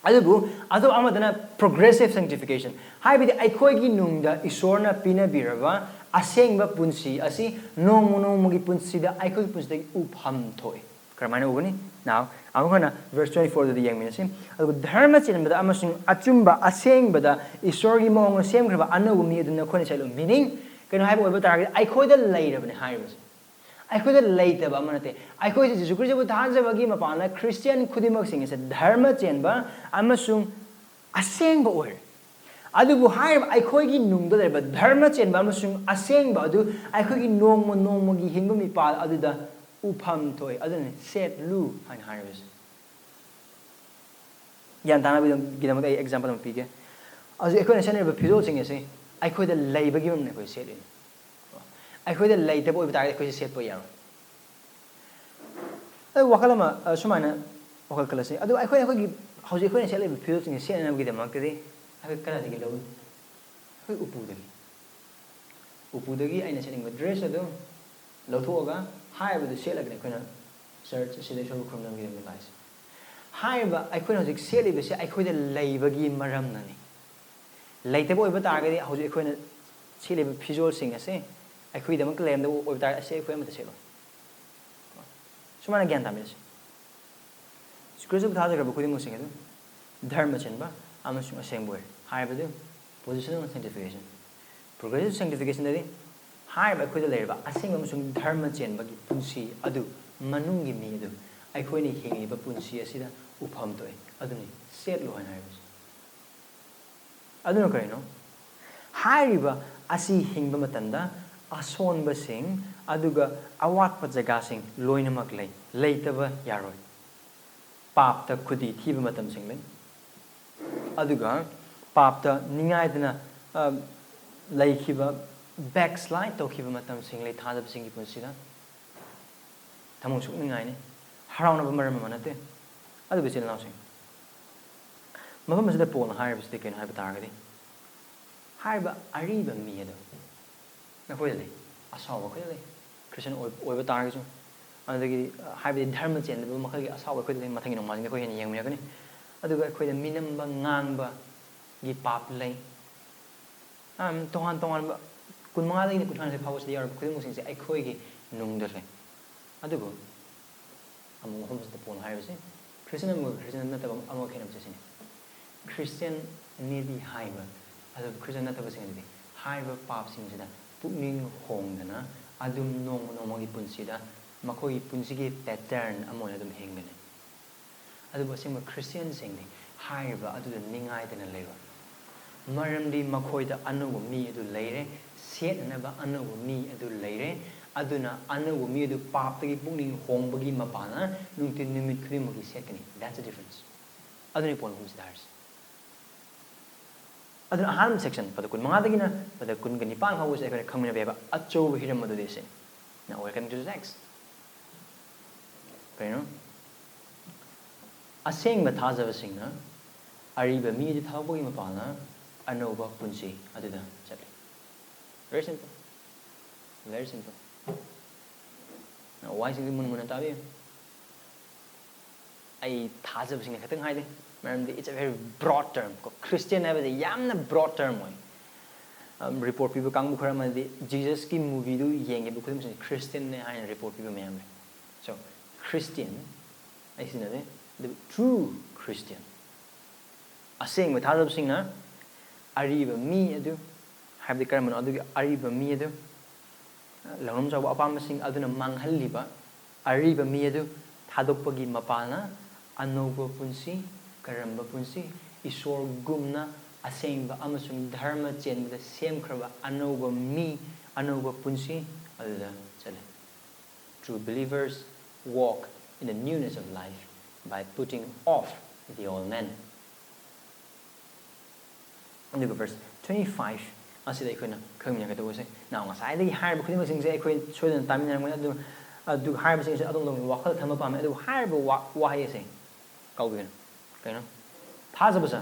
ꯑꯗꯨꯕꯨ ꯑꯇꯣꯞꯄ ꯑꯃꯗꯅ progressive sanctification, ꯍꯥꯏꯕꯗꯤ ꯑꯩꯈꯣꯏꯒꯤ ꯅꯨꯡꯗ ꯏꯁꯣꯔꯅ ꯄꯤꯅꯕꯤꯔꯕ ꯑꯁꯦꯡꯕ ꯄꯨꯟꯁꯤ ꯑꯁꯤ ꯅꯣꯡꯃ ꯅꯣꯡꯃꯒꯤ ꯄꯨꯟꯁꯤꯗ ꯑꯩꯈꯣꯏꯒꯤ ꯄꯨꯟꯁꯤꯗꯒꯤ ꯎꯐꯝ ꯊꯣꯛꯏ꯫ ꯀꯔꯝꯍꯥꯏꯅ ꯎꯒꯅꯤ? Now, ꯑꯃꯨꯛ ꯍꯟꯅ verse twenty-four ꯗꯨꯗ ꯌꯦꯡꯃꯤꯟꯅꯁꯤ꯫ "ꯑꯗꯨꯒ ꯙꯔꯃ ꯆꯦꯟꯕꯗ ꯑꯃꯁꯨꯡ ꯑꯆꯨꯝꯕ ꯑꯁꯦꯡꯕꯗ ꯏꯁꯣꯔꯒꯤ ꯃꯑꯣꯡꯗ ꯁꯦꯝꯈ꯭ꯔꯕ ꯑꯅꯧꯕ ꯃꯤ ꯑꯗꯨ ꯅꯈꯣꯏꯅ ꯆꯠꯂꯨ"꯫ Meaning, ꯀꯩꯅꯣ ꯍꯥꯏꯕ ꯑꯣꯏꯕ ꯇꯥꯔꯒꯗꯤ, ꯑꯩꯈꯣꯏꯗ ꯂꯩꯔꯕꯅꯦ ꯍꯥꯏꯔꯤꯕꯁꯦ꯫ ꯑꯩꯈꯣꯏꯗ ꯂꯩꯇꯕ ꯑꯃ ꯅꯠꯇꯦ꯫ ꯑꯩꯈꯣꯏꯁꯦ ꯖꯤꯁꯨ ꯈ꯭ꯔꯤꯁꯇꯕꯨ ꯊꯥꯖꯕꯒꯤ ꯃꯄꯥꯟꯗ ꯈ꯭ꯔꯤꯁꯇꯤꯌꯥꯟ ꯈꯨꯗꯤꯡꯃꯛꯁꯤꯡ ꯑꯁꯦ ꯙꯔꯃ ꯆꯦꯟꯕ ꯑꯃꯁꯨꯡ ꯑꯁꯦꯡꯕ ꯑꯣꯏꯔꯦ꯫ ꯑꯗꯨꯕꯨ ꯍꯥꯏꯔꯤꯕ ꯑꯩꯈꯣꯏꯒꯤ ꯅꯨꯡꯗ ꯂꯩꯔꯤꯕ ꯙꯔꯃ ꯆꯦꯟꯕ ꯑꯃꯁꯨꯡ ꯑꯁꯦꯡꯕ ꯑꯗꯨ ꯑꯩꯈꯣꯏꯒꯤ ꯅꯣꯡꯃ ꯅꯣꯡꯃꯒꯤ ꯍꯤꯡꯕ ꯃꯤꯄꯥꯜ ꯑꯗꯨꯗ ꯎꯐꯝ ꯊꯣꯛꯏ꯫ ꯑꯗꯨꯅ ꯆꯠꯂꯨ ꯍꯥꯏꯅ ꯍꯥꯏꯔꯤꯕꯁꯦ꯫ ꯒ꯭ꯌꯥꯟ ꯇꯥꯅꯕꯒꯤꯗꯃꯛꯇ ꯑꯩ ꯑꯦꯛꯖꯥꯝꯄꯜ ꯑꯃ ꯄꯤꯒꯦ꯫ ꯍꯧꯖꯤꯛ ꯑꯩꯈꯣꯏꯅ ꯁꯦꯠꯅꯔꯤꯕ ꯐꯤꯖꯣꯜꯁꯤꯡ ꯑꯁꯤ ꯑꯩꯈꯣꯏꯗ ꯂꯩꯕꯒꯤ ꯃꯔꯝꯅ ꯑꯩꯈꯣꯏ ꯁꯦꯠꯂꯤꯅꯤ꯫ ꯑꯩꯈꯣꯏꯗ ꯂꯩꯇꯕ ꯑꯣꯏꯕ ꯇꯥꯔꯒꯗꯤ ꯑꯩꯈꯣꯏꯁꯦ ꯁꯦꯠꯄ ꯌꯥꯔꯣꯏ꯫ ꯑꯗꯨ ꯋꯥꯈꯜ ꯑꯃ, ꯑ, ꯁꯨꯃꯥꯏꯅ ꯋꯥꯈꯜ ꯈꯜꯂꯁꯤ꯫ ꯑꯗꯨ ꯑꯩꯈꯣꯏ, ꯑꯩꯈꯣꯏꯒꯤ ꯍꯧꯖꯤꯛ ꯑꯩꯈꯣꯏꯅ ꯁꯦꯠꯂꯤꯕ ꯐꯤꯖꯣꯜꯁꯤꯡꯁꯦ ꯁꯦꯠꯅꯅꯕꯒꯤꯗꯃꯛꯇꯗꯤ ꯑꯩꯈꯣꯏ ꯀꯗꯥꯏꯗꯒꯤ ꯂꯧꯏ? ꯑꯩꯈꯣꯏ ꯎꯄꯨꯗꯒꯤ꯫ ꯎꯄꯨꯗꯒꯤ ꯑꯩꯅ ꯁꯦꯠꯅꯤꯡꯕ ꯗ꯭ꯔꯦꯁ ꯑꯗꯨ ꯂꯧꯊꯣꯛꯑꯒ ꯍꯥꯏꯔꯤꯕꯗꯨ ꯁꯦꯠꯂꯒꯅꯤ ꯑꯩꯈꯣꯏꯅ ꯆꯔꯆ ꯑꯁꯤꯗ ꯏꯁꯣꯔꯕꯨ ꯈꯨꯔꯨꯝꯅꯕꯒꯤꯗꯃꯛ ꯂꯥꯛꯏꯁꯦ꯫ ꯍꯥꯏꯔꯤꯕ ꯑꯩꯈꯣꯏꯅ ꯍꯧꯖꯤꯛ ꯁꯦꯠꯂꯤꯕꯁꯦ ꯑꯩꯈꯣꯏꯗ ꯂꯩꯕꯒꯤ ꯃꯔꯝꯅꯅꯤ꯫ ꯂꯩꯇꯕ ꯑꯣꯏꯕ ꯇꯥꯔꯒꯗꯤ ꯍꯧꯖꯤꯛ ꯑꯩꯈꯣꯏꯅ ꯁꯦꯠꯂꯤꯕ ꯐꯤꯖꯣꯜꯁꯤꯡ ꯑꯁꯦ ꯑꯩꯈꯣꯏꯒꯤꯗꯃꯛꯇ ꯂꯩꯔꯝꯗꯕ ꯑꯣꯏꯕ ꯇꯥꯔꯒꯗꯤ ꯑꯁꯤ ꯑꯩꯈꯣꯏ ꯑꯃꯠꯇ ꯁꯦꯠꯂꯣꯏ꯫ ꯁꯨꯃꯥꯏꯅ ꯒ꯭ꯌꯥꯟ ꯇꯥꯃꯤꯟꯅꯁꯤ꯫ ꯈ꯭ꯔꯤꯁꯇꯕꯨ ꯊꯥꯖꯈ꯭ꯔꯕ ꯈꯨꯗꯤꯡꯃꯛꯁꯤꯡ ꯑꯗꯨ ꯙꯔꯃ ꯆꯦꯟꯕ ꯑꯃꯁꯨꯡ ꯑꯁꯦꯡꯕ ꯑꯣꯏ ꯍꯥꯏꯕꯗꯨ positional sanctification꯫ Progressive sanctificationꯗꯗꯤ ꯍꯥꯏꯔꯤꯕ ꯑꯩꯈꯣꯏꯗ ꯂꯩꯔꯤꯕ ꯑꯁꯦꯡꯕ ꯑꯃꯁꯨꯡ ꯙꯔꯃ ꯆꯦꯟꯕꯒꯤ ꯄꯨꯟꯁꯤ ꯑꯗꯨ ꯃꯅꯨꯡꯒꯤ ꯃꯤ ꯑꯗꯨ ꯑꯩꯈꯣꯏꯅ ꯍꯤꯡꯂꯤꯕ ꯄꯨꯟꯁꯤ ꯑꯁꯤꯗ ꯎꯐꯝ ꯊꯣꯛꯏ꯫ ꯑꯗꯨꯅꯤ ꯁꯦꯠꯂꯣ ꯍꯥꯏꯅ ꯍꯥꯏꯔꯤꯕꯁꯤ꯫ ꯑꯗꯨꯅ ꯀꯔꯤꯅꯣ? ꯍꯥꯏꯔꯤꯕ ꯑꯁꯤ ꯍꯤꯡꯕ ꯃꯇꯝꯗ ꯑꯁꯣꯟꯕꯁꯤꯡ ꯑꯗꯨꯒ ꯑꯋꯥꯠꯄ ꯖꯒꯥꯁꯤꯡ ꯂꯣꯏꯅꯃꯛ ꯂꯩ, ꯂꯩꯇꯕ ꯌꯥꯔꯣꯏ꯫ ꯄꯥꯞꯇ ꯈꯨꯗꯤ ꯊꯤꯕ ꯃꯇꯝꯁꯤꯡ ꯂꯩ, ꯑꯗꯨꯒ ꯄꯥꯞꯇ ꯅꯤꯡꯉꯥꯏꯗꯅ, ꯑ, ꯂꯩꯈꯤꯕ, backslide ꯇꯧꯈꯤꯕ ꯃꯇꯝꯁꯤꯡ ꯂꯩ ꯊꯥꯖꯕꯁꯤꯡꯒꯤ ꯄꯨꯟꯁꯤꯗ꯫ ꯊꯃꯣꯏ ꯁꯣꯛꯅꯤꯡꯉꯥꯏꯅꯤ, ꯍꯔꯥꯎꯅꯕ ꯃꯔꯝ ꯑꯃ ꯅꯠꯇꯦ꯫ ꯑꯗꯨꯕꯨ ꯏꯆꯤꯜ ꯏꯅꯥꯎꯁꯤꯡ, ꯃꯐꯝ ꯑꯁꯤꯗ ꯄꯣꯜꯅ ꯍꯥꯏꯔꯤꯕꯁꯤꯗꯤ ꯀꯩꯅꯣ ꯍꯥꯏꯕ ꯇꯥꯔꯒꯗꯤ, ꯍꯥꯏꯔꯤꯕ ꯑꯔꯤꯕ ꯃꯤ ꯑꯗꯣ ꯅꯈꯣꯏꯗ ꯂꯩ, ꯑꯁꯥꯎꯕ ꯑꯩꯈꯣꯏꯗ ꯂꯩ, ꯈ꯭ꯔꯤꯁꯇꯤꯌꯥꯟ ꯑꯣꯏ-, ꯑꯣꯏꯕ ꯇꯥꯔꯒꯁꯨ꯫ ꯑꯗꯨꯗꯒꯤ, ꯑ, ꯍꯥꯏꯕꯗꯤ ꯙꯔꯃ ꯆꯦꯟꯗꯕ ꯃꯈꯜꯒꯤ ꯑꯁꯥꯎꯕ ꯑꯩꯈꯣꯏꯗ ꯂꯩ꯫ ꯃꯊꯪꯒꯤ ꯅꯣꯡꯃꯥꯏꯖꯤꯡꯗ ꯑꯩꯈꯣꯏ ꯍꯦꯟꯅ ꯌꯦꯡꯃꯤꯟꯅꯒꯅꯤ꯫ ꯑꯗꯨꯒ ꯑꯩꯈꯣꯏꯗ ꯃꯤꯅꯝꯕ ꯉꯥꯡꯕꯒꯤ ꯄꯥꯞ ꯂꯩ꯫ ꯑꯝ, ꯇꯣꯉꯥꯟ ꯇꯣꯉꯥꯟꯕ ꯀꯨꯟꯃꯉꯥꯗꯒꯤꯅ ꯀꯨꯟꯊ꯭ꯔꯥ ꯅꯤꯊꯣꯏ ꯐꯥꯎꯕꯁꯤꯗ ꯌꯥꯎꯔꯤꯕ ꯈꯨꯗꯤꯡꯃꯛꯁꯤꯡꯁꯦ ꯑꯩꯈꯣꯏꯒꯤ ꯅꯨꯡꯗ ꯂꯩ꯫ ꯑꯗꯨꯕꯨ ꯑꯃꯨꯛ ꯃꯐꯝꯁꯤꯗ ꯄꯣꯜꯅ ꯍꯥꯏꯔꯤꯕꯁꯤ ꯈ꯭ꯔꯤꯁꯇꯤꯌꯥꯟ ꯑꯃꯒ ꯈ꯭ꯔꯤꯁꯇꯤꯌꯥꯟ ꯅꯠꯇꯕ ꯑꯃꯒ ꯈꯦꯠꯅꯕꯁꯦ ꯁꯤꯅꯤ꯫ ꯈ꯭ꯔꯤꯁꯇꯤꯌꯥꯟꯅꯦꯗꯤ ꯍꯥꯏꯕ, ꯑꯗꯨꯕꯨ ꯈ꯭ꯔꯤꯁꯇꯤꯌꯥꯟ ꯅꯠꯇꯕꯁꯤꯡ ꯑꯗꯨꯗꯤ ꯍꯥꯏꯔꯤꯕ ꯄꯥꯞꯁꯤꯡꯁꯤꯗ ꯄꯨꯛꯅꯤꯡ ꯍꯣꯡꯗꯅ ꯑꯗꯨꯝ ꯅꯣꯡꯃ ꯅꯣꯡꯃꯒꯤ ꯄꯨꯟꯁꯤꯗ ꯃꯈꯣꯏꯒꯤ ꯄꯨꯟꯁꯤꯒꯤ pattern ꯑꯃ ꯑꯣꯏꯅ ꯑꯗꯨꯝ ꯍꯤꯡꯒꯅꯤ꯫ ꯑꯗꯨꯕꯨ ꯑꯁꯦꯡꯕ ꯈ꯭ꯔꯤꯁꯇꯤꯌꯥꯟꯁꯤꯡꯗꯤ ꯍꯥꯏꯔꯤꯕ ꯑꯗꯨꯗ ꯅꯤꯡꯉꯥꯏꯗꯅ ꯂꯩꯔꯣꯏ꯫ ꯃꯔꯝꯗꯤ ꯃꯈꯣꯏꯗ ꯑꯅꯧꯕ ꯃꯤ ꯑꯗꯨ ꯂꯩꯔꯦ, ꯁꯦꯠꯅꯅꯕ ꯑꯅꯧꯕ ꯃꯤ ꯑꯗꯨ ꯂꯩꯔꯦ꯫ ꯑꯗꯨꯅ ꯑꯅꯧꯕ ꯃꯤ ꯑꯗꯨ ꯄꯥꯞꯇꯒꯤ ꯄꯨꯛꯅꯤꯡ ꯍꯣꯡꯕꯒꯤ ꯃꯄꯥꯟꯅ ꯅꯨꯡꯊꯤꯜ ꯅꯨꯃꯤꯠ ꯈꯨꯗꯤꯡꯃꯛꯀꯤ ꯁꯦꯠꯀꯅꯤ꯫ That's the difference. ꯑꯗꯨꯅꯤ ꯄꯣꯏꯟ ꯑꯍꯨꯝꯁꯤꯗ ꯍꯥꯏꯔꯤꯁꯦ꯫ ꯑꯗꯨꯅ ꯑꯍꯥꯟꯕ ꯁꯦꯛꯁꯟ, ꯄꯗ ꯀꯨꯟꯃꯉꯥꯗꯒꯤꯅ ꯄꯗ ꯀꯨꯟꯒ ꯅꯤꯄꯥꯟ ꯐꯥꯎꯕꯁꯦ ꯑꯩꯈꯣꯏꯅ ꯈꯪꯃꯤꯟꯅꯕ ꯌꯥꯕ ꯑꯆꯧꯕ ꯍꯤꯔꯝ ꯑꯗꯨꯗꯤ ꯁꯤꯅꯤ꯫ Now welcome to the next. ꯀꯩꯅꯣ? ꯑꯁꯦꯡꯕ ꯊꯥꯖꯕꯁꯤꯡꯅ ꯑꯔꯤꯕ ꯃꯤ ꯑꯗꯨ ꯊꯥꯗꯣꯛꯄꯒꯤ ꯃꯄꯥꯜꯅ ꯑꯅꯧꯕ ꯄꯨꯟꯁꯤ ꯑꯗꯨꯗ ꯆꯠꯂꯤ꯫ Very simple. Very simple. Now, ꯋꯥꯍꯩꯁꯤꯡꯁꯤ ꯃꯨꯟꯅ ꯃꯨꯟꯅ ꯇꯥꯕꯤꯌꯨ꯫ ꯑꯩ ꯊꯥꯖꯕꯁꯤꯡꯅ ꯈꯛꯇꯪ ꯍꯥꯏꯗꯦ, ꯃꯔꯝꯗꯤ it's a very broad term ꯀꯣ꯫ ꯈ꯭ꯔꯤꯁꯇꯤꯌꯟ ꯍꯥꯏꯕꯁꯤ ꯌꯥꯝꯅ broad term ꯑꯣꯏ꯫ ꯔꯤꯄꯣꯔꯠ ꯄꯤꯕ ꯀꯥꯡꯕꯨ ꯈꯔ ꯑꯃꯅꯗꯤ ꯖꯤꯖꯁꯀꯤ ꯃꯨꯚꯤꯗꯨ ꯌꯦꯡꯈꯤꯕ ꯈꯨꯗꯤꯡꯃꯛꯁꯤ ꯈ꯭ꯔꯤꯁꯇꯤꯌꯟꯅꯦ ꯍꯥꯏꯅ ꯔꯤꯄꯣꯔꯠ ꯄꯤꯕ ꯃꯌꯥꯝ ꯂꯩ꯫ So, ꯈ꯭ꯔꯤꯁꯇꯤꯌꯟ ꯑꯩ ꯁꯤꯖꯤꯟꯅꯗꯦ, ꯑꯗꯨꯕꯨ true Christian, ꯑꯁꯦꯡꯕ ꯊꯥꯖꯕꯁꯤꯡꯅ ꯑꯔꯤꯕ ꯃꯤ ꯑꯗꯨ, ꯍꯥꯏꯕꯗꯤ ꯀꯔꯝꯕꯅꯣ ꯑꯗꯨꯒꯤ ꯑꯔꯤꯕ ꯃꯤ ꯑꯗꯨ, ꯂꯧꯅꯝ ꯆꯥꯎꯕ ꯑꯄꯥꯝꯕꯁꯤꯡ ꯑꯗꯨꯅ ꯃꯥꯡꯍꯜꯂꯤꯕ ꯑꯔꯤꯕ ꯃꯤ ꯑꯗꯨ ꯊꯥꯗꯣꯛꯄꯒꯤ ꯃꯄꯥꯜꯅ ꯑꯅꯧꯕ ꯄꯨꯟꯁꯤ, ꯀꯔꯝꯕ ꯄꯨꯟꯁꯤ? ꯏꯁꯣꯔꯒꯨꯝꯅ ꯑꯁꯦꯡꯕ ꯑꯃꯁꯨꯡ ꯙꯔꯃ ꯆꯦꯟꯕꯗ ꯁꯦꯝꯈ꯭ꯔꯕ ꯑꯅꯧꯕ ꯃꯤ, ꯑꯅꯧꯕ ꯄꯨꯟꯁꯤ ꯑꯗꯨꯗ ꯆꯠꯂꯤ꯫ True believers walk in the newness of life by putting off the old man. ꯑꯗꯨꯒ verse twenty-five ꯑꯁꯤꯗ ꯑꯩꯈꯣꯏꯅ ꯈꯪꯃꯤꯟꯅꯒꯗꯧꯕꯁꯦ꯫ Now, ꯉꯁꯥꯏꯗꯒꯤ ꯍꯥꯏꯔꯤꯕ ꯈꯨꯗꯤꯡꯃꯛꯁꯤꯡꯁꯦ ꯑꯩꯈꯣꯏ ꯁꯣꯏꯗꯅ ꯇꯥꯃꯤꯟꯅꯔꯝꯒꯅꯤ, ꯑꯗꯨ, ꯑꯗꯨ ꯍꯥꯏꯔꯤꯕꯁꯤꯡꯁꯦ ꯑꯗꯣꯝ ꯑꯗꯣꯝꯒꯤ ꯋꯥꯈꯜ ꯊꯝꯕ ꯄꯥꯝꯃꯦ꯫ ꯑꯗꯨꯕꯨ ꯍꯥꯏꯔꯤꯕ ꯋꯥ-, ꯋꯥꯍꯩ ꯑꯁꯦ ꯀꯥꯎꯕꯤꯒꯅꯨ꯫ ꯀꯩꯅꯣ? ꯊꯥꯖꯕꯁꯦ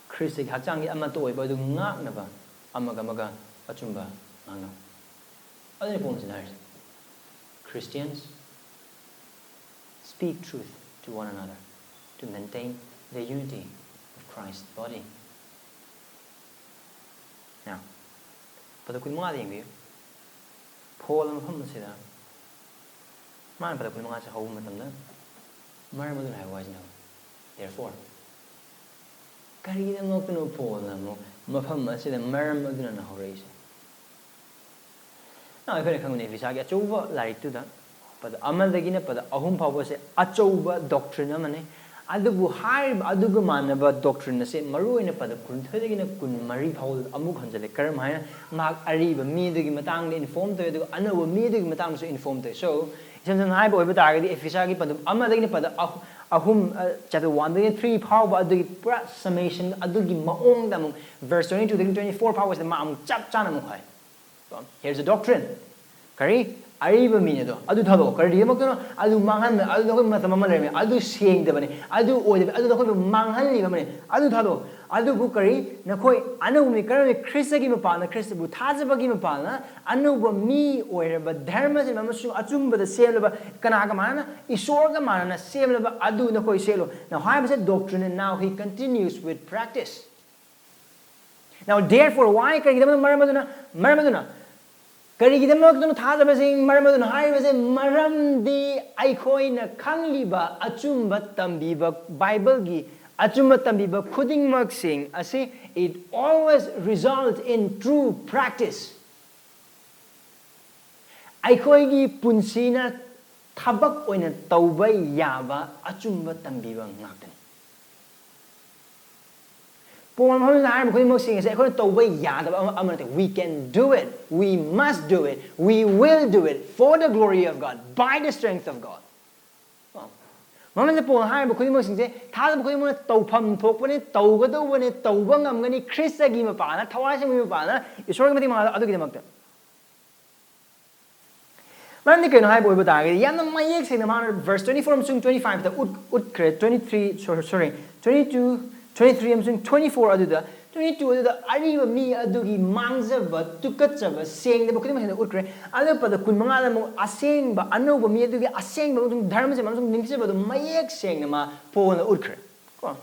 ꯈ꯭ꯔꯤꯁꯇꯒꯤ ꯍꯛꯆꯥꯡꯒꯤ ꯑꯃꯠꯇ ꯑꯣꯏꯕ ꯑꯗꯨ ꯉꯥꯛꯅꯕ ꯑꯃꯒ ꯑꯃꯒ ꯑꯆꯨꯝꯕ ꯉꯥꯡꯅꯧ꯫ ꯑꯗꯨꯅꯤ ꯄꯣꯜꯅ ꯍꯥꯏꯔꯤꯁꯦ꯫ Christians, speak truth to one another to maintain the unity of Christ's body. Now, ꯄꯗ ꯀꯨꯟꯃꯉꯥꯗ ꯌꯦꯡꯕꯤꯌꯨ꯫ ꯄꯣꯜꯅ ꯃꯐꯝ ꯑꯁꯤꯗ, ꯃꯥꯅ ꯄꯗ ꯀꯨꯟꯃꯉꯥꯁꯦ ꯍꯧꯕ ꯃꯇꯝꯗ, ꯃꯔꯝ ꯑꯗꯨꯅ ꯍꯥꯏꯕ ꯋꯥꯍꯩꯁꯤꯅ, therefore꯫ ꯀꯔꯤꯒꯤꯗꯃꯛꯇꯅꯣ ꯄꯣꯜꯅ ꯑꯃꯨꯛ ꯃꯐꯝ ꯑꯁꯤꯗ ꯃꯔꯝ ꯑꯗꯨꯅ ꯍꯧꯔꯛꯏꯁꯦ? Now, ꯑꯩꯈꯣꯏꯅ ꯈꯪꯕꯅꯤ, ꯏꯐꯤꯁꯥꯒꯤ ꯑꯆꯧꯕ ꯂꯥꯏꯔꯤꯛꯇꯨꯗ ꯄꯗ ꯑꯃꯗꯒꯤꯅ ꯄꯗ ꯑꯍꯨꯝ ꯐꯥꯎꯕꯁꯦ ꯑꯆꯧꯕ doctrine ꯑꯃꯅꯤ꯫ ꯑꯗꯨꯕꯨ ꯍꯥꯏꯔꯤꯕ ꯑꯗꯨꯒ ꯃꯥꯟꯅꯕ doctrine ꯑꯁꯦ ꯃꯔꯨꯑꯣꯏꯅ ꯄꯗ ꯀꯨꯟꯊꯣꯏꯗꯒꯤꯅ ꯀꯨꯟꯃꯔꯤ ꯐꯥꯎꯕꯗ ꯑꯃꯨꯛ ꯍꯟꯖꯤꯜꯂꯦ꯫ ꯀꯔꯝ ꯍꯥꯏꯅ? ꯃꯍꯥꯛ ꯑꯔꯤꯕ ꯃꯤꯗꯨꯒꯤ ꯃꯇꯥꯡꯗ inform ꯇꯧꯋꯤ, ꯑꯗꯨꯒ ꯑꯅꯧꯕ ꯃꯤꯗꯨꯒꯤ ꯃꯇꯥꯡꯗꯁꯨ inform ꯇꯧꯋꯤ꯫ So, ꯏꯁꯝ ꯁꯝꯅ ꯍꯥꯏꯕ ꯑꯣꯏꯕ ꯇꯥꯔꯒꯗꯤ, ꯏꯐꯤꯁꯥꯒꯤ ꯄꯗ ꯑꯃꯗꯒꯤꯅ ꯄꯗ ꯑꯍꯨ-, ꯑꯍꯨꯝ, ꯆꯦꯞꯇꯔ ꯋꯥꯟꯗꯒꯤ ꯊ꯭ꯔꯤ ꯐꯥꯎꯕ ꯑꯗꯨꯒꯤ ꯄꯨꯔꯥ summation ꯑꯗꯨꯒꯤ ꯃꯑꯣꯡꯗ ꯑꯃꯨꯛ verse twenty two ꯗꯒꯤ twenty four ꯐꯥꯎꯕꯁꯤꯗ ꯃꯥ ꯑꯃꯨꯛ ꯆꯞ ꯆꯥꯅ ꯑꯃꯨꯛ ꯍꯥꯏ꯫ So, here's the doctrine. ꯀꯔꯤ? ꯑꯔꯤꯕ ꯃꯤꯅꯦꯗꯣ ꯑꯗꯨ ꯊꯥꯗꯣꯛꯑꯣ꯫ ꯀꯔꯤꯒꯤꯗꯃꯛꯇꯅꯣ? ꯑꯗꯨ ꯃꯥꯡꯍꯟꯕ, ꯑꯗꯨ ꯅꯈꯣꯏ ꯃꯇꯝ ꯑꯃ ꯂꯩꯔꯝꯃꯤ, ꯑꯗꯨ ꯁꯦꯡꯗꯕꯅꯤ, ꯑꯗꯨ ꯑꯣꯏꯗꯕꯅꯤ, ꯑꯗꯨ ꯅꯈꯣꯏꯕꯨ ꯃꯥꯡꯍꯜꯂꯤꯕ ꯑꯃꯅꯤ, ꯑꯗꯨ ꯊꯥꯗꯣꯛꯑꯣ꯫ ꯑꯗꯨꯕꯨ ꯀꯔꯤ? ꯅꯈꯣꯏ ꯑꯅꯧꯕ ꯃꯤ, ꯀꯔꯝꯕ ꯃꯤ? ꯈ꯭ꯔꯤꯁꯇꯒꯤ ꯃꯄꯥꯟꯅ, ꯈ꯭ꯔꯤꯁꯇꯕꯨ ꯊꯥꯖꯕꯒꯤ ꯃꯄꯥꯟꯅ ꯑꯅꯧꯕ ꯃꯤ ꯑꯣꯏꯔꯕ, ꯙꯔꯃꯁꯤꯡ ꯑꯃꯁꯨꯡ ꯑꯆꯨꯝꯕꯗ ꯁꯦꯝꯂꯕ, ꯀꯅꯥꯒ ꯃꯥꯟꯅꯅ? ꯏꯁꯣꯔꯒ ꯃꯥꯟꯅꯅ ꯁꯦꯝꯂꯕ ꯑꯗꯨ ꯅꯈꯣꯏ ꯁꯦꯠꯂꯨ꯫ Now, ꯍꯥꯏꯕꯁꯦ doctrine, and now he continues with practice. Now, therefore, why? ꯀꯔꯤꯒꯤꯗꯃꯛ? ꯃꯔꯝ ꯑꯗꯨꯅ, ꯃꯔꯝ ꯑꯗꯨꯅ, ꯀꯔꯤꯒꯤꯗꯃꯛꯇꯅꯣ ꯊꯥꯖꯕꯁꯤꯡ? ꯃꯔꯝ ꯑꯗꯨꯅ ꯍꯥꯏꯔꯤꯕꯁꯦ, ꯃꯔꯝꯗꯤ ꯑꯩꯈꯣꯏꯅ ꯈꯪꯂꯤꯕ ꯑꯆꯨꯝꯕ ꯇꯝꯕꯤꯕ, ꯕꯥꯏꯕꯜꯒꯤ ꯑꯆꯨꯝꯕ ꯇꯝꯕꯤꯕ ꯈꯨꯗꯤꯡꯃꯛꯁꯤꯡ ꯑꯁꯤ, it always result in true practice. ꯑꯩꯈꯣꯏꯒꯤ ꯄꯨꯟꯁꯤꯅ ꯊꯕꯛ ꯑꯣꯏꯅ ꯇꯧꯕ ꯌꯥꯕ ꯑꯆꯨꯝꯕ ꯇꯝꯕꯤꯕ ꯉꯥꯛꯇꯅꯤ꯫ ꯄꯣꯜꯅ ꯃꯐꯝꯁꯤꯗ ꯍꯥꯏꯔꯤꯕ ꯈꯨꯗꯤꯡꯃꯛꯁꯤꯡ ꯑꯁꯦ ꯑꯩꯈꯣꯏꯅ ꯇꯧꯕ ꯌꯥꯗꯕ ꯑꯃ, ꯑꯃ ꯅꯠꯇꯦ꯫ We can do it. We must do it. We will do it for the glory of God, by the strength of God. ꯃꯃꯥꯡꯗ ꯄꯣꯜꯅ ꯍꯥꯏꯔꯤꯕ ꯈꯨꯗꯤꯡꯃꯛꯁꯤꯡꯁꯦ ꯊꯥꯖꯕ ꯈꯨꯗꯤꯡꯃꯛꯅ ꯇꯧꯐꯝ ꯊꯣꯛꯄꯅꯤ, ꯇꯧꯒꯗꯧꯕꯅꯤ, ꯇꯧꯕ ꯉꯝꯒꯅꯤ, ꯈ꯭ꯔꯤꯁꯇꯒꯤ ꯃꯄꯥꯅ, ꯊꯋꯥꯏ ꯑꯁꯦꯡꯕꯒꯤ ꯃꯄꯥꯅ, ꯏꯁꯣꯔꯒꯤ ꯃꯇꯤꯛ ꯃꯉꯥꯗ ꯑꯗꯨꯒꯤꯗꯃꯛꯇ꯫ ꯃꯔꯝꯗꯤ ꯀꯩꯅꯣ ꯍꯥꯏꯕ ꯑꯣꯏꯕ ꯇꯥꯔꯒꯗꯤ, ꯌꯥꯝꯅ ꯃꯌꯦꯛ ꯁꯦꯡꯅ ꯃꯥꯅ verse twenty four ꯑꯃꯁꯨꯡ twenty five ꯇ ꯎꯠ-, ꯎꯠꯈ꯭ꯔꯦ꯫ Twenty three, sorry, sorry, twenty two, twenty three ꯑꯃꯁꯨꯡ twenty four ꯑꯗꯨꯗ, twenty two ꯑꯗꯨꯗ ꯑꯔꯤꯕ ꯃꯤ ꯑꯗꯨꯒꯤ ꯃꯥꯡꯖꯕ, ꯇꯨꯀꯠꯆꯕ, ꯁꯦꯡꯗꯕ ꯈꯨꯗꯤꯡꯃꯛ ꯍꯦꯟꯅ ꯎꯠꯈ꯭ꯔꯦ꯫ ꯑꯗꯨ ꯄꯗ ꯀꯨꯟ ꯃꯉꯥꯗ ꯑꯃꯨꯛ ꯑꯁꯦꯡꯕ, ꯑꯅꯧꯕ ꯃꯤ ꯑꯗꯨꯒꯤ ꯑꯁꯦꯡꯕ ꯑꯃꯁꯨꯡ ꯙꯔꯃꯁꯦ ꯑꯃꯁꯨꯡ ꯅꯤꯡꯊꯤꯖꯕ ꯑꯗꯨ ꯃꯌꯦꯛ ꯁꯦꯡꯅ ꯃꯥ ꯄꯣꯜꯅ ꯎꯠꯈ꯭ꯔꯦ꯫ ꯀꯣ?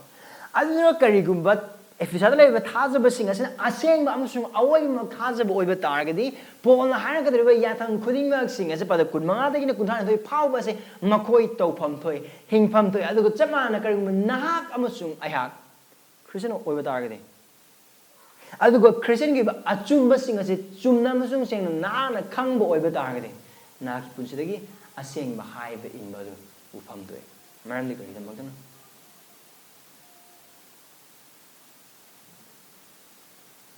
ꯑꯗꯨꯅ ꯀꯔꯤꯒꯨꯝꯕ ꯑꯦꯐꯤꯁꯥꯗ ꯂꯩꯔꯤꯕ ꯊꯥꯖꯕꯁꯤꯡ ꯑꯁꯤꯅ ꯑꯁꯦꯡꯕ ꯑꯃꯁꯨꯡ ꯑꯑꯣꯏꯕꯃꯛ ꯊꯥꯖꯕ ꯑꯣꯏꯕ ꯇꯥꯔꯒꯗꯤ, ꯄꯣꯜꯅ ꯍꯥꯏꯔꯛꯀꯗꯧꯔꯤꯕ ꯌꯥꯊꯪ ꯈꯨꯗꯤꯡꯃꯛꯁꯤꯡ ꯑꯁꯤ ꯄꯗ ꯀꯨꯟ ꯃꯉꯥꯗꯒꯤꯅ ꯀꯨꯟꯊ꯭ꯔꯥ ꯅꯤꯊꯣꯏ ꯐꯥꯎꯕ ꯑꯁꯤ ꯃꯈꯣꯏ ꯇꯧꯐꯝ ꯊꯣꯛꯏ, ꯍꯤꯡꯐꯝ ꯊꯣꯛꯏ꯫ ꯑꯗꯨꯒ ꯆꯞ ꯃꯥꯟꯅꯅ ꯀꯔꯤꯒꯨꯝꯕ ꯅꯍꯥꯛ ꯑꯃꯁꯨꯡ ꯑꯩꯍꯥꯛ ꯈ꯭ꯔꯤꯁꯇꯤꯌꯥꯟ ꯑꯣꯏꯕ ꯇꯥꯔꯒꯗꯤ, ꯑꯗꯨꯒ ꯈ꯭ꯔꯤꯁꯇꯤꯌꯥꯟꯒꯤ ꯑꯣꯏꯕ ꯑꯆꯨꯝꯕꯁꯤꯡ ꯑꯁꯤ ꯆꯨꯝꯅ ꯑꯃꯁꯨꯡ ꯁꯦꯡꯅ ꯅꯍꯥꯛꯅ ꯈꯪꯕ ꯑꯣꯏꯕ ꯇꯥꯔꯒꯗꯤ, ꯅꯍꯥꯛꯀꯤ ꯄꯨꯟꯁꯤꯗꯒꯤ ꯑꯁꯦꯡꯕ ꯍꯥꯏꯕ ꯏꯟꯕ ꯑꯗꯨ ꯎꯐꯝ ꯊꯣꯛꯏ꯫ ꯃꯔꯝꯗꯤ ꯀꯔꯤꯒꯤꯗꯃꯛꯇꯅꯣ?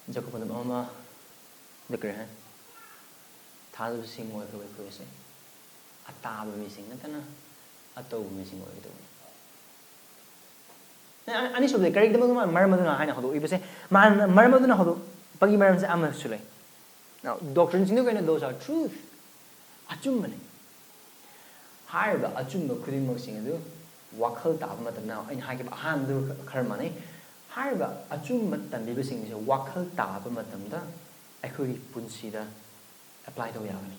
ꯖꯀꯣꯕ ꯄꯗꯝ ꯑꯃꯗ ꯀꯔꯤ ꯍꯥꯏ? ꯊꯥꯖꯕꯁꯤꯡ ꯑꯣꯏꯒꯗꯧꯕ ꯑꯩꯈꯣꯏ ꯑꯁꯦ ꯑꯇꯥꯕ ꯃꯤꯁꯤꯡ ꯅꯠꯇꯅ ꯑꯇꯧꯕ ꯃꯤꯁꯤꯡ ꯑꯣꯏꯒꯗꯧꯕꯅꯤ꯫ ꯑꯅꯤꯁꯨꯕꯗ ꯀꯔꯤꯒꯤꯗꯃꯛ ꯃꯔꯝ ꯑꯗꯨꯅ ꯍꯥꯏꯅ ꯍꯧꯗꯣꯛꯏꯕꯁꯦ, ꯃꯔꯝ ꯑꯗꯨꯅ ꯍꯧꯗꯣꯛꯄꯒꯤ ꯃꯔꯝꯁꯦ ꯑꯃꯁꯨ ꯂꯩ꯫ Now, doctrineꯁꯤꯡꯗꯨ ꯀꯩꯅꯣ? Those are truth. ꯑꯆꯨꯝꯕꯅꯤ꯫ ꯍꯥꯏꯔꯤꯕ ꯑꯆꯨꯝꯕ ꯈꯨꯗꯤꯡꯃꯛꯁꯤꯡ ꯑꯗꯨ ꯋꯥꯈꯜ ꯇꯥꯕ ꯃꯇꯝꯗ, ꯑꯩꯅ ꯍꯥꯏꯈꯤꯕ ꯑꯍꯥꯟꯕꯗꯨ ꯈꯔ ꯃꯥꯟꯅꯩ꯫ ꯍꯥꯏꯔꯤꯕ ꯑꯆꯨꯝꯕ ꯇꯝꯕꯤꯕꯁꯤꯡꯁꯦ ꯋꯥꯈꯜ ꯇꯥꯕ ꯃꯇꯝꯗ ꯑꯩꯈꯣꯏꯒꯤ ꯄꯨꯟꯁꯤꯗ apply ꯇꯧꯕ ꯌꯥꯒꯅꯤ꯫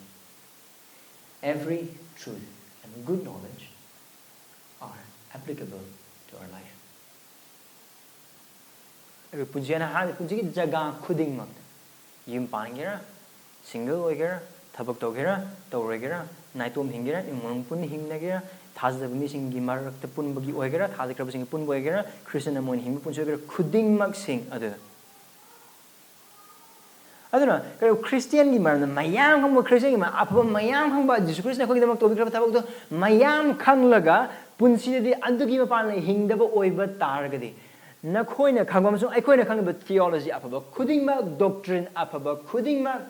Every truth and good knowledge are applicable to our life. ꯑꯩꯈꯣꯏ ꯄꯨꯟꯁꯤ ꯍꯥꯏꯅ ꯍꯥꯏꯔꯗꯤ ꯄꯨꯟꯁꯤꯒꯤ ꯖꯒꯥ ꯈꯨꯗꯤꯡꯃꯛꯇ, ꯌꯨꯝ ꯄꯥꯟꯒꯦꯔꯥ, single ꯑꯣꯏꯒꯦꯔꯥ, ꯊꯕꯛ ꯇꯧꯒꯦꯔꯥ, ꯇꯧꯔꯣꯏꯒꯦꯔꯥ, ꯅꯥꯏꯇꯣꯝ ꯍꯤꯡꯒꯦꯔꯥ, ꯏꯃꯨꯡ ꯃꯅꯨꯡ ꯄꯨꯟꯅ ꯍꯤꯡꯅꯒꯦꯔꯥ, ꯊꯥꯖꯗꯕ ꯃꯤꯁꯤꯡꯒꯤ ꯃꯔꯛꯇ ꯄꯨꯟꯕꯒꯤ ꯑꯣꯏꯒꯦꯔꯥ, ꯊꯥꯖꯈ꯭ꯔꯕꯁꯤꯡꯒꯤ ꯄꯨꯟꯕ ꯑꯣꯏꯒꯦꯔꯥ, ꯈ꯭ꯔꯤꯁꯇꯟ ꯑꯃ ꯑꯣꯏꯅ ꯍꯤꯡꯕ ꯄꯨꯟꯁꯤ ꯑꯣꯏꯒꯦꯔꯥ, ꯈꯨꯗꯤꯡꯃꯛꯁꯤꯡ ꯑꯗꯨꯗ ꯑꯗꯨꯅ ꯀꯔꯤꯒꯨꯝꯕ ꯈ꯭ꯔꯤꯁꯇꯤꯌꯥꯟꯒꯤ ꯃꯔꯝꯗ ꯃꯌꯥꯝ ꯈꯪꯕ, ꯈ꯭ꯔꯤꯁꯇꯤꯌꯥꯟꯒꯤ ꯃꯔꯝ ꯑꯐꯕ ꯃꯌꯥꯝ ꯈꯪꯕ, ꯖꯤꯁꯨ ꯈ꯭ꯔꯤꯁꯇꯅ ꯑꯩꯈꯣꯏꯒꯤꯗꯃꯛ ꯇꯧꯕꯤꯈ꯭ꯔꯕ ꯊꯕꯛꯇꯣ ꯃꯌꯥꯝ ꯈꯪꯂꯒ ꯄꯨꯟꯁꯤꯗꯗꯤ ꯑꯗꯨꯒꯤ ꯃꯄꯥꯟꯗ ꯍꯤꯡꯗꯕ ꯑꯣꯏꯕ ꯇꯥꯔꯒꯗꯤ, ꯅꯈꯣꯏꯅ ꯈꯪꯕ ꯑꯃꯁꯨꯡ ꯑꯩꯈꯣꯏꯅ ꯈꯪꯉꯤꯕ theology ꯑꯐꯕ ꯈꯨꯗꯤꯡꯃꯛ, doctrine ꯑꯐꯕ ꯈꯨꯗꯤꯡꯃꯛ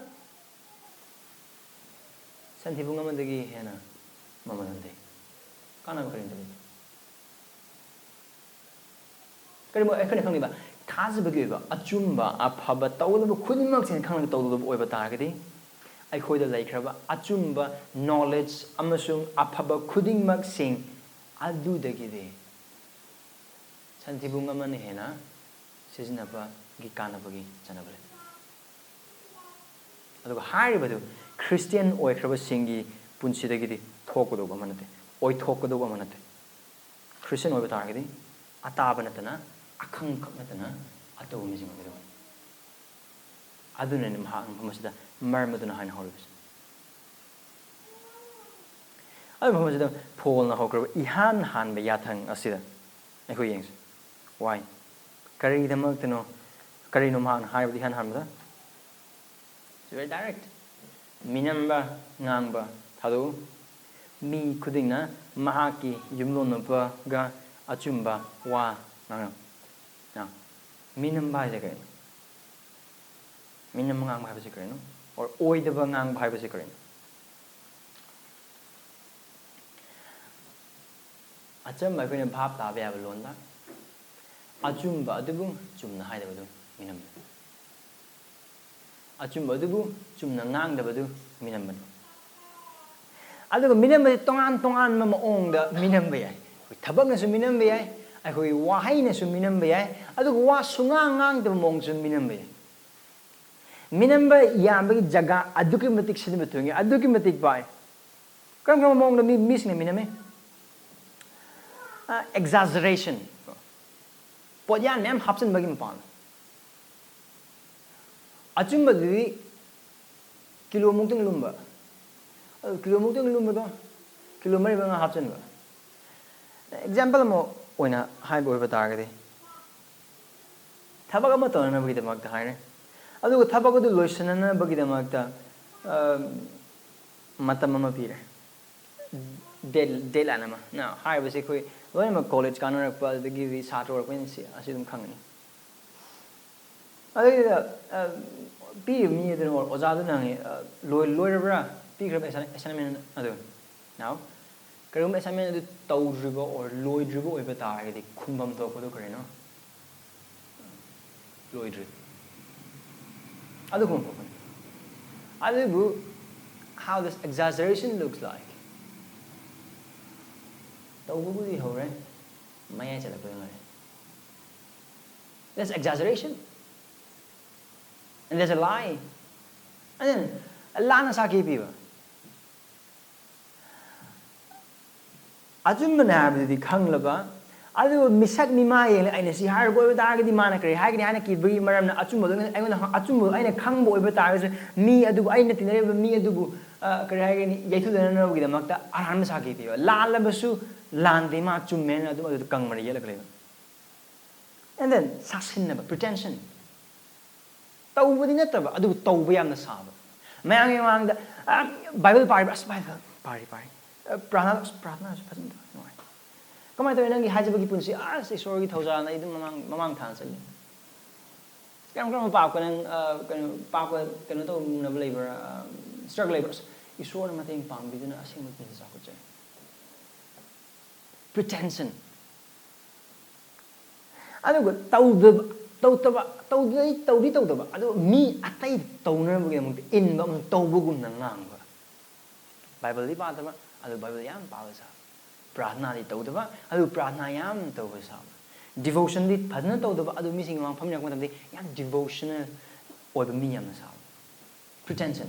ꯁꯟꯊꯤꯕꯨꯡ ꯑꯃꯗꯒꯤ ꯍꯦꯟꯅ ꯃꯃꯜ ꯂꯩ꯫ ꯀꯥꯟꯅꯕ ꯀꯔꯤꯝꯇ ꯂꯩꯇꯦ꯫ ꯀꯔꯤꯒꯨꯝꯕ ꯑꯩꯈꯣꯏꯅ ꯈꯪꯂꯤꯕ ꯊꯥꯖꯕꯒꯤ ꯑꯣꯏꯕ ꯑꯆꯨꯝꯕ ꯑꯐꯕ ꯇꯧꯒꯗꯕ ꯈꯨꯗꯤꯡꯃꯛꯁꯤꯡ ꯈꯪꯂꯒ ꯇꯧꯒꯗꯕ ꯑꯣꯏꯕ ꯇꯥꯔꯒꯗꯤ, ꯑꯩꯈꯣꯏꯗ ꯂꯩꯈ꯭ꯔꯕ ꯑꯆꯨꯝꯕ knowledge ꯑꯃꯁꯨꯡ ꯑꯐꯕ ꯈꯨꯗꯤꯡꯃꯛꯁꯤꯡ ꯑꯗꯨꯗꯒꯤꯗꯤ ꯁꯟꯊꯤꯕꯨꯡ ꯑꯃꯅ ꯍꯦꯟꯅ ꯁꯤꯖꯤꯟꯅꯕꯒꯤ ꯀꯥꯟꯅꯕꯒꯤ ꯆꯥꯅꯕ ꯂꯩ꯫ ꯑꯗꯨꯒ ꯍꯥꯏꯔꯤꯕꯗꯨ ꯈ꯭ꯔꯤꯁꯇꯤꯌꯥꯟ ꯑꯣꯏꯈ꯭ꯔꯕꯁꯤꯡꯒꯤ ꯄꯨꯟꯁꯤꯗꯒꯤꯗꯤ ꯊꯣꯛꯀꯗꯧꯕ ꯑꯃ ꯅꯠꯇꯦ, ꯑꯣꯏꯊꯣꯛꯀꯗꯧꯕ ꯑꯃ ꯅꯠꯇꯦ꯫ ꯈ꯭ꯔꯤꯁꯇꯤꯌꯥꯟ ꯑꯣꯏꯕ ꯇꯥꯔꯒꯗꯤ ꯑꯇꯥꯕ ꯅꯠꯇꯅ, ꯑꯈꯪꯈꯛ ꯅꯠꯇꯅ ꯑꯇꯧꯕ ꯃꯤꯁꯤꯡ ꯑꯣꯏꯒꯗꯕꯅꯤ꯫ ꯑꯗꯨꯅꯅꯤ ꯃꯍꯥꯛꯅ ꯃꯐꯝ ꯑꯁꯤꯗ ꯃꯔꯝ ꯑꯗꯨꯅ ꯍꯥꯏꯅ ꯍꯧꯔꯤꯕꯁꯤ꯫ ꯑꯗꯨ ꯃꯐꯝ ꯑꯁꯤꯗ ꯄꯣꯜꯅ ꯍꯧꯈ꯭ꯔꯕ ꯏꯍꯥꯟ ꯍꯥꯟꯕ ꯌꯥꯊꯪ ꯑꯁꯤꯗ ꯑꯩꯈꯣꯏ ꯌꯦꯡꯁꯤ꯫ Why? ꯀꯔꯤꯒꯤꯗꯃꯛꯇꯅꯣ? ꯀꯔꯤꯅꯣ ꯃꯍꯥꯛꯅ ꯍꯥꯏꯕꯗꯤ ꯏꯍꯥꯟ ꯍꯥꯟꯕꯗ? It's very direct. ꯃꯤꯅꯝꯕ ꯉꯥꯡꯕ ꯊꯥꯗꯣꯛꯎ꯫ ꯃꯤ ꯈꯨꯗꯤꯡꯅ ꯃꯍꯥꯛꯀꯤ ꯌꯨꯝꯂꯣꯟꯅꯕꯒ ꯑꯆꯨꯝꯕ ꯋꯥ ꯉꯥꯡꯅꯧ꯫ Now, ꯃꯤꯅꯝꯕ ꯍꯥꯏꯁꯦ ꯀꯔꯤꯅꯣ? ꯃꯤꯅꯝꯕ ꯉꯥꯡꯕ ꯍꯥꯏꯕꯁꯤ ꯀꯔꯤꯅꯣ? Or ꯑꯣꯏꯗꯕ ꯉꯥꯡꯕ ꯍꯥꯏꯕꯁꯤ ꯀꯔꯤꯅꯣ? ꯑꯆꯝꯕ ꯑꯩꯈꯣꯏꯅ ꯚꯥꯞ ꯇꯥꯕ ꯌꯥꯕ ꯂꯣꯟꯗ, ꯑꯆꯨꯝꯕ ꯑꯗꯨꯕꯨ ꯆꯨꯝꯅ ꯍꯥꯏꯗꯕꯗꯨ ꯃꯤꯅꯝꯕꯅꯤ꯫ ꯑꯆꯨꯝꯕ ꯑꯗꯨꯕꯨ ꯆꯨꯝꯅ ꯉꯥꯡꯗꯕꯗꯨ ꯃꯤꯅꯝꯕꯅꯤ꯫ ꯑꯗꯨꯒ ꯃꯤꯅꯝꯕꯁꯤ ꯇꯣꯉꯥꯟ ꯇꯣꯉꯥꯟꯕ ꯃꯑꯣꯡꯗ ꯃꯤꯅꯝꯕ ꯌꯥꯏ꯫ ꯑꯩꯈꯣꯏ ꯊꯕꯛꯅꯁꯨ ꯃꯤꯅꯝꯕ ꯌꯥꯏ, ꯑꯩꯈꯣꯏ ꯋꯥꯍꯩꯅꯁꯨ ꯃꯤꯅꯝꯕ ꯌꯥꯏ, ꯑꯗꯨꯒ ꯋꯥ ꯁꯨꯉꯥꯡ ꯉꯥꯡꯗꯕ ꯃꯑꯣꯡꯁꯨ ꯃꯤꯅꯝꯕ ꯌꯥꯏ꯫ ꯃꯤꯅꯝꯕ ꯌꯥꯕꯒꯤ ꯖꯒꯥ ꯑꯗꯨꯛꯀꯤ ꯃꯇꯤꯛ ꯁꯤꯖꯤꯟꯅꯕ ꯊꯣꯛꯏ, ꯑꯗꯨꯛꯀꯤ ꯃꯇꯤꯛ ꯄꯥꯏ꯫ ꯀꯔꯝ ꯀꯔꯝꯕ ꯃꯑꯣꯡꯗ ꯃꯤ, ꯃꯤꯁꯤꯡꯅ ꯃꯤꯅꯝꯃꯤ? ꯑꯦꯛꯖꯥꯖꯔꯦꯁꯟ꯫ ꯄꯣꯠꯌꯥꯟ ꯃꯌꯥꯝ ꯍꯥꯞꯆꯤꯟꯕꯒꯤ ꯃꯄꯥꯟ꯫ ꯑꯆꯨꯝꯕꯗꯨꯗꯤ ꯀꯤꯂꯣꯃꯨꯛꯇꯪ ꯂꯨꯝꯕ꯫ ꯑꯗꯨ ꯀꯤꯂꯣꯃꯨꯛꯇꯪ ꯂꯨꯝꯕꯗꯣ ꯀꯤꯂꯣ ꯃꯔꯤ ꯃꯉꯥ ꯍꯥꯞꯆꯤꯟꯕ꯫ ꯑꯦꯛꯖꯥꯝꯄꯜ ꯑꯃ ꯑꯣꯏꯅ ꯍꯥꯏꯕ ꯑꯣꯏꯕ ꯇꯥꯔꯒꯗꯤ, ꯊꯕꯛ ꯑꯃ ꯇꯧꯅꯅꯕꯒꯤꯗꯃꯛꯇ ꯍꯥꯏꯔꯦ, ꯑꯗꯨꯒ ꯊꯕꯛ ꯑꯗꯨ ꯂꯣꯏꯁꯤꯟꯅꯅꯕꯒꯤꯗꯃꯛꯇ, ꯑ, ꯃꯇꯝ ꯑꯃ ꯄꯤꯔꯦ, ꯗꯦꯠ ꯂꯥꯏꯟ ꯑꯃ꯫ ꯅ ꯍꯥꯏꯔꯤꯕꯁꯤ ꯑꯩꯈꯣꯏ ꯂꯣꯏꯅꯃꯛ ꯀꯣꯂꯦꯖ ꯀꯥꯟꯅꯔꯛꯄ ꯑꯗꯨꯗꯒꯤꯗꯤ ꯁꯥꯇ꯭ꯔ ꯑꯣꯏꯔꯛꯄꯅꯤꯅ ꯁꯤ ꯑꯁꯤ ꯑꯗꯨꯝ ꯈꯪꯒꯅꯤ꯫ ꯑꯗꯨꯗ, ꯑ, ꯄꯤꯔꯤꯕ ꯃꯤ ꯑꯗꯨꯅ, ꯑꯣꯖꯥꯗꯨꯅ ꯍꯪꯉꯤ, ꯑ, "ꯂꯣꯏ-, ꯂꯣꯏꯔꯕ꯭ꯔꯥ? ꯄꯤꯈ꯭ꯔꯕ ꯑꯦꯁꯥꯏꯟꯃꯦꯟ ꯑꯗꯨ?" Now, ꯀꯔꯤꯒꯨꯝꯕ ꯑꯦꯁꯥꯏꯟꯃꯦꯟ ꯑꯗꯨ ꯇꯧꯗ꯭ꯔꯤꯕ or ꯂꯣꯏꯗ꯭ꯔꯤꯕ ꯑꯣꯏꯕ ꯇꯥꯔꯒꯗꯤ ꯈꯨꯝꯐꯝ ꯊꯣꯛꯄꯗꯨ ꯀꯔꯤꯅꯣ? ꯂꯣꯏꯗ꯭ꯔꯤ꯫ ꯑꯗꯨ ꯈꯨꯝꯐꯝ ꯊꯣꯛꯄꯅꯤ꯫ ꯑꯗꯨꯕꯨ, how this exaggeration looks like? ꯇꯧꯕꯕꯨꯗꯤ ꯍꯧꯔꯦ, ꯃꯌꯥꯏ ꯆꯠꯂꯛꯄꯗ ꯉꯥꯏꯔꯦ꯫ That's exaggeration. And there's a lie. And then, ꯂꯥꯟꯅ ꯁꯥꯈꯤ ꯄꯤꯕ꯫ ꯑꯆꯨꯝꯕꯅꯦ ꯍꯥꯏꯕꯗꯨꯗꯤ ꯈꯪꯂꯕ, ꯑꯗꯨꯕꯨ ꯃꯤꯁꯛ ꯃꯤꯃꯥ ꯌꯦꯡꯂꯒ ꯑꯩꯅ ꯁꯤ ꯍꯥꯏꯔꯒ ꯑꯣꯏꯕ ꯇꯥꯔꯒꯗꯤ ꯃꯥꯅ ꯀꯔꯤ ꯍꯥꯏꯒꯅꯤ ꯍꯥꯏꯅ ꯀꯤꯕꯒꯤ ꯃꯔꯝꯅ ꯑꯆꯨꯝꯕꯗꯣ ꯑꯩꯉꯣꯟꯗ, ꯑꯩꯉꯣꯟꯗ ꯑꯆꯨꯝꯕꯗꯣ ꯑꯩꯅ ꯈꯪꯕ ꯑꯣꯏꯕ ꯇꯥꯔꯒꯁꯨ ꯃꯤ ꯑꯗꯨꯕꯨ, ꯑꯩꯅ ꯇꯤꯟꯅꯔꯤꯕ ꯃꯤ ꯑꯗꯨꯕꯨ, ꯑ, ꯀꯔꯤ ꯍꯥꯏꯒꯅꯤ, ꯌꯩꯊꯨꯗꯅꯅꯕꯒꯤꯗꯃꯛꯇ ꯑꯔꯥꯟꯕ ꯁꯥꯈꯤ ꯄꯤꯕ꯫ ꯂꯥꯜꯂꯕꯁꯨ ꯂꯥꯟꯗꯦ, ꯃꯥ ꯆꯨꯝꯃꯦꯅ ꯑꯗꯨꯝ ꯑꯗꯨꯗ ꯀꯪꯃꯔ ꯌꯦꯠꯂꯒ ꯂꯩꯕ꯫ And then, ꯁꯥꯁꯤꯟꯅꯕ, pretension꯫ ꯇꯧꯕꯗꯤ ꯅꯠꯇꯕ, ꯑꯗꯨꯕꯨ ꯇꯧꯕ ꯌꯥꯝꯅ ꯁꯥꯕ꯫ ꯃꯌꯥꯝꯒꯤ ꯃꯃꯥꯡꯗ, ꯑ, ꯕꯥꯏꯕꯜ ꯄꯥꯔꯤꯕ꯭ꯔꯥ? ꯑꯁ, ꯕꯥꯏꯕꯜ ꯄꯥꯔꯤ, ꯄꯥꯔꯤ꯫ ꯑ, ꯄ꯭ꯔꯥꯔꯊꯅꯥ, ꯑꯁ, ꯄ꯭ꯔꯥꯔꯊꯅꯥꯁꯨ ꯐꯖꯅ ꯇꯧꯔꯤ, ꯅꯨꯡꯉꯥꯏ꯫ ꯀꯃꯥꯏꯅ ꯇꯧꯋꯤ ꯅꯪꯒꯤ ꯍꯥꯏꯖꯕꯒꯤ ꯄꯨꯟꯁꯤ? ꯑꯁ, ꯏꯁꯣꯔꯒꯤ ꯊꯧꯖꯥꯜꯅ ꯑꯩ ꯑꯗꯨꯝ ꯃꯃꯥꯡ, ꯃꯃꯥꯡ ꯊꯥꯅ ꯆꯠꯂꯤ꯫ ꯀꯔꯝ ꯀꯔꯝꯕ ꯄꯥꯞꯀ ꯅꯪ, ꯑ, ꯀꯩꯅꯣ, ꯄꯥꯞꯀ ꯀꯩꯅꯣ ꯇꯧꯅꯕ ꯂꯩꯕ꯭ꯔꯥ? ꯑ, struggle ꯂꯩꯕ꯭ꯔꯥ? ꯑꯁ, ꯏꯁꯣꯔꯅ ꯃꯇꯦꯡ ꯄꯥꯡꯕꯤꯗꯨꯅ ꯑꯁꯦꯡꯕ ꯄꯨꯟꯁꯤ ꯆꯥꯎꯈꯠꯆꯔꯦ꯫ Pretension꯫ ꯑꯗꯨꯒ ꯇꯧꯗꯕ, ꯇꯧꯗꯕ, ꯇꯧꯗꯤ ꯇꯧꯗꯤ ꯇꯧꯗꯕ, ꯑꯗꯨ ꯃꯤ ꯑꯇꯩ ꯇꯧꯅꯅꯕꯒꯤꯗꯃꯛꯇ ꯏꯟꯕ ꯑꯃꯁꯨꯡ ꯇꯧꯕꯒꯨꯝꯅ ꯉꯥꯡꯕ꯫ ꯕꯥꯏꯕꯜꯗꯤ ꯄꯥꯗꯕ, ꯑꯗꯨ ꯕꯥꯏꯕꯜ ꯌꯥꯝ ꯄꯥꯕ ꯁꯥꯕ꯫ ꯄ꯭ꯔꯥꯔꯊꯅꯥꯗꯤ ꯇꯧꯗꯕ, ꯑꯗꯨ ꯄ꯭ꯔꯥꯔꯊꯅꯥ ꯌꯥꯝ ꯇꯧꯕ ꯁꯥꯕ꯫ ꯗꯤꯚꯣꯁꯟꯗꯤ ꯐꯖꯅ ꯇꯧꯗꯕ, ꯑꯗꯨ ꯃꯤꯁꯤꯡꯒꯤ ꯃꯃꯥꯡ ꯐꯝꯃꯤꯟꯅꯔꯛꯄ ꯃꯇꯝꯗ ꯌꯥꯝ ꯗꯤꯚꯣꯁꯅꯦꯜ ꯑꯣꯏꯕ ꯃꯤ ꯌꯥꯝꯅ ꯁꯥꯕ꯫ ꯄ꯭ꯔꯤꯇꯦꯟꯁꯟ꯫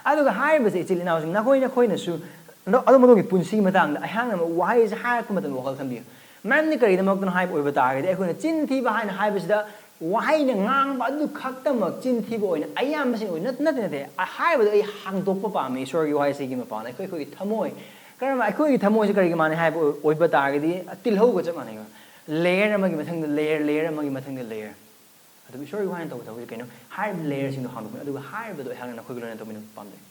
ꯑꯗꯨꯒ ꯍꯥꯏꯔꯤꯕꯁꯦ, ꯏꯆꯤꯜ ꯏꯅꯥꯎꯁꯤꯡ, ꯅꯈꯣꯏ ꯅꯈꯣꯏꯅꯁꯨ ꯑꯗꯣ ꯑꯗꯣꯝ ꯑꯗꯣꯝꯒꯤ ꯄꯨꯟꯁꯤꯒꯤ ꯃꯇꯥꯡꯗ ꯑꯩꯍꯥꯛꯅ ꯋꯥꯍꯩꯁꯦ ꯍꯥꯏꯔꯛꯄ ꯃꯇꯝꯗ ꯋꯥꯈꯜ ꯈꯟꯕꯤꯌꯨ꯫ ꯃꯔꯝꯗꯤ ꯀꯔꯤꯒꯤꯗꯃꯛꯇꯅꯣ ꯍꯥꯏꯕ ꯑꯣꯏꯕ ꯇꯥꯔꯒꯗꯤ, ꯑꯩꯈꯣꯏꯅ ꯆꯤꯟ ꯊꯤꯕ ꯍꯥꯏꯅ ꯍꯥꯏꯕꯁꯤꯗ ꯋꯥꯍꯩꯅ ꯉꯥꯡꯕ ꯑꯗꯨ ꯈꯛꯇꯃꯛ ꯆꯤꯟ ꯊꯤꯕ ꯑꯣꯏꯅ ꯑꯌꯥꯝꯕꯁꯤꯡ ꯑꯣꯏꯅ, ꯅꯠꯇꯦ, ꯅꯠꯇꯦ, ꯅꯠꯇꯦ, ꯍꯥꯏꯕꯗꯣ ꯑꯩ ꯍꯥꯡꯗꯣꯛꯄ ꯄꯥꯝꯃꯤ꯫ ꯏꯁꯣꯔꯒꯤ ꯋꯥꯍꯩꯁꯤꯒꯤ ꯃꯄꯥꯟꯗ ꯑꯩꯈꯣꯏ, ꯑꯩꯈꯣꯏꯒꯤ ꯊꯃꯣꯏ, ꯀꯔꯝꯕ ꯑꯩꯈꯣꯏꯒꯤ ꯊꯃꯣꯏꯁꯦ ꯀꯔꯤꯒꯤ ꯃꯥꯟꯅꯩ ꯍꯥꯏꯕ ꯑꯣꯏ-, ꯑꯣꯏꯕ ꯇꯥꯔꯒꯗꯤ, ꯇꯤꯜꯍꯧꯒ ꯆꯞ ꯃꯥꯟꯅꯩꯕ꯫ ꯂꯦꯌꯔ ꯑꯃꯒꯤ ꯃꯊꯪꯗ ꯂꯦꯌꯔ, ꯂꯦꯌꯔ ꯑꯃꯒꯤ ꯃꯊꯪꯗ ꯂꯦꯌꯔ꯫ ꯑꯗꯨꯕꯨ ꯏꯁꯣꯔꯒꯤ ꯋꯥꯍꯩꯅ ꯇꯧꯕ ꯊꯕꯛꯁꯦ ꯀꯩꯅꯣ? ꯍꯥꯏꯔꯤꯕ ꯂꯦꯌꯔꯁꯤꯡꯗꯣ ꯍꯥꯡꯗꯣꯛꯄꯅꯤ꯫ ꯑꯗꯨꯒ ꯍꯥꯏꯔꯤꯕꯗꯣ ꯑꯩꯍꯥꯛꯅ ꯅꯈꯣꯏꯒ ꯂꯣꯏꯅ ꯇꯧꯃꯤꯟꯅꯕ ꯄꯥꯝꯖꯩ꯫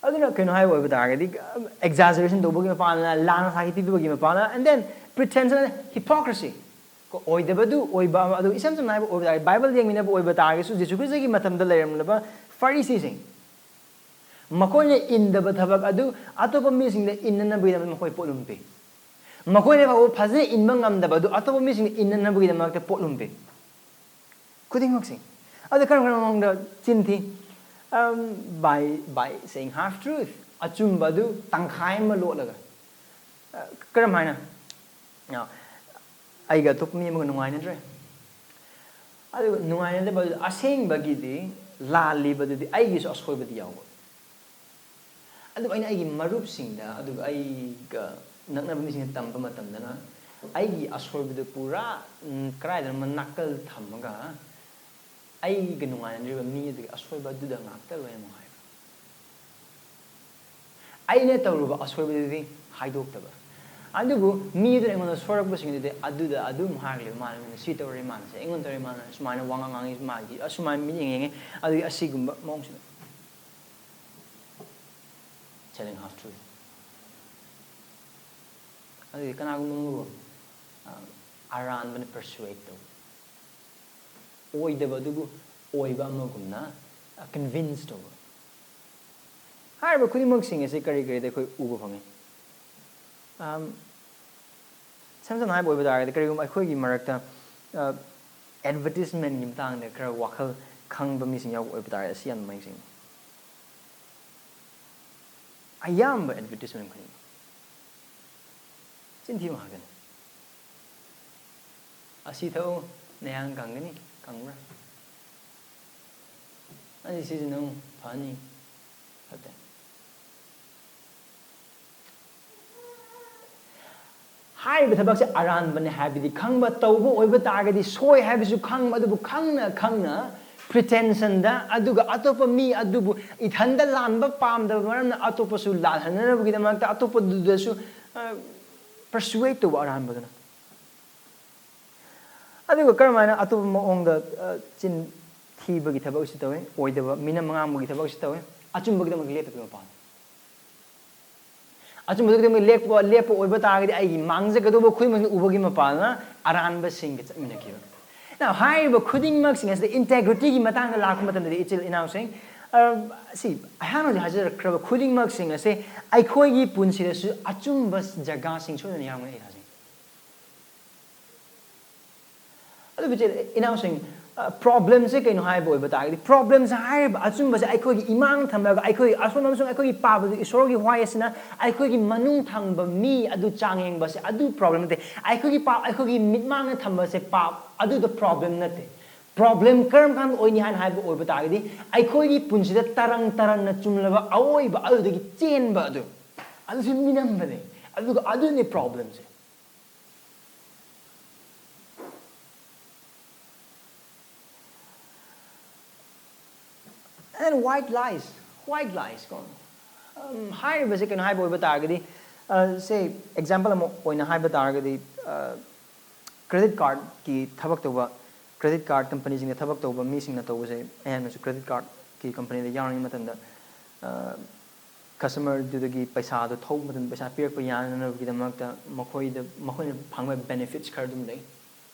ꯑꯗꯨꯅ ꯀꯩꯅꯣ ꯍꯥꯏꯕ ꯑꯣꯏꯕ ꯇꯥꯔꯒꯗꯤ, ꯑꯦꯛꯖꯥꯖꯔꯦꯁꯟ ꯇꯧꯕꯒꯤ ꯃꯄꯥꯟꯗ, ꯂꯥꯟꯅ ꯁꯥꯈꯤ ꯄꯤꯕꯒꯤ ꯃꯄꯥꯟꯗ, and then ꯄ꯭ꯔꯤꯇꯦꯟꯁꯟ, ꯍꯤꯄꯣꯀ꯭ꯔꯤꯁꯤ꯫ ꯀꯣ, ꯑꯣꯏꯗꯕꯗꯨ ꯑꯣꯏꯕ ꯑꯃ, ꯑꯗꯨ ꯏꯁꯝ ꯁꯝꯅ ꯍꯥꯏꯕ ꯑꯣꯏꯕ ꯇꯥꯔꯒꯗꯤ, ꯕꯥꯏꯕꯜ ꯌꯦꯡꯃꯤꯟꯅꯕ ꯑꯣꯏꯕ ꯇꯥꯔꯒꯁꯨ, ꯖꯤꯁꯨ ꯈ꯭ꯔꯤꯁꯇꯒꯤ ꯃꯇꯝꯗ ꯂꯩꯔꯝꯂꯕ ꯐꯔꯤꯁꯤꯁꯤꯡ, ꯃꯈꯣꯏꯅ ꯏꯟꯗꯕ ꯊꯕꯛ ꯑꯗꯨ ꯑꯇꯣꯞꯄ ꯃꯤꯁꯤꯡꯗ ꯏꯟꯅꯅꯕꯒꯤꯗꯃꯛ ꯃꯈꯣꯏ ꯄꯣꯠꯂꯨꯝ ꯄꯤ꯫ ꯃꯈꯣꯏꯅ ꯐꯥꯎꯕ ꯐꯖꯅ ꯏꯟꯕ ꯉꯝꯗꯕ ꯑꯗꯨ ꯑꯇꯣꯞꯄ ꯃꯤꯁꯤꯡꯗ ꯏꯟꯅꯅꯕꯒꯤꯗꯃꯛꯇ ꯄꯣꯠꯂꯨꯝ ꯄꯤ꯫ ꯈꯨꯗꯤꯡꯃꯛꯁꯤ꯫ ꯑꯗꯨ ꯀꯔꯝ ꯀꯔꯝꯕ ꯃꯑꯣꯡꯗ ꯆꯤꯟ ꯊꯤ? Um, by, by saying half truth. ꯑꯆꯨꯝꯕ ꯑꯗꯨ ꯇꯪꯈꯥꯏ ꯑꯃ ꯂꯣꯠꯂꯒ꯫ ꯑ, ꯀꯔꯝ ꯍꯥꯏꯅ? ꯑ, ꯑꯩꯒ ꯑꯇꯣꯞꯄ ꯃꯤ ꯑꯃꯒ ꯅꯨꯡꯉꯥꯏꯅꯗ꯭ꯔꯦ꯫ ꯑꯗꯨꯒ ꯅꯨꯡꯉꯥꯏꯅꯗꯕ ꯑꯗꯨ ꯑꯁꯦꯡꯕꯒꯤꯗꯤ, ꯂꯥꯜꯂꯤꯕꯗꯨꯗꯤ ꯑꯩꯒꯤꯁꯨ ꯑꯁꯣꯏꯕꯗꯤ ꯌꯥꯎꯕ꯫ ꯑꯗꯨꯕꯨ ꯑꯩꯅ ꯑꯩꯒꯤ ꯃꯔꯨꯞꯁꯤꯡꯗ, ꯑꯗꯨꯒ ꯑꯩꯒ ꯅꯛꯅꯕ ꯃꯤꯁꯤꯡꯗ ꯇꯝꯕ ꯃꯇꯝꯗꯅ, ꯑꯩꯒꯤ ꯑꯁꯣꯏꯕꯗꯨ ꯄꯨꯔꯥ, ꯎꯝ, ꯀꯗꯥꯏꯗꯅꯣꯃ ꯅꯥꯀꯜ ꯊꯝꯃꯒ, ꯑꯩꯒ ꯅꯨꯡꯉꯥꯏꯅꯗ꯭ꯔꯤꯕ ꯃꯤ ꯑꯗꯨꯒꯤ ꯑꯁꯣꯏꯕ ꯑꯗꯨꯗ ꯉꯥꯛꯇ ꯂꯣꯏꯅꯃꯛ ꯍꯥꯏꯕ꯫ ꯑꯩꯅ ꯇꯧꯔꯨꯕ ꯑꯁꯣꯏꯕꯗꯨꯗꯤ ꯍꯥꯏꯗꯣꯛꯇꯕ꯫ ꯑꯗꯨꯕꯨ ꯃꯤ ꯑꯗꯨꯅ ꯑꯩꯉꯣꯟꯗ ꯁꯣꯏꯔꯛꯄꯁꯤꯡꯗꯨꯗꯤ ꯑꯗꯨꯗ ꯑꯗꯨꯝ ꯍꯥꯏꯔꯒ, "ꯃꯥꯅ ꯑꯩꯉꯣꯟꯗ ꯁꯤ ꯇꯧꯔꯦ, ꯃꯥꯅ ꯁꯤ ꯑꯩꯉꯣꯟꯗ ꯇꯧꯔꯦ, ꯃꯥꯅ ꯁꯨꯃꯥꯏꯅ ꯋꯥꯉꯥꯡ ꯉꯥꯡꯉꯤ, ꯃꯥꯒꯤ ꯑꯁꯨꯃꯥꯏꯅ ꯃꯤꯠꯌꯦꯡ ꯌꯦꯡꯉꯤ", ꯑꯗꯨꯒꯤ ꯑꯁꯤꯒꯨꯝꯕ ꯃꯑꯣꯡꯁꯤꯗ꯫ Telling half truth. ꯑꯗꯨꯗꯤ ꯀꯅꯥꯒꯨꯝꯕ ꯑꯃꯕꯨ, ꯑ, ꯑꯔꯥꯟꯕꯅ ꯄꯔꯁꯨꯋꯦꯠ ꯇꯧꯕ, ꯑꯣꯏꯗꯕ ꯑꯗꯨꯕꯨ ꯑꯣꯏꯕ ꯑꯃꯒꯨꯝꯅ, ꯑ, ꯀꯟꯚꯤꯟꯁ ꯇꯧꯕ꯫ ꯍꯥꯏꯔꯤꯕ ꯈꯨꯗꯤꯡꯃꯛꯁꯤꯡ ꯑꯁꯤ ꯀꯔꯤ ꯀꯔꯤꯗ ꯑꯩꯈꯣꯏ ꯎꯕ ꯐꯪꯉꯤ? ꯑꯝ, ꯏꯁꯝ ꯁꯝꯅ ꯍꯥꯏꯕ ꯑꯣꯏꯕ ꯇꯥꯔꯒꯗꯤ, ꯀꯔꯤꯒꯨꯝꯕ ꯑꯩꯈꯣꯏꯒꯤ ꯃꯔꯛꯇ ꯑꯦꯗꯚꯔꯇꯤꯁꯃꯦꯟꯒꯤ ꯃꯇꯥꯡꯗ ꯈꯔ ꯋꯥꯈꯜ ꯈꯪꯕ ꯃꯤꯁꯤꯡ ꯌꯥꯎꯕ ꯑꯣꯏꯕ ꯇꯥꯔꯒꯗꯤ, ꯑꯁꯤ ꯌꯥꯝꯅ ꯃꯌꯦꯛ ꯁꯦꯡꯉꯤ꯫ ꯑꯌꯥꯝꯕ ꯑꯦꯗꯚꯔꯇꯤꯁꯃꯦꯟ ꯈꯨꯗꯤꯡꯃꯛ ꯆꯤꯟ ꯊꯤꯕ ꯉꯥꯛꯇꯅꯤ꯫ "ꯑꯁꯤ ꯊꯛꯎ, ꯅꯌꯥꯡ ꯀꯪꯒꯅꯤ", ꯀꯪꯕ꯭ꯔꯥ? "ꯑꯁꯤ ꯁꯤꯖꯤꯟꯅꯧ, ꯐꯅꯤ", ꯐꯠꯇꯦ꯫ ꯍꯥꯏꯔꯤꯕ ꯊꯕꯛꯁꯦ ꯑꯔꯥꯟꯕꯅꯦ ꯍꯥꯏꯕꯗꯤ ꯈꯪꯕ, ꯇꯧꯕ ꯑꯣꯏꯕ ꯇꯥꯔꯒꯗꯤ ꯁꯣꯏ ꯍꯥꯏꯕꯁꯨ ꯈꯪꯕ, ꯑꯗꯨꯕꯨ ꯈꯪꯅ ꯈꯪꯅ ꯄ꯭ꯔꯤꯇꯦꯟꯁꯟꯗ, ꯑꯗꯨꯒ ꯑꯇꯣꯞꯄ ꯃꯤ ꯑꯗꯨꯕꯨ ꯏꯊꯟꯗ ꯂꯥꯟꯕ ꯄꯥꯝꯗꯕ ꯃꯔꯝꯅ ꯑꯇꯣꯞꯄꯁꯨ ꯂꯥꯜꯍꯟꯅꯅꯕꯒꯤꯗꯃꯛꯇ ꯑꯇꯣꯞꯄꯗꯨꯗꯁꯨ, ꯑ, ꯄꯔꯁꯨꯋꯦꯠ ꯇꯧꯕ ꯑꯔꯥꯟꯕꯗꯨꯅ꯫ ꯑꯗꯨꯒ ꯀꯔꯝꯍꯥꯏꯅ ꯑꯇꯣꯞꯄ ꯃꯑꯣꯡꯗ, ꯑ, ꯆꯤꯟ ꯊꯤꯕꯒꯤ ꯊꯕꯛꯁꯨ ꯇꯧꯏ, ꯑꯣꯏꯗꯕ ꯃꯤꯅꯝ ꯑꯉꯥꯡꯕꯒꯤ ꯊꯕꯛꯁꯨ ꯇꯧꯏ, ꯑꯆꯨꯝꯕꯒꯤꯗꯃꯛ ꯂꯦꯞꯇꯕꯒꯤ ꯃꯄꯥꯟ꯫ ꯑꯆꯨꯝꯕꯗꯨꯒꯤꯗꯃꯛ ꯂꯦꯞꯄ, ꯂꯦꯞꯄ ꯑꯣꯏꯕ ꯇꯥꯔꯒꯗꯤ ꯑꯩꯒꯤ ꯃꯥꯡꯖꯒꯗꯧꯕ ꯈꯨꯗꯤꯡꯃꯛ ꯎꯕꯒꯤ ꯃꯄꯥꯟꯅ ꯑꯔꯥꯟꯕꯁꯤꯡꯒ ꯆꯠꯃꯤꯟꯅꯈꯤꯕ꯫ Now, ꯍꯥꯏꯔꯤꯕ ꯈꯨꯗꯤꯡꯃꯛꯁꯤꯡ ꯑꯁꯤꯗ ꯏꯟꯇꯦꯒ꯭ꯔꯤꯇꯤꯒꯤ ꯃꯇꯥꯡꯗ ꯂꯥꯛꯄ ꯃꯇꯝꯗꯗꯤ, ꯏꯆꯤꯜ ꯏꯅꯥꯎꯁꯤꯡ, ꯑ, ꯁꯤ ꯑꯩꯍꯥꯛꯅ ꯍꯧꯖꯤꯛ ꯍꯥꯏꯖꯔꯛꯈ꯭ꯔꯕ ꯈꯨꯗꯤꯡꯃꯛꯁꯤꯡ ꯑꯁꯤ ꯑꯩꯈꯣꯏꯒꯤ ꯄꯨꯟꯁꯤꯗꯁꯨ ꯑꯆꯨꯝꯕ ꯖꯒꯥꯁꯤꯡ ꯁꯣꯏꯗꯅ ꯌꯥꯎꯔꯝꯒꯅꯤ ꯑꯩ ꯊꯥꯖꯩ꯫ ꯑꯗꯨꯕꯨ ꯏꯆꯤꯜ ꯏꯅꯥꯎꯁꯤꯡ, ꯑ, ꯄ꯭ꯔꯣꯕ꯭ꯂꯦꯝꯁꯦ ꯀꯩꯅꯣ ꯍꯥꯏꯕ ꯑꯣꯏꯕ ꯇꯥꯔꯒꯗꯤ, ꯄ꯭ꯔꯣꯕ꯭ꯂꯦꯝꯁꯦ ꯍꯥꯏꯔꯤꯕ ꯑꯆꯨꯝꯕꯁꯦ ꯑꯩꯈꯣꯏꯒꯤ ꯏꯃꯥꯡ ꯊꯝꯂꯒ ꯑꯩꯈꯣꯏꯒꯤ ꯑꯁꯣꯝ ꯑꯃꯁꯨꯡ ꯑꯩꯈꯣꯏꯒꯤ ꯄꯥꯞ ꯑꯗꯨ ꯏꯁꯣꯔꯒꯤ ꯋꯥꯍꯩ ꯑꯁꯤꯅ ꯑꯩꯈꯣꯏꯒꯤ ꯃꯅꯨꯡ ꯊꯝꯕ ꯃꯤ ꯑꯗꯨ ꯆꯥꯡꯌꯦꯡꯕꯁꯦ, ꯑꯗꯨ ꯄ꯭ꯔꯣꯕ꯭ꯂꯦꯝ ꯅꯠꯇꯦ꯫ ꯑꯩꯈꯣꯏꯒꯤ ꯄꯥꯞ ꯑꯩꯈꯣꯏꯒꯤ ꯃꯤꯠꯃꯥꯡꯅ ꯊꯝꯕꯁꯦ ꯄꯥꯞ, ꯑꯗꯨꯗ ꯄ꯭ꯔꯣꯕ꯭ꯂꯦꯝ ꯅꯠꯇꯦ꯫ ꯄ꯭ꯔꯣꯕ꯭ꯂꯦꯝ ꯀꯔꯝ ꯀꯥꯟꯗ ꯑꯣꯏꯅꯤ ꯍꯥꯏꯅ ꯍꯥꯏꯕ ꯑꯣꯏꯕ ꯇꯥꯔꯒꯗꯤ, ꯑꯩꯈꯣꯏꯒꯤ ꯄꯨꯟꯁꯤꯗ ꯇꯔꯪ ꯇꯔꯪꯅ ꯆꯨꯝꯂꯕ ꯑꯑꯣꯏꯕ ꯑꯗꯨꯗꯒꯤ ꯆꯦꯟꯕ ꯑꯗꯨ, ꯑꯗꯨꯁꯨ ꯃꯤꯅꯝꯕꯅꯦ꯫ ꯑꯗꯨꯒ ꯑꯗꯨꯅꯤ ꯄ꯭ꯔꯣꯕ꯭ꯂꯦꯝꯁꯦ꯫ And white lies, white lies ꯀꯣ꯫ Um, ꯍꯥꯏꯔꯤꯕꯁꯦ ꯀꯩꯅꯣ ꯍꯥꯏꯕ ꯑꯣꯏꯕ ꯇꯥꯔꯒꯗꯤ, uh, say example ꯑꯃ ꯑꯣꯏꯅ ꯍꯥꯏꯕ ꯇꯥꯔꯒꯗꯤ, uh, credit cardꯀꯤ ꯊꯕꯛ ꯇꯧꯕ, credit card companyꯁꯤꯡꯗ ꯊꯕꯛ ꯇꯧꯕ ꯃꯤꯁꯤꯡꯅ ꯇꯧꯕꯁꯦ, ꯑꯩꯍꯥꯛꯅꯁꯨ credit cardꯀꯤ companyꯗ ꯌꯥꯎꯔꯤꯉꯩ ꯃꯇꯝꯗ, uh, customerꯗꯨꯗꯒꯤ ꯄꯩꯁꯥꯗꯣ ꯊꯧꯕ ꯃꯇꯝꯗ ꯄꯩꯁꯥ ꯄꯤꯔꯛꯄ ꯌꯥꯅꯅꯕꯒꯤꯗꯃꯛꯇ ꯃꯈꯣꯏꯗ, ꯃꯈꯣꯏꯅ ꯐꯪꯕ benefits ꯈꯔ ꯑꯗꯨꯝ ꯂꯩ꯫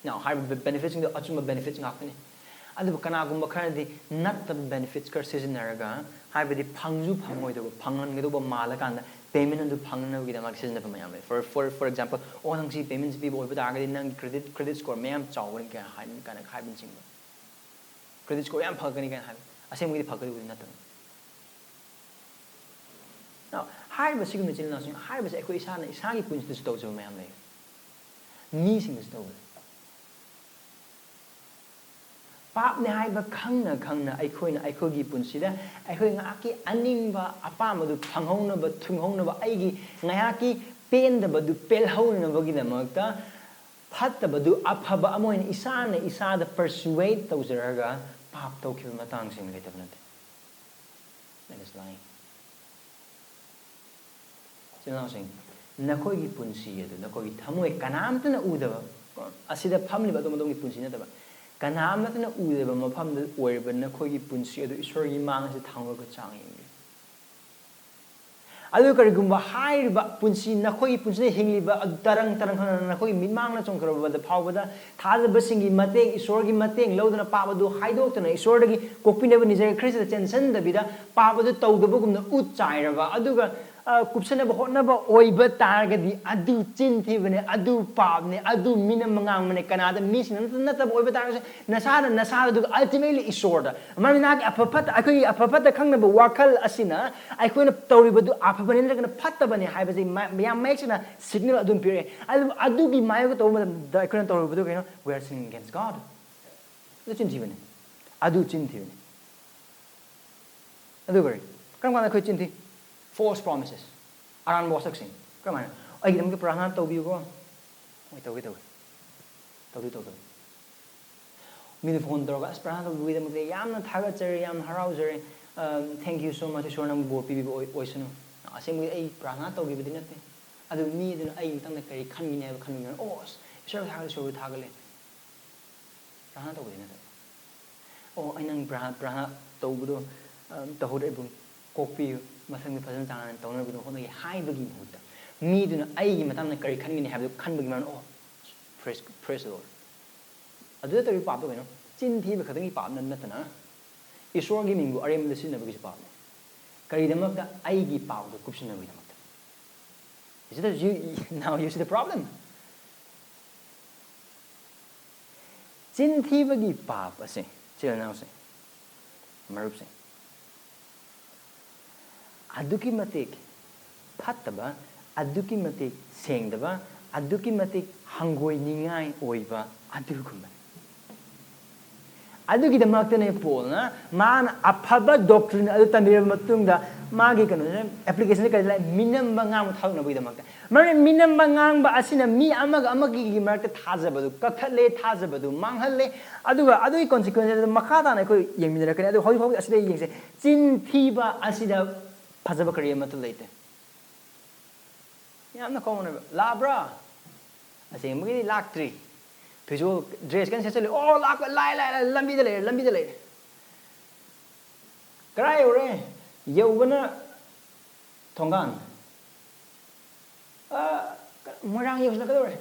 Now, ꯍꯥꯏꯔꯤꯕ benefitsꯁꯤꯡꯗꯣ ꯑꯆꯨꯝꯕ benefits ꯉꯥꯛꯇꯅꯤ꯫ ꯑꯗꯨꯕꯨ ꯀꯅꯥꯒꯨꯝꯕ ꯈꯔꯅꯗꯤ ꯅꯠꯇꯕ benefits ꯈꯔ ꯁꯤꯖꯤꯟꯅꯔꯒ, ꯍꯥꯏꯕꯗꯤ ꯐꯪꯁꯨ ꯐꯪꯉꯣꯏꯗꯕ, ꯐꯪꯍꯟꯒꯗꯧꯕ ꯃꯥꯜꯂꯀꯥꯟꯗ payment ꯑꯗꯨ ꯐꯪꯅꯕꯒꯤꯗꯃꯛ ꯁꯤꯖꯤꯟꯅꯕ ꯃꯌꯥꯝ ꯂꯩ꯫ For, for, for example, "ꯑꯣ, ꯅꯪ ꯁꯤ payment ꯁꯤ ꯄꯤꯕ ꯑꯣꯏꯕ ꯇꯥꯔꯒꯗꯤ ꯅꯪꯒꯤ credit, credit score ꯃꯌꯥꯝ ꯆꯥꯎꯒꯅꯤ" ꯀꯥꯏꯅ ꯍꯥꯏ-, ꯀꯥꯏꯅ ꯍꯥꯏꯕꯅꯆꯤꯡꯕ꯫ "Credit score ꯌꯥꯝ ꯐꯒꯅꯤ" ꯀꯥꯏꯅ ꯍꯥꯏꯕ꯫ ꯑꯁꯦꯡꯕꯒꯤꯗꯤ ꯐꯒꯗꯕꯗꯤ ꯅꯠꯇꯕ꯫ Now, ꯍꯥꯏꯔꯤꯕ ꯁꯤꯒꯨꯝꯕ ꯏꯆꯤꯜ ꯏꯅꯥꯎꯁꯤꯡ, ꯍꯥꯏꯔꯤꯕꯁꯦ ꯑꯩꯈꯣꯏ ꯏꯁꯥꯅ ꯏꯁꯥꯒꯤ ꯄꯨꯟꯁꯤꯗꯁꯨ ꯇꯧꯖꯕ ꯃꯌꯥꯝ ꯂꯩ꯫ ꯃꯤꯁꯤꯡꯗꯁꯨ ꯇꯧꯕ ꯂꯩ꯫ ꯄꯥꯞꯅꯦ ꯍꯥꯏꯕ ꯈꯪꯅ ꯈꯪꯅ ꯑꯩꯈꯣꯏꯅ ꯑꯩꯈꯣꯏꯒꯤ ꯄꯨꯟꯁꯤꯗ ꯑꯩꯈꯣꯏ ꯉꯥꯏꯍꯥꯛꯀꯤ ꯑꯅꯤꯡꯕ ꯑꯄꯥꯝꯕꯗꯨ ꯐꯪꯍꯧꯅꯕ, ꯊꯨꯡꯍꯧꯅꯕ, ꯑꯩꯒꯤ ꯉꯥꯏꯍꯥꯛꯀꯤ ꯄꯦꯟꯗꯕꯗꯨ ꯄꯦꯜꯍꯧꯅꯕꯒꯤꯗꯃꯛꯇ ꯐꯠꯇꯕꯗꯨ ꯑꯐꯕ ꯑꯃ ꯑꯣꯏꯅ ꯏꯁꯥꯅ ꯏꯁꯥꯗ persuade ꯇꯧꯖꯔꯒ ꯄꯥꯞ ꯇꯧꯈꯤꯕ ꯃꯇꯥꯡꯁꯤꯡ ꯂꯩꯇꯕ ꯅꯠꯇꯦ꯫ That is lying. ꯏꯆꯤꯜ ꯏꯅꯥꯎꯁꯤꯡ, ꯅꯈꯣꯏꯒꯤ ꯄꯨꯟꯁꯤ ꯑꯗꯨ ꯅꯈꯣꯏꯒꯤ ꯊꯃꯣꯏ ꯀꯅꯥꯝꯇꯅ ꯎꯗꯕ, ꯑꯁꯤꯗ ꯐꯝꯂꯤꯕ ꯑꯗꯣꯝ ꯑꯗꯣꯝꯒꯤ ꯄꯨꯟꯁꯤ ꯅꯠꯇꯕ, ꯀꯅꯥꯝꯇꯅ ꯎꯗꯕ ꯃꯐꯝꯗ ꯑꯣꯏꯔꯤꯕ ꯅꯈꯣꯏꯒꯤ ꯄꯨꯟꯁꯤ ꯑꯗꯨ ꯏꯁꯣꯔꯒꯤ ꯃꯥꯡꯗ ꯊꯥꯡꯂꯒ ꯆꯥꯡ ꯌꯦꯡꯕꯤꯌꯨ꯫ ꯑꯗꯨ ꯀꯔꯤꯒꯨꯝꯕ ꯍꯥꯏꯔꯤꯕ ꯄꯨꯟꯁꯤ, ꯅꯈꯣꯏꯒꯤ ꯄꯨꯟꯁꯤꯗ ꯍꯤꯡꯂꯤꯕ ꯑꯗꯨ ꯇꯔꯪ ꯇꯔꯪ ꯈꯪꯅ ꯅꯈꯣꯏꯒꯤ ꯃꯤꯠꯃꯥꯡꯅ ꯆꯣꯡꯊꯔꯛꯄꯗ ꯐꯥꯎꯕꯗ ꯊꯥꯖꯕꯁꯤꯡꯒꯤ ꯃꯇꯦꯡ, ꯏꯁꯣꯔꯒꯤ ꯃꯇꯦꯡ ꯂꯧꯗꯨꯅ ꯄꯥꯞ ꯑꯗꯨ ꯍꯥꯏꯗꯣꯛꯇꯨꯅ ꯏꯁꯣꯔꯗꯒꯤ ꯀꯣꯛꯄꯤꯅꯕ ꯅꯤꯖꯔꯒ ꯈ꯭ꯔꯤꯁꯇꯗ ꯆꯦꯟꯁꯤꯟꯗꯕꯤꯗ ꯄꯥꯞ ꯑꯗꯨ ꯇꯧꯗꯕꯒꯨꯝꯅ ꯎꯠ ꯆꯥꯏꯔꯕ, ꯑꯗꯨꯒ, ꯑ, ꯀꯨꯞꯁꯟꯅꯕ ꯍꯣꯠꯅꯕ ꯑꯣꯏꯕ ꯇꯥꯔꯒꯗꯤ ꯑꯗꯨ ꯆꯤꯟ ꯊꯤꯕꯅꯦ, ꯑꯗꯨ ꯄꯥꯞꯅꯦ, ꯑꯗꯨ ꯃꯤꯅ ꯃꯉꯥꯡꯕꯅꯦ꯫ ꯀꯅꯥꯗ? ꯃꯤꯁꯤꯡꯅ ꯅꯠꯇ-, ꯅꯠꯇꯕ ꯑꯣꯏꯕ ꯇꯥꯔꯒꯁꯨ ꯅꯁꯥꯗ, ꯅꯁꯥꯗ, ꯑꯗꯨꯒ ultimately ꯏꯁꯣꯔꯗ꯫ ꯃꯔꯝꯗꯤ ꯅꯍꯥꯛꯀꯤ ꯑꯐ ꯐꯠꯇ, ꯑꯩꯈꯣꯏꯒꯤ ꯑꯐ ꯐꯠꯇ ꯈꯪꯅꯕ ꯋꯥꯈꯜ ꯑꯁꯤꯅ ꯑꯩꯈꯣꯏꯅ ꯇꯧꯔꯤꯕꯗꯨ ꯑꯐꯕꯅꯤ ꯅꯠꯇ꯭ꯔꯒꯅ ꯐꯠꯇꯕꯅꯤ ꯍꯥꯏꯕꯁꯤ ꯃ-, ꯌꯥꯝ ꯃꯌꯦꯛ ꯁꯦꯡꯅ signal ꯑꯗꯨꯝ ꯄꯤꯔꯛꯑꯦ꯫ ꯑꯗꯨ, ꯑꯗꯨꯒꯤ ꯃꯥꯌꯣꯛꯇ ꯇꯧꯕ ꯃꯇꯝꯗ ꯑꯩꯈꯣꯏꯅ ꯇꯧꯔꯤꯕꯗꯨ ꯀꯩꯅꯣ? We are sinning against God. ꯑꯗꯨ ꯆꯤꯟ ꯊꯤꯕꯅꯤ꯫ ꯑꯗꯨ ꯆꯤꯟ ꯊꯤꯕꯅꯤ꯫ ꯑꯗꯨ ꯀꯔꯤ? ꯀꯔꯝ ꯀꯥꯟꯗ ꯑꯩꯈꯣꯏ ꯆꯤꯟ ꯊꯤ? False promises. ꯑꯔꯥꯟꯕ ꯋꯥꯁꯛꯁꯤꯡ꯫ ꯀꯔꯝꯍꯥꯏꯅ? "ꯑꯩꯒꯤꯗꯃꯛꯇ ꯄ꯭ꯔꯥꯔꯊꯅꯥ ꯇꯧꯕꯤꯌꯨꯀꯣ꯫" ꯍꯣꯏ, ꯇꯧꯒꯦ, ꯇꯧꯒꯦ꯫ ꯇꯧꯗꯤ ꯇꯧꯗꯕꯅꯤ꯫ ꯃꯤꯅ phone ꯇꯧꯔꯒ, "ꯑꯁ, ꯄ꯭ꯔꯥꯔꯊꯅꯥ ꯇꯧꯕꯤꯕꯒꯤꯗꯃꯛꯇ ꯌꯥꯝꯅ ꯊꯥꯒꯠꯆꯔꯤ, ꯌꯥꯝꯅ ꯍꯔꯥꯎꯖꯔꯦ꯫ ꯑ, thank you so much. ꯏꯁꯣꯔꯅ ꯅꯪꯕꯨ ꯕꯣꯔ ꯄꯤꯕꯤꯕ ꯑꯣꯏ-, ꯑꯣꯏꯁꯅꯨ꯫" ꯑꯁꯦꯡꯕꯗꯤ ꯑꯩ ꯄ꯭ꯔꯥꯔꯊꯅꯥ ꯇꯧꯈꯤꯕꯗꯤ ꯅꯠꯇꯦ꯫ ꯑꯗꯨ ꯃꯤ ꯑꯗꯨꯅ ꯑꯩꯒꯤ ꯃꯇꯥꯡꯗ ꯀꯔꯤ ꯈꯟꯒꯅꯤ ꯍꯥꯏꯕ ꯈꯟꯕꯅꯤꯅ, "ꯑꯣ, ꯑꯁ, ꯏꯁꯣꯔꯕꯨ ꯊꯥꯒꯠꯂꯦ, ꯏꯁꯣꯔꯕꯨ ꯊꯥꯒꯠꯂꯦ꯫" ꯄ꯭ꯔꯥꯔꯊꯅꯥ ꯇꯧꯕꯗꯤ ꯅꯠꯇꯕ꯫ "ꯑꯣ, ꯑꯩ ꯅꯪ ꯄ꯭ꯔꯥꯔꯊꯅꯥ, ꯄ꯭ꯔꯥꯔꯊꯅꯥ ꯇꯧꯕꯗꯣ, ꯑ, ꯇꯧꯍꯧꯗ꯭ꯔꯦ, ꯏꯕꯨꯡ꯫ ꯀꯣꯛꯄꯤꯌꯨ, ꯃꯊꯪꯗ ꯐꯖꯅ ꯆꯥꯡ ꯅꯥꯏꯅ ꯇꯧꯅꯕꯒꯤꯗꯃꯛ ꯍꯣꯠꯅꯒꯦ" ꯍꯥꯏꯕꯒꯤ ꯃꯍꯨꯠꯇ, ꯃꯤꯗꯨꯅ ꯑꯩꯒꯤ ꯃꯇꯥꯡꯗ ꯀꯔꯤ ꯈꯟꯒꯅꯤ ꯍꯥꯏꯕꯗꯨ ꯈꯟꯕꯒꯤ ꯃꯔꯝ, "ꯑꯣ, praise, praise the Lord." ꯑꯗꯨꯗ ꯇꯧꯔꯤꯕ ꯄꯥꯞꯇꯣ ꯀꯩꯅꯣ? ꯆꯤꯟ ꯊꯤꯕ ꯈꯛꯇꯪꯒꯤ ꯄꯥꯞ ꯅꯠ-, ꯅꯠꯇꯅ ꯏꯁꯣꯔꯒꯤ ꯃꯤꯡꯕꯨ ꯑꯔꯦꯝꯕꯗ ꯁꯤꯖꯤꯟꯅꯕꯒꯤꯁꯨ ꯄꯥꯞꯅꯤ꯫ ꯀꯔꯤꯗꯃꯛꯇ? ꯑꯩꯒꯤ ꯄꯥꯞꯇꯣ ꯀꯨꯞꯁꯤꯟꯅꯕꯒꯤꯗꯃꯛꯇ꯫ Is it that you, now you see the problem? ꯆꯤꯟ ꯊꯤꯕꯒꯤ ꯄꯥꯞ ꯑꯁꯦ, ꯏꯆꯤꯜ ꯏꯅꯥꯎꯁꯦ, ꯃꯔꯨꯞꯁꯦ, ꯑꯗꯨꯛꯀꯤ ꯃꯇꯤꯛ ꯐꯠꯇꯕ, ꯑꯗꯨꯛꯀꯤ ꯃꯇꯤꯛ ꯁꯦꯡꯗꯕ, ꯑꯗꯨꯛꯀꯤ ꯃꯇꯤꯛ ꯍꯪꯒꯣꯏꯅꯤꯡꯉꯥꯏ ꯑꯣꯏꯕ ꯑꯗꯨꯒꯨꯝꯕꯅꯤ꯫ ꯑꯗꯨꯒꯤꯗꯃꯛꯇꯅꯦ ꯄꯣꯜꯅ ꯃꯥꯅ ꯑꯐꯕ doctrine ꯑꯗꯨ ꯇꯝꯕꯤꯔꯕ ꯃꯇꯨꯡꯗ ꯃꯥꯒꯤ ꯀꯩꯅꯣꯁꯦ, application ꯁꯦ ꯀꯔꯤ ꯂꯥꯛꯑꯦ? ꯃꯤꯅꯝꯕ ꯉꯥꯡꯕ ꯊꯥꯗꯣꯛꯅꯕꯒꯤꯗꯃꯛꯇ꯫ ꯃꯔꯝꯗꯤ ꯃꯤꯅꯝꯕ ꯉꯥꯡꯕ ꯑꯁꯤꯅ ꯃꯤ ꯑꯃꯒ ꯑꯃꯒꯤ ꯃꯔꯛꯇ ꯊꯥꯖꯕꯗꯨ ꯀꯛꯊꯠꯂꯦ, ꯊꯥꯖꯕꯗꯨ ꯃꯥꯡꯍꯜꯂꯦ꯫ ꯑꯗꯨꯒ ꯑꯗꯨꯒꯤ consequence ꯑꯗꯨ ꯃꯈꯥ ꯇꯥꯅ ꯑꯩꯈꯣꯏ ꯌꯦꯡꯃꯤꯟꯅꯔꯛꯀꯅꯤ꯫ ꯑꯗꯨ ꯍꯧꯖꯤꯛ ꯐꯥꯎꯒꯤ ꯑꯁꯤꯗ ꯌꯦꯡꯁꯦ, ꯆꯤꯟ ꯊꯤꯕ ꯑꯁꯤꯗ ꯐꯖꯕ ꯀꯔꯤ ꯑꯃꯠꯇ ꯂꯩꯇꯦ꯫ ꯌꯥꯝꯅ common ꯑꯣꯏꯕ꯫ "ꯂꯥꯛꯑꯕ꯭ꯔꯥ?" ꯑꯁꯦꯡꯕꯒꯤꯗꯤ ꯂꯥꯛꯇ꯭ꯔꯤ꯫ Visual dress ꯀꯟꯅ ꯁꯦꯠꯆꯜꯂꯤ꯫ "ꯑꯣ, ꯂꯥꯛꯄ, ꯂꯥꯛꯑꯦ, ꯂꯥꯛꯑꯦ, ꯂꯥꯛꯑꯦ, ꯂꯝꯕꯤꯗ ꯂꯩꯔꯦ, ꯂꯝꯕꯤꯗ ꯂꯩꯔꯦ"꯫ ꯀꯗꯥꯏ ꯌꯧꯔꯦ? ꯌꯧꯕꯅ ꯊꯣꯡꯒꯥꯟ꯫ ꯑ, ꯃꯣꯏꯔꯥꯡ ꯌꯧꯁꯤꯜꯂꯛꯀꯗꯧꯔꯦ꯫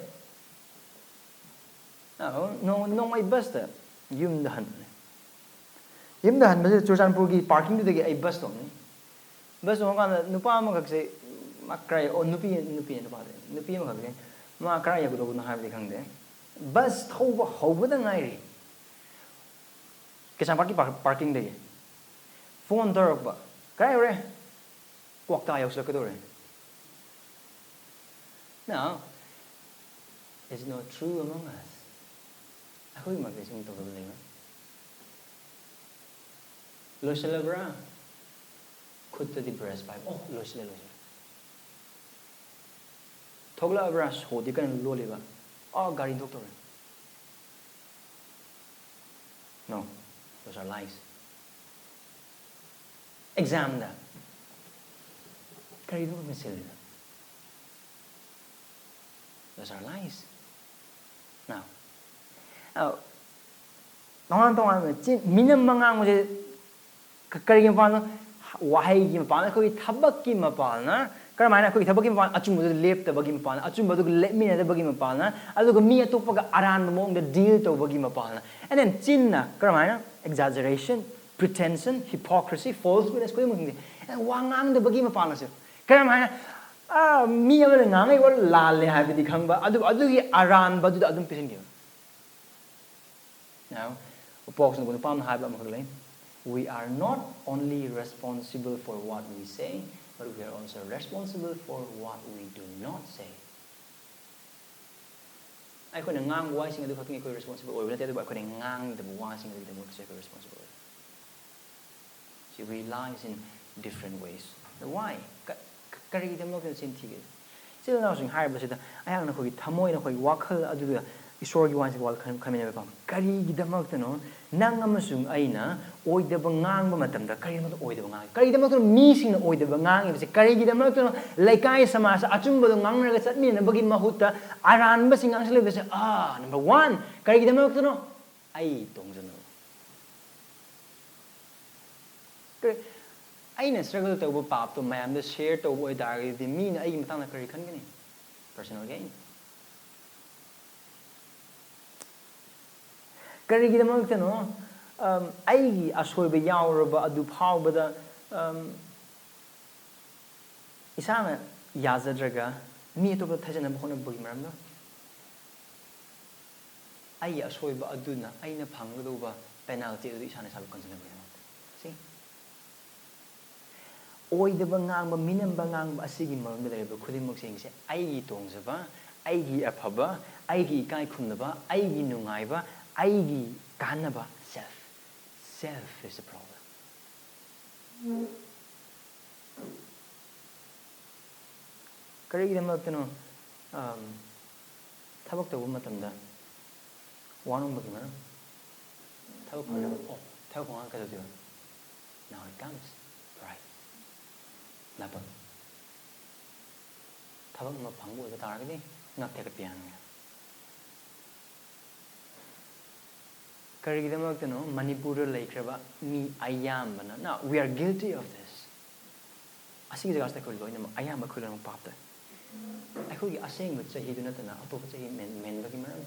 ꯑ, ꯅꯣꯡ-, ꯅꯣꯡꯃꯩ bus ꯇ ꯌꯨꯝꯗ ꯍꯟꯕꯅꯦ꯫ ꯌꯨꯝꯗ ꯍꯟꯕꯁꯤꯗ ꯆꯨꯔꯆꯥꯟꯄꯨꯔꯒꯤ parking ꯗꯨꯗꯒꯤ ꯑꯩ bus ꯇꯣꯡꯉꯤ꯫ Bus ꯇꯣꯡꯉꯀꯥꯟꯗ ꯅꯨꯄꯥ ꯑꯃꯈꯛꯁꯦ, ꯃꯥ ꯀꯔꯥꯏ, ꯑꯣ, ꯅꯨꯄꯤ, ꯅꯨꯄꯤ, ꯅꯨꯄꯥ, ꯅꯨꯄꯤ ꯑꯃꯈꯛꯁꯦ, ꯃꯥ ꯀꯔꯥꯏ ꯌꯧꯒꯗꯧꯕꯅꯣ ꯍꯥꯏꯕꯗꯤ ꯈꯪꯗꯦ꯫ Bus ꯊꯧꯕ ꯍꯧꯕꯗ ꯉꯥꯏꯔꯤ꯫ ꯀꯩꯁꯥꯝꯄꯥꯠꯀꯤ par-, parking ꯗꯒꯤ phone ꯇꯧꯔꯛꯄ, "ꯀꯗꯥꯏ ꯌꯧꯔꯦ?" "ꯀ꯭ꯋꯥꯛꯇꯥ ꯌꯧꯁꯤꯜꯂꯛꯀꯗꯧꯔꯦ"꯫ Now, is it not true among us? ꯑꯩꯈꯣꯏꯒꯤ ꯃꯔꯛꯇ ꯁꯨꯝ ꯇꯧꯗꯕ ꯂꯩꯕ꯭ꯔꯥ? ꯂꯣꯏꯁꯤꯜꯂꯕ꯭ꯔꯥ? ꯈꯨꯠꯇꯗꯤ brush ꯄꯥꯏꯕ, "ꯑꯣ, ꯂꯣꯏꯁꯤꯜꯂꯦ, ꯂꯣꯏꯁꯤꯜꯂꯦ"꯫ ꯊꯣꯛꯂꯛꯑꯕ꯭ꯔꯥ? ꯁꯣꯗꯤ ꯀꯟꯅ ꯂꯣꯜꯂꯤꯕ, "ꯑꯥ, ꯒꯥꯔꯤ ꯊꯣꯛꯇꯧꯔꯦ"꯫ No, those are lies. Exam ꯗ ꯀꯔꯤꯅꯣ ꯃꯁꯤꯜꯂꯤꯗꯣ? Those are lies. Now, now, ꯇꯣꯉꯥꯟ ꯇꯣꯉꯥꯟꯕ ꯆꯤꯟ, ꯃꯤꯅꯝꯕ ꯉꯥꯡꯕꯁꯦ ꯀ-, ꯀꯔꯤꯒꯤ ꯃꯄꯥꯟꯅꯣ? ꯋꯥꯍꯩꯒꯤ ꯃꯄꯥꯟ, ꯑꯩꯈꯣꯏꯒꯤ ꯊꯕꯛꯀꯤ ꯃꯄꯥꯟꯅ꯫ ꯀꯔꯝꯍꯥꯏꯅ ꯑꯩꯈꯣꯏꯒꯤ ꯊꯕꯛꯀꯤ ꯃꯄꯥꯟ? ꯑꯆꯨꯝꯕꯗꯨ ꯂꯦꯞꯇꯕꯒꯤ ꯃꯄꯥꯟ, ꯑꯆꯨꯝꯕꯗꯨ ꯂꯦꯞꯃꯤꯟꯅꯗꯕꯒꯤ ꯃꯄꯥꯟꯅ, ꯑꯗꯨꯒ ꯃꯤ ꯑꯇꯣꯞꯄꯒ ꯑꯔꯥꯟꯕ ꯃꯑꯣꯡꯗ deal ꯇꯧꯕꯒꯤ ꯃꯄꯥꯟꯅ꯫ And then ꯆꯤꯟꯅ ꯀꯔꯝꯍꯥꯏꯅ? Exaggeration, pretension, hypocrisy, false witness, ꯈꯨꯗꯤꯡꯃꯛꯁꯤꯡꯁꯦ꯫ And ꯋꯥ ꯉꯥꯡꯗꯕꯒꯤ ꯃꯄꯥꯟꯅꯁꯨ ꯀꯔꯝꯍꯥꯏꯅ? ꯑꯥ, ꯃꯤ ꯑꯃꯅ ꯉꯥꯡꯉꯛꯏꯕ ꯂꯥꯜꯂꯦ ꯍꯥꯏꯕꯗꯤ ꯈꯪꯕ, ꯑꯗꯨ, ꯑꯗꯨꯒꯤ ꯑꯔꯥꯟꯕꯗꯨꯗ ꯑꯗꯨꯝ ꯄꯤꯁꯤꯟꯈꯤꯕ꯫ Now, ꯎꯄꯣꯛꯁꯤꯅ ꯅꯨꯄꯥ ꯑꯃꯅ ꯍꯥꯏꯕ ꯑꯃꯈꯛ ꯂꯩ: "We are not only responsible for what we say, but we are also responsible for what we do not say." ꯑꯩꯈꯣꯏꯅ ꯉꯥꯡꯕ ꯋꯥꯍꯩꯁꯤꯡ ꯑꯗꯨ ꯈꯛꯇꯪꯒꯤ ꯑꯩꯈꯣꯏ responsible ꯑꯣꯏꯕ ꯅꯠꯇꯦ, ꯑꯗꯨꯕꯨ ꯑꯩꯈꯣꯏꯅ ꯉꯥꯡꯗꯕ ꯋꯥꯁꯤꯡ ꯑꯗꯨꯒꯤꯗꯃꯛꯇꯁꯨ ꯑꯩꯈꯣꯏ responsible ꯑꯣꯏ꯫ She relies in different ways. Why? ꯀ-, ꯀ-, ꯀꯔꯤꯒꯤꯗꯃꯛꯇꯅꯣ ꯆꯤꯟ ꯊꯤꯒꯦ? ꯏꯆꯤꯜ ꯏꯅꯥꯎꯁꯤꯡ ꯍꯥꯏꯔꯤꯕꯁꯤꯗ ꯑꯩꯍꯥꯛꯅ ꯑꯩꯈꯣꯏꯒꯤ ꯊꯃꯣꯏ, ꯑꯩꯈꯣꯏꯒꯤ ꯋꯥꯈꯜ ꯑꯗꯨꯗ ꯏꯁꯣꯔꯒꯤ ꯋꯥꯍꯩꯁꯤ ꯋꯥꯈꯜ ꯈꯟ-, ꯈꯟꯃꯤꯟꯅꯕ ꯄꯥꯝꯃꯤ꯫ ꯀꯔꯤꯒꯤꯗꯃꯛꯇꯅꯣ ꯅꯪ ꯑꯃꯁꯨꯡ ꯑꯩꯅ ꯑꯣꯏꯗꯕ ꯉꯥꯡꯕ ꯃꯇꯝꯗ? ꯀꯔꯤꯒꯤꯗꯃꯛꯇ ꯑꯣꯏꯗꯕ ꯉꯥꯡꯉꯤ? ꯀꯔꯤꯒꯤꯗꯃꯛꯇꯅꯣ ꯃꯤꯁꯤꯡꯅ ꯑꯣꯏꯗꯕ ꯉꯥꯡꯉꯤꯕꯁꯦ? ꯀꯔꯤꯒꯤꯗꯃꯛꯇꯅꯣ ꯂꯩꯀꯥꯏ ꯁꯃꯥꯖꯇ ꯑꯆꯨꯝꯕꯗꯣ ꯉꯥꯡꯅꯔꯒ ꯆꯠꯃꯤꯟꯅꯅꯕꯒꯤ ꯃꯍꯨꯠꯇ ꯑꯔꯥꯟꯕꯁꯤꯡ ꯉꯥꯡꯁꯤꯜꯂꯤꯕꯁꯦ? ꯑꯥ, number one, ꯀꯔꯤꯒꯤꯗꯃꯛꯇꯅꯣ? ꯑꯩ ꯇꯣꯡꯖꯅꯕ꯫ ꯀꯔꯤ? ꯑꯩꯅ struggle ꯇꯧꯕ ꯄꯥꯞꯇꯣ ꯃꯌꯥꯝꯗ share ꯇꯧꯕ ꯑꯣꯏꯇꯥꯔꯒꯗꯤ ꯃꯤꯅ ꯑꯩꯒꯤ ꯃꯇꯥꯡꯗ ꯀꯔꯤ ꯈꯟꯒꯅꯤ? Personal gain. ꯀꯔꯤꯒꯤꯗꯃꯛꯇꯅꯣ, ꯑꯝ, ꯑꯩꯒꯤ ꯑꯁꯣꯏꯕ ꯌꯥꯎꯔꯕ ꯑꯗꯨ ꯐꯥꯎꯕꯗ, ꯑꯝ, ꯏꯁꯥꯅ ꯌꯥꯖꯗ꯭ꯔꯒ ꯃꯤ ꯑꯇꯣꯞꯄ ꯊꯥꯖꯅꯕ ꯍꯣꯠꯅꯕꯒꯤ ꯃꯔꯝꯗꯣ? ꯑꯩꯒꯤ ꯑꯁꯣꯏꯕ ꯑꯗꯨꯅ ꯑꯩꯅ ꯐꯪꯒꯗꯧꯕ penalty ꯑꯗꯨ ꯏꯁꯥꯅ ꯏꯁꯥꯕꯨ ꯀꯟꯖꯅꯕꯒꯤꯗꯃꯛꯇ꯫ ꯁꯤ ꯑꯣꯏꯗꯕ ꯉꯥꯡꯕ, ꯃꯤꯅꯝꯕ ꯉꯥꯡꯕ ꯑꯁꯤꯒꯤ ꯃꯔꯝꯗ ꯂꯩꯔꯤꯕ ꯈꯨꯗꯤꯡꯃꯛꯁꯤꯡꯁꯦ ꯑꯩꯒꯤ ꯇꯣꯡꯖꯕ, ꯑꯩꯒꯤ ꯑꯐꯕ, ꯑꯩꯒꯤ ꯏꯀꯥꯏ ꯈꯨꯝꯅꯕ, ꯑꯩꯒꯤ ꯅꯨꯡꯉꯥꯏꯕ, ꯑꯩꯒꯤ ꯀꯥꯟꯅꯕ, self. Self is the problem. ꯀꯔꯤꯒꯤꯗꯃꯛꯇꯅꯣ, ꯑꯝ, ꯊꯕꯛ ꯇꯧꯕ ꯃꯇꯝꯗ ꯋꯥꯔꯝꯕꯒꯤ ꯃꯔꯝ? ꯊꯕꯛ ꯐꯪꯅꯕ, ꯑꯣ, ꯊꯕꯛ ꯐꯪꯉꯒ ꯀꯩꯗꯧꯗꯣꯏꯕ? Now it comes, pride. ꯂꯥꯞꯄ꯫ ꯊꯕꯛ ꯑꯃ ꯐꯪꯕ ꯑꯣꯏꯕ ꯇꯥꯔꯒꯗꯤ ꯉꯛ ꯊꯦꯛꯀꯠꯄ ꯌꯥꯅꯉꯥꯏ꯫ ꯀꯔꯤꯒꯤꯗꯃꯛꯇꯅꯣ ꯃꯅꯤꯄꯨꯔꯗ ꯂꯩꯈ꯭ꯔꯕ ꯃꯤ ꯑꯌꯥꯝꯕꯅ, now, we are guilty of this. ꯑꯁꯤꯒꯤ ꯖꯒꯥꯁꯤꯗ ꯑꯩꯈꯣꯏ ꯂꯣꯏꯅꯃꯛ, ꯑꯌꯥꯝꯕ ꯑꯩꯈꯣꯏ ꯂꯣꯏꯅꯃꯛ ꯄꯥꯞ ꯇꯥꯏ꯫ ꯑꯩꯈꯣꯏꯒꯤ ꯑꯁꯦꯡꯕ ꯆꯍꯤꯗꯨ ꯅꯠꯇꯅ ꯑꯇꯣꯞꯄ ꯆꯍꯤ ꯃꯦꯟ-, ꯃꯦꯟꯕꯒꯤ ꯃꯔꯝ꯫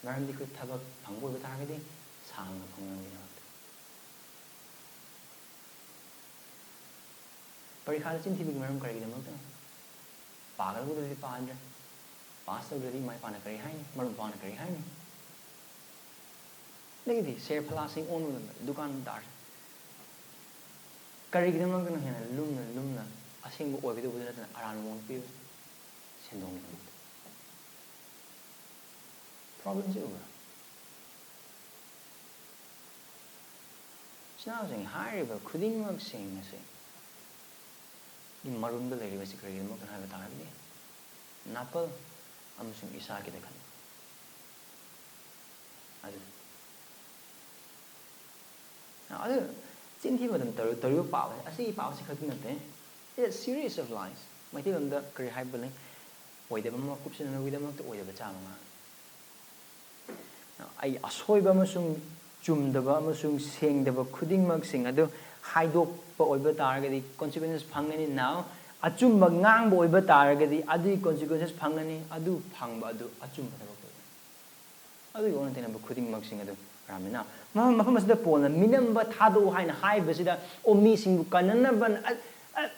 ꯃꯔꯝꯗꯤ ꯑꯩꯈꯣꯏ ꯊꯕꯛ ꯐꯪꯕ ꯑꯣꯏꯕ ꯇꯥꯔꯒꯗꯤ ꯁꯥꯡꯅ ꯐꯪꯅꯕꯒꯤꯗꯃꯛꯇ꯫ ꯄꯔꯤꯈꯥꯗ ꯆꯤꯟ ꯊꯤꯕꯒꯤ ꯃꯔꯝ ꯀꯔꯤꯒꯤꯗꯃꯛꯇꯅꯣ? ꯄꯥꯒꯗꯕꯗꯨꯗꯤ ꯄꯥꯗ꯭ꯔꯦ, ꯄꯥꯁ ꯇꯧꯗ꯭ꯔꯗꯤ ꯏꯃꯥ ꯏꯄꯥꯅ ꯀꯔꯤ ꯍꯥꯏꯅꯤ, ꯃꯔꯨꯞ ꯃꯄꯥꯡꯅ ꯀꯔꯤ ꯍꯥꯏꯅꯤ? ꯑꯗꯒꯤꯗꯤ ꯁꯦꯔ ꯐꯂꯥꯁꯤꯡ ꯑꯣꯟꯕ ꯃꯇꯝꯗ ꯗꯨꯀꯥꯟꯗꯥꯔ ꯀꯔꯤꯒꯤꯗꯃꯛꯇꯅꯣ ꯍꯦꯟꯅ ꯂꯨꯝꯅ ꯂꯨꯝꯅ ꯑꯁꯦꯡꯕ ꯑꯣꯏꯒꯗꯧꯕꯗꯨ ꯅꯠꯇꯅ ꯑꯔꯥꯟꯕ ꯃꯑꯣꯡꯗ ꯄꯤꯕꯁꯦ? ꯁꯦꯟꯗꯣꯡꯒꯤꯗꯃꯛꯇ꯫ ꯄ꯭ꯔꯣꯕ꯭ꯂꯦꯝꯁꯦ ꯎꯕ꯭ꯔꯥ? ꯏꯆꯤꯟ ꯏꯅꯥꯎꯁꯤꯡ, ꯍꯥꯏꯔꯤꯕ ꯈꯨꯗꯤꯡꯃꯛꯁꯤꯡ ꯑꯁꯤ ꯒꯤ ꯃꯔꯨꯝꯗ ꯂꯩꯔꯤꯕꯁꯤ ꯀꯔꯤꯒꯤꯗꯃꯛꯇꯅꯣ ꯍꯥꯏꯕ ꯇꯥꯔꯒꯗꯤ, ꯅꯥꯄꯜ ꯑꯃꯁꯨꯡ ꯏꯁꯥꯛꯀꯤꯗ ꯈꯟꯕ꯫ ꯑꯗꯨ ꯑꯗꯨ ꯆꯤꯟ ꯊꯤꯕ ꯃꯇꯝ ꯇꯧꯔ-, ꯇꯧꯔꯤꯕ ꯄꯥꯞ ꯑꯁꯤ, ꯑꯁꯤꯒꯤ ꯄꯥꯞ ꯑꯁꯤ ꯈꯛꯇ ꯅꯠꯇꯦ꯫ It's a series of lies. ꯃꯩꯇꯩꯂꯣꯟꯗ ꯀꯔꯤ ꯍꯥꯏꯕ ꯂꯩ? ꯑꯣꯏꯗꯕ ꯑꯃ ꯀꯨꯞꯁꯤꯟꯅꯕꯒꯤꯗꯃꯛꯇ ꯑꯣꯏꯗꯕ ꯆꯥꯕ ꯉꯥꯡ꯫ ꯑꯩ ꯑꯁꯣꯏꯕ ꯑꯃꯁꯨꯡ ꯆꯨꯝꯗꯕ ꯑꯃꯁꯨꯡ ꯁꯦꯡꯗꯕ ꯈꯨꯗꯤꯡꯃꯛꯁꯤꯡ ꯑꯗꯨ ꯍꯥꯏꯗꯣꯛꯄ ꯑꯣꯏꯕ ꯇꯥꯔꯒꯗꯤ consequences ꯐꯪꯒꯅꯤ꯫ Now, ꯑꯆꯨꯝꯕ ꯉꯥꯡꯕ ꯑꯣꯏꯕ ꯇꯥꯔꯒꯗꯤ ꯑꯗꯨꯒꯤ consequences ꯐꯪꯒꯅꯤ꯫ ꯑꯗꯨ ꯐꯪꯕ ꯑꯗꯨ ꯑꯆꯨꯝꯕ ꯊꯕꯛ ꯇꯧꯒꯅꯤ꯫ ꯑꯗꯨꯒꯤ ꯑꯣꯟꯅ ꯇꯩꯅꯕ ꯈꯨꯗꯤꯡꯃꯛꯁꯤꯡ ꯑꯗꯨ ꯑꯔꯥꯟꯕꯅ꯫ ꯃꯐꯝ, ꯃꯐꯝ ꯑꯁꯤꯗ ꯄꯣꯜꯅ ꯃꯤꯅꯝꯕ ꯊꯥꯗꯣꯛꯎ ꯍꯥꯏꯅ ꯍꯥꯏꯕꯁꯤꯗ, ꯑꯣ, ꯃꯤꯁꯤꯡꯕꯨ ꯀꯟꯅꯅꯕ, ꯑ, ꯑ,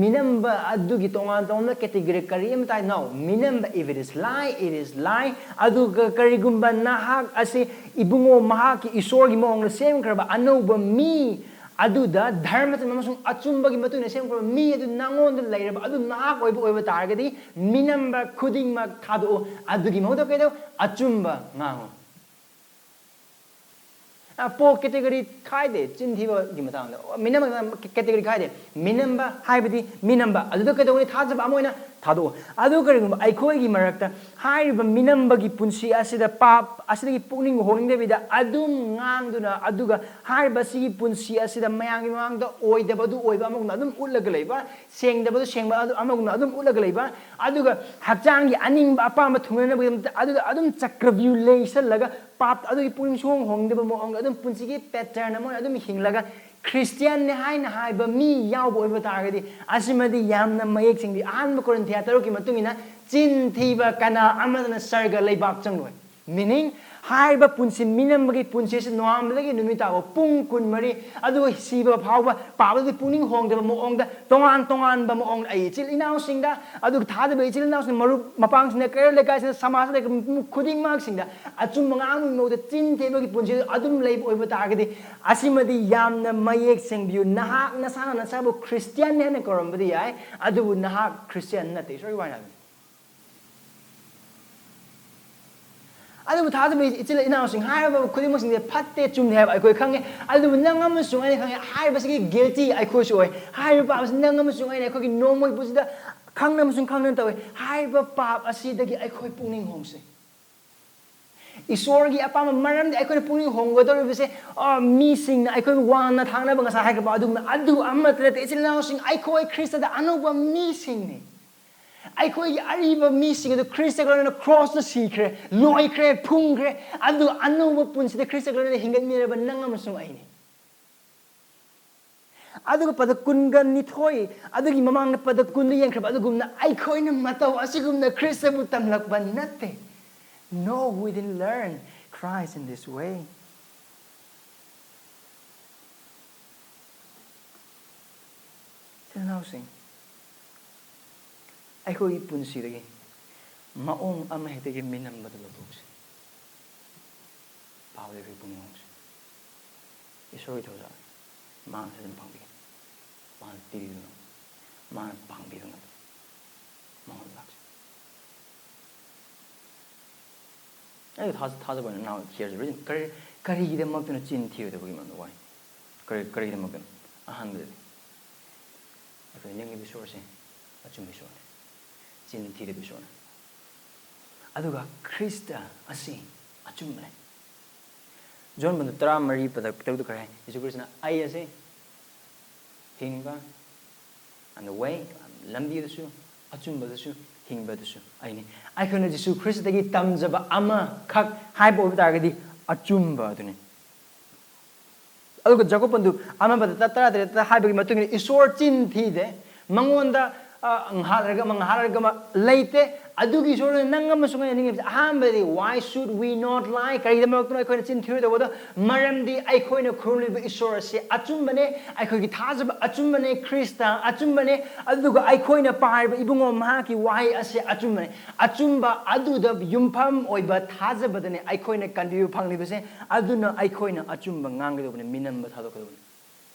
ꯃꯤꯅꯝꯕ ꯑꯗꯨꯒꯤ ꯇꯣꯉꯥꯟ ꯇꯣꯉꯥꯟꯕ category ꯀꯔꯤ ꯑꯃꯠꯇ ꯍꯥꯏ-, no, ꯃꯤꯅꯝꯕ, if it is lie, it is lie. ꯑꯗꯨꯒ ꯀꯔꯤꯒꯨꯝꯕ ꯅꯍꯥꯛ ꯑꯁꯤ ꯏꯕꯨꯡꯉꯣ ꯃꯍꯥꯛꯀꯤ ꯏꯁꯣꯔꯒꯤ ꯃꯑꯣꯡꯗ ꯁꯦꯝꯈ꯭ꯔꯕ ꯑꯅꯧꯕ ꯃꯤ ꯑꯗꯨꯗ ꯙꯔꯃ ꯆꯠꯄ ꯑꯃꯁꯨꯡ ꯑꯆꯨꯝꯕꯒꯤ ꯃꯇꯨꯡ ꯏꯟꯅ ꯁꯦꯝꯈ꯭ꯔꯕ ꯃꯤ ꯑꯗꯨ ꯅꯉꯣꯟꯗ ꯂꯩꯔꯕ ꯑꯗꯨ ꯅꯍꯥꯛ ꯑꯣꯏꯕ ꯑꯣꯏꯕ ꯇꯥꯔꯒꯗꯤ, ꯃꯤꯅꯝꯕ ꯈꯨꯗꯤꯡꯃꯛ ꯊꯥꯗꯣꯛꯎ꯫ ꯑꯗꯨꯒꯤ ꯃꯍꯨꯠꯇ ꯀꯩꯗꯧ? ꯑꯆꯨꯝꯕ ꯉꯥꯡꯉꯨ꯫ ꯑ, ꯄꯣ category ꯈꯥꯏꯗꯦ, ꯆꯤꯟ ꯊꯤꯕꯒꯤ ꯃꯇꯥꯡꯗ꯫ ꯑꯣ, ꯃꯤꯅꯝꯕ category ꯈꯥꯏꯗꯦ꯫ ꯃꯤꯅꯝꯕ ꯍꯥꯏꯕꯗꯤ ꯃꯤꯅꯝꯕ꯫ ꯑꯗꯨꯗ ꯀꯩꯗꯧꯒꯅꯤ? ꯊꯥꯖꯕ ꯑꯃ ꯑꯣꯏꯅ ꯊꯥꯗꯣꯛꯎ꯫ ꯑꯗꯨ ꯀꯔꯤꯒꯨꯝꯕ ꯑꯩꯈꯣꯏꯒꯤ ꯃꯔꯛꯇ ꯍꯥꯏꯔꯤꯕ ꯃꯤꯅꯝꯕꯒꯤ ꯄꯨꯟꯁꯤ ꯑꯁꯤꯗ ꯄꯥꯞ ꯑꯁꯤꯗꯒꯤ ꯄꯨꯛꯅꯤꯡ ꯍꯣꯡꯅꯤꯡꯗꯕꯤꯗ ꯑꯗꯨꯝ ꯉꯥꯡꯗꯨꯅ, ꯑꯗꯨꯒ ꯍꯥꯏꯔꯤꯕ ꯑꯁꯤꯒꯤ ꯄꯨꯟꯁꯤ ꯑꯁꯤꯗ ꯃꯌꯥꯝꯒꯤ ꯃꯃꯥꯡꯗ ꯑꯣꯏꯗꯕ ꯑꯗꯨ ꯑꯣꯏꯕ ꯑꯃꯒꯨꯝꯅ ꯑꯗꯨꯝ ꯎꯠꯂꯒ ꯂꯩꯕ, ꯁꯦꯡꯗꯕꯗꯨ ꯁꯦꯡꯕ ꯑꯗꯨ ꯑꯃꯒꯨꯝꯅ ꯑꯗꯨꯝ ꯎꯠꯂꯒ ꯂꯩꯕ, ꯑꯗꯨꯒ ꯍꯛꯆꯥꯡꯒꯤ ꯑꯅꯤꯡꯕ ꯑꯄꯥꯝꯕ ꯊꯨꯡꯅꯅꯕꯒꯤꯗꯃꯛꯇ ꯑꯗꯨꯗ ꯑꯗꯨꯝ ꯆꯀ꯭ꯔꯚ꯭ꯌꯨꯍ ꯂꯦꯡꯁꯜꯂꯒ ꯄꯥꯞ ꯑꯗꯨꯒꯤ ꯄꯨꯛꯅꯤꯡ ꯁꯨꯡꯍꯣꯡ ꯍꯣꯡꯗꯕ ꯃꯑꯣꯡꯗ ꯑꯗꯨꯝ ꯄꯨꯟꯁꯤꯒꯤ pattern ꯑꯃ ꯑꯣꯏꯅ ꯑꯗꯨꯝ ꯍꯤꯡꯂꯒ ꯈ꯭ꯔꯤꯁꯇꯤꯌꯥꯟꯅꯤ ꯍꯥꯏꯅ ꯍꯥꯏꯕ ꯃꯤ ꯌꯥꯎꯕ ꯑꯣꯏꯕ ꯇꯥꯔꯒꯗꯤ, ꯑꯁꯤꯃꯗꯤ ꯌꯥꯝꯅ ꯃꯌꯦꯛ ꯁꯦꯡꯗꯦ꯫ ꯑꯍꯥꯟꯕ ꯀꯣꯔꯤꯟꯊꯤꯌꯥ ꯇꯔꯨꯛꯀꯤ ꯃꯇꯨꯡ ꯏꯟꯅ ꯆꯤꯟ ꯊꯤꯕ ꯀꯅꯥ ꯑꯃꯠꯇꯅ ꯁꯔꯒ ꯂꯩꯕꯥꯛ ꯆꯪꯂꯣꯏ꯫ Meaning, ꯍꯥꯏꯔꯤꯕ ꯄꯨꯟꯁꯤ, ꯃꯤꯅꯝꯕꯒꯤ ꯄꯨꯟꯁꯤꯁꯤ ꯅꯣꯡꯉꯥꯟꯕꯗꯒꯤ ꯅꯨꯃꯤꯠ ꯇꯥꯕ ꯄꯨꯡ ꯀꯨꯟꯃꯔꯤ, ꯑꯗꯨꯒ ꯁꯤꯕ ꯐꯥꯎꯕ ꯄꯥꯕꯗꯤ ꯄꯨꯛꯅꯤꯡ ꯍꯣꯡꯗꯕ ꯃꯑꯣꯡꯗ, ꯇꯣꯉꯥꯟ ꯇꯣꯉꯥꯟꯕ ꯃꯑꯣꯡꯗ, ꯑꯩ ꯏꯆꯤꯜ ꯏꯅꯥꯎꯁꯤꯡꯗ, ꯑꯗꯨꯒ ꯊꯥꯖꯕ ꯏꯆꯤꯜ ꯏꯅꯥꯎꯁꯤꯡ, ꯃꯔꯨꯞ ꯃꯄꯥꯡꯁꯤꯡꯗ, ꯀꯩꯔꯣꯜ ꯂꯩꯀꯥꯏꯁꯤꯡꯗ, ꯁꯃꯥꯖꯇ ꯂꯩꯕ ꯃꯤꯄꯨꯝ ꯈꯨꯗꯤꯡꯃꯛꯁꯤꯡꯗ ꯑꯆꯨꯝꯕ ꯉꯥꯡꯕꯒꯤ ꯃꯍꯨꯠꯇ ꯆꯤꯟ ꯊꯤꯕꯒꯤ ꯄꯨꯟꯁꯤ ꯑꯗꯨꯝ ꯂꯩꯕ ꯑꯣꯏꯕ ꯇꯥꯔꯒꯗꯤ, ꯑꯁꯤꯃꯗꯤ ꯌꯥꯝꯅ ꯃꯌꯦꯛ ꯁꯦꯡꯕꯤꯌꯨ꯫ ꯅꯍꯥꯛ ꯅꯁꯥꯅ ꯅꯁꯥꯕꯨ ꯈ꯭ꯔꯤꯁꯇꯤꯌꯥꯟꯅꯤ ꯍꯥꯏꯅ ꯀꯧꯔꯝꯕꯗꯤ ꯌꯥꯏ, ꯑꯗꯨꯕꯨ ꯅꯍꯥꯛ ꯈ꯭ꯔꯤꯁꯇꯤꯌꯥꯟ ꯅꯠꯇꯦ꯫ ꯏꯁꯣꯔꯒꯤ ꯋꯥꯍꯩꯅꯤ꯫ ꯑꯗꯨꯕꯨ ꯊꯥꯖꯕ ꯏꯆꯤꯜ ꯏꯅꯥꯎꯁꯤꯡ, ꯍꯥꯏꯔꯤꯕ ꯈꯨꯗꯤꯡꯃꯛꯁꯤꯡꯁꯦ ꯐꯠꯇꯦ, ꯆꯨꯝꯗꯦ ꯍꯥꯏꯕ ꯑꯩꯈꯣꯏ ꯈꯪꯉꯦ꯫ ꯑꯗꯨꯕꯨ ꯅꯪ ꯑꯃꯁꯨꯡ ꯑꯩꯅ ꯈꯪꯉꯦ, ꯍꯥꯏꯔꯤꯕꯁꯤꯒꯤ guilty ꯑꯩꯈꯣꯏꯁꯨ ꯑꯣꯏ꯫ ꯍꯥꯏꯔꯤꯕ ꯄꯥꯞ ꯑꯁꯤ ꯅꯪ ꯑꯃꯁꯨꯡ ꯑꯩꯅ ꯑꯩꯈꯣꯏꯒꯤ ꯅꯣꯡꯃꯒꯤ ꯄꯨꯟꯁꯤꯗ ꯈꯪꯅ ꯑꯃꯁꯨꯡ ꯈꯪꯗꯅ ꯇꯧꯏ꯫ ꯍꯥꯏꯔꯤꯕ ꯄꯥꯞ ꯑꯁꯤꯗꯒꯤ ꯑꯩꯈꯣꯏ ꯄꯨꯛꯅꯤꯡ ꯍꯣꯡꯁꯤ꯫ ꯏꯁꯣꯔꯒꯤ ꯑꯄꯥꯝꯕ, ꯃꯔꯝꯗꯤ ꯑꯩꯈꯣꯏꯅ ꯄꯨꯛꯅꯤꯡ ꯍꯣꯡꯒꯗꯧꯔꯤꯕꯁꯦ, ꯑ, ꯃꯤꯁꯤꯡꯅ ꯑꯩꯈꯣꯏꯕꯨ ꯋꯥꯅ ꯊꯥꯡꯅꯕ, ꯉꯁꯥꯏ ꯍꯥꯏꯈ꯭ꯔꯕ ꯑꯗꯨꯒꯨꯝꯅ, ꯑꯗꯨ ꯑꯃꯠꯇ ꯅꯠꯇꯦ꯫ ꯏꯆꯤꯜ ꯏꯅꯥꯎꯁꯤꯡ, ꯑꯩꯈꯣꯏ ꯈ꯭ꯔꯤꯁꯇꯗ ꯑꯅꯧꯕ ꯃꯤꯁꯤꯡꯅꯤ꯫ ꯑꯩꯈꯣꯏꯒꯤ ꯑꯔꯤꯕ ꯃꯤꯁꯤꯡ ꯑꯗꯨ ꯈ꯭ꯔꯤꯁꯇꯒ ꯂꯣꯏꯅꯅ ꯀ꯭ꯔꯣꯁꯇ ꯁꯤꯈ꯭ꯔꯦ, ꯂꯣꯏꯈ꯭ꯔꯦ, ꯐꯨꯝꯈ꯭ꯔꯦ꯫ ꯑꯗꯨ ꯑꯅꯧꯕ ꯄꯨꯟꯁꯤꯗ ꯈ꯭ꯔꯤꯁꯇꯒ ꯂꯣꯏꯅꯅ ꯍꯤꯡꯒꯠꯃꯤꯟꯅꯔꯕ ꯅꯪ ꯑꯃꯁꯨꯡ ꯑꯩꯅꯤ꯫ ꯑꯗꯨꯒ ꯄꯗ ꯀꯨꯟꯒ ꯅꯤꯊꯣꯏ, ꯑꯗꯨꯒꯤ ꯃꯃꯥꯡꯗ ꯄꯗ ꯀꯨꯟꯗ ꯌꯦꯡꯈ꯭ꯔꯕ ꯑꯗꯨꯒꯨꯝꯅ ꯑꯩꯈꯣꯏꯅ ꯃꯇꯧ ꯑꯁꯤꯒꯨꯝꯅ ꯈ꯭ꯔꯤꯁꯇꯕꯨ ꯇꯝꯂꯛꯄ ꯅꯠꯇꯦ꯫ No, we didn't learn Christ in this way. ꯏꯆꯤꯜ ꯏꯅꯥꯎꯁꯤꯡ, ꯑꯩꯈꯣꯏꯒꯤ ꯄꯨꯟꯁꯤꯗꯒꯤ ꯃꯑꯣꯡ ꯑꯃ ꯍꯦꯛꯇꯒꯤ ꯃꯤꯅꯝꯕꯗꯨ ꯂꯧꯊꯣꯛꯁꯤ꯫ ꯄꯥꯕꯗ ꯑꯩꯈꯣꯏ ꯄꯨꯛꯅꯤꯡ ꯍꯣꯡꯁꯤ꯫ ꯏꯁꯣꯔꯒꯤ ꯊꯧꯖꯥꯜ, ꯃꯥꯅꯁꯨ ꯑꯗꯨꯝ ꯄꯥꯡꯕꯤꯒꯅꯤ꯫ ꯃꯥꯅ ꯄꯤꯕꯤꯕ ꯉꯝꯕ, ꯃꯥꯅ ꯄꯥꯡꯕꯤꯕ ꯉꯝꯕ, ꯃꯉꯣꯟꯗ ꯂꯥꯛꯁꯤ꯫ ꯑꯩ ꯊꯥꯖ-, ꯊꯥꯖꯕ ꯑꯣꯏꯅ now here's the reason. ꯀꯔꯤ, ꯀꯔꯤꯒꯤꯗꯃꯛꯇꯅ ꯆꯤꯟ ꯊꯤꯔꯣꯏꯗꯕꯒꯤ ꯃꯔꯝꯗ ꯋꯥꯏ? ꯀꯔꯤ, ꯀꯔꯤꯒꯤꯗꯃꯛꯇꯅ? ꯑꯍꯥꯟꯕꯗꯗꯤ, ꯑꯩꯈꯣꯏ ꯅꯤꯡꯉꯤꯕ ꯏꯁꯣꯔꯁꯦ ꯑꯆꯨꯝꯕ ꯏꯁꯣꯔꯅꯤ, ꯆꯤꯟ ꯊꯤꯗꯕ ꯏꯁꯣꯔꯅꯤ꯫ ꯑꯗꯨꯒ ꯈ꯭ꯔꯤꯁꯇ ꯑꯁꯤ ꯑꯆꯨꯝꯕꯅꯤ꯫ ꯖꯣꯟ ꯄꯟꯗꯨ ꯇꯔꯥꯃꯔꯤ ꯄꯗ ꯇꯔꯨꯛꯇ ꯀꯔꯤ ꯍꯥꯏ? ꯌꯦꯁꯨ ꯈ꯭ꯔꯤꯁꯇꯅ, "ꯑꯩ ꯑꯁꯤ ꯍꯤꯡꯕ, and the way, ꯂꯝꯕꯤꯗꯁꯨ, ꯑꯆꯨꯝꯕꯗꯁꯨ, ꯍꯤꯡꯕꯗꯁꯨ ꯑꯩꯅꯤ"꯫ ꯑꯩꯈꯣꯏꯅ ꯖꯤꯁꯨ ꯈ꯭ꯔꯤꯁꯇꯒꯤ ꯇꯝꯖꯕ ꯑꯃꯈꯛ ꯍꯥꯏꯕ ꯑꯣꯏꯕ ꯇꯥꯔꯒꯗꯤ, ꯑꯆꯨꯝꯕ ꯑꯗꯨꯅꯤ꯫ ꯑꯗꯨꯒ ꯖꯥꯀꯣꯕ ꯄꯟꯗꯨ ꯑꯃ ꯄꯗ ꯇꯔꯥꯇꯔꯦꯠꯇ ꯍꯥꯏꯕꯒꯤ ꯃꯇꯨꯡ ꯏꯟꯅ, ꯏꯁꯣꯔ ꯆꯤꯟ ꯊꯤꯗꯦ, ꯃꯉꯣꯟꯗ, ꯑ, ꯉꯥꯏꯍꯥꯛ ꯂꯩꯔꯒ ꯑꯃ, ꯉꯥꯏꯍꯥꯛ ꯂꯩꯔꯒ ꯑꯃ ꯂꯩꯇꯦ꯫ ꯑꯗꯨꯒꯤ ꯏꯁꯣꯔꯅ ꯅꯪ ꯑꯃꯁꯨꯡ ꯑꯩꯅ ꯅꯤꯡꯉꯤꯕꯁꯦ ꯑꯍꯥꯟꯕꯗꯤ, why should we not lie? ꯀꯔꯤꯒꯤꯗꯃꯛꯇꯅꯣ ꯑꯩꯈꯣꯏꯅ ꯆꯤꯟ ꯊꯤꯔꯣꯏꯗꯧꯕꯗꯣ? ꯃꯔꯝꯗꯤ ꯑꯩꯈꯣꯏꯅ ꯈꯨꯔꯨꯝꯂꯤꯕ ꯏꯁꯣꯔ ꯑꯁꯤ ꯑꯆꯨꯝꯕꯅꯦ, ꯑꯩꯈꯣꯏꯒꯤ ꯊꯥꯖꯕ ꯑꯆꯨꯝꯕꯅꯦ, ꯈ꯭ꯔꯤꯁꯇ ꯑꯆꯨꯝꯕꯅꯦ, ꯑꯗꯨꯒ ꯑꯩꯈꯣꯏꯅ ꯄꯥꯔꯤꯕ ꯏꯕꯨꯡꯉꯣ ꯃꯍꯥꯛꯀꯤ ꯋꯥꯍꯩ ꯑꯁꯤ ꯑꯆꯨꯝꯕꯅꯦ꯫ ꯑꯆꯨꯝꯕ ꯑꯗꯨꯗ ꯌꯨꯝꯐꯝ ꯑꯣꯏꯕ ꯊꯥꯖꯕꯗꯅꯦ ꯑꯩꯈꯣꯏꯅ ꯀꯟꯕꯤꯕ ꯐꯪꯂꯤꯕꯁꯦ꯫ ꯑꯗꯨꯅ ꯑꯩꯈꯣꯏꯅ ꯑꯆꯨꯝꯕ ꯉꯥꯡꯒꯗꯧꯕꯅꯦ, ꯃꯤꯅꯝꯕ ꯊꯥꯗꯣꯛꯀꯗꯧꯕꯅꯦ꯫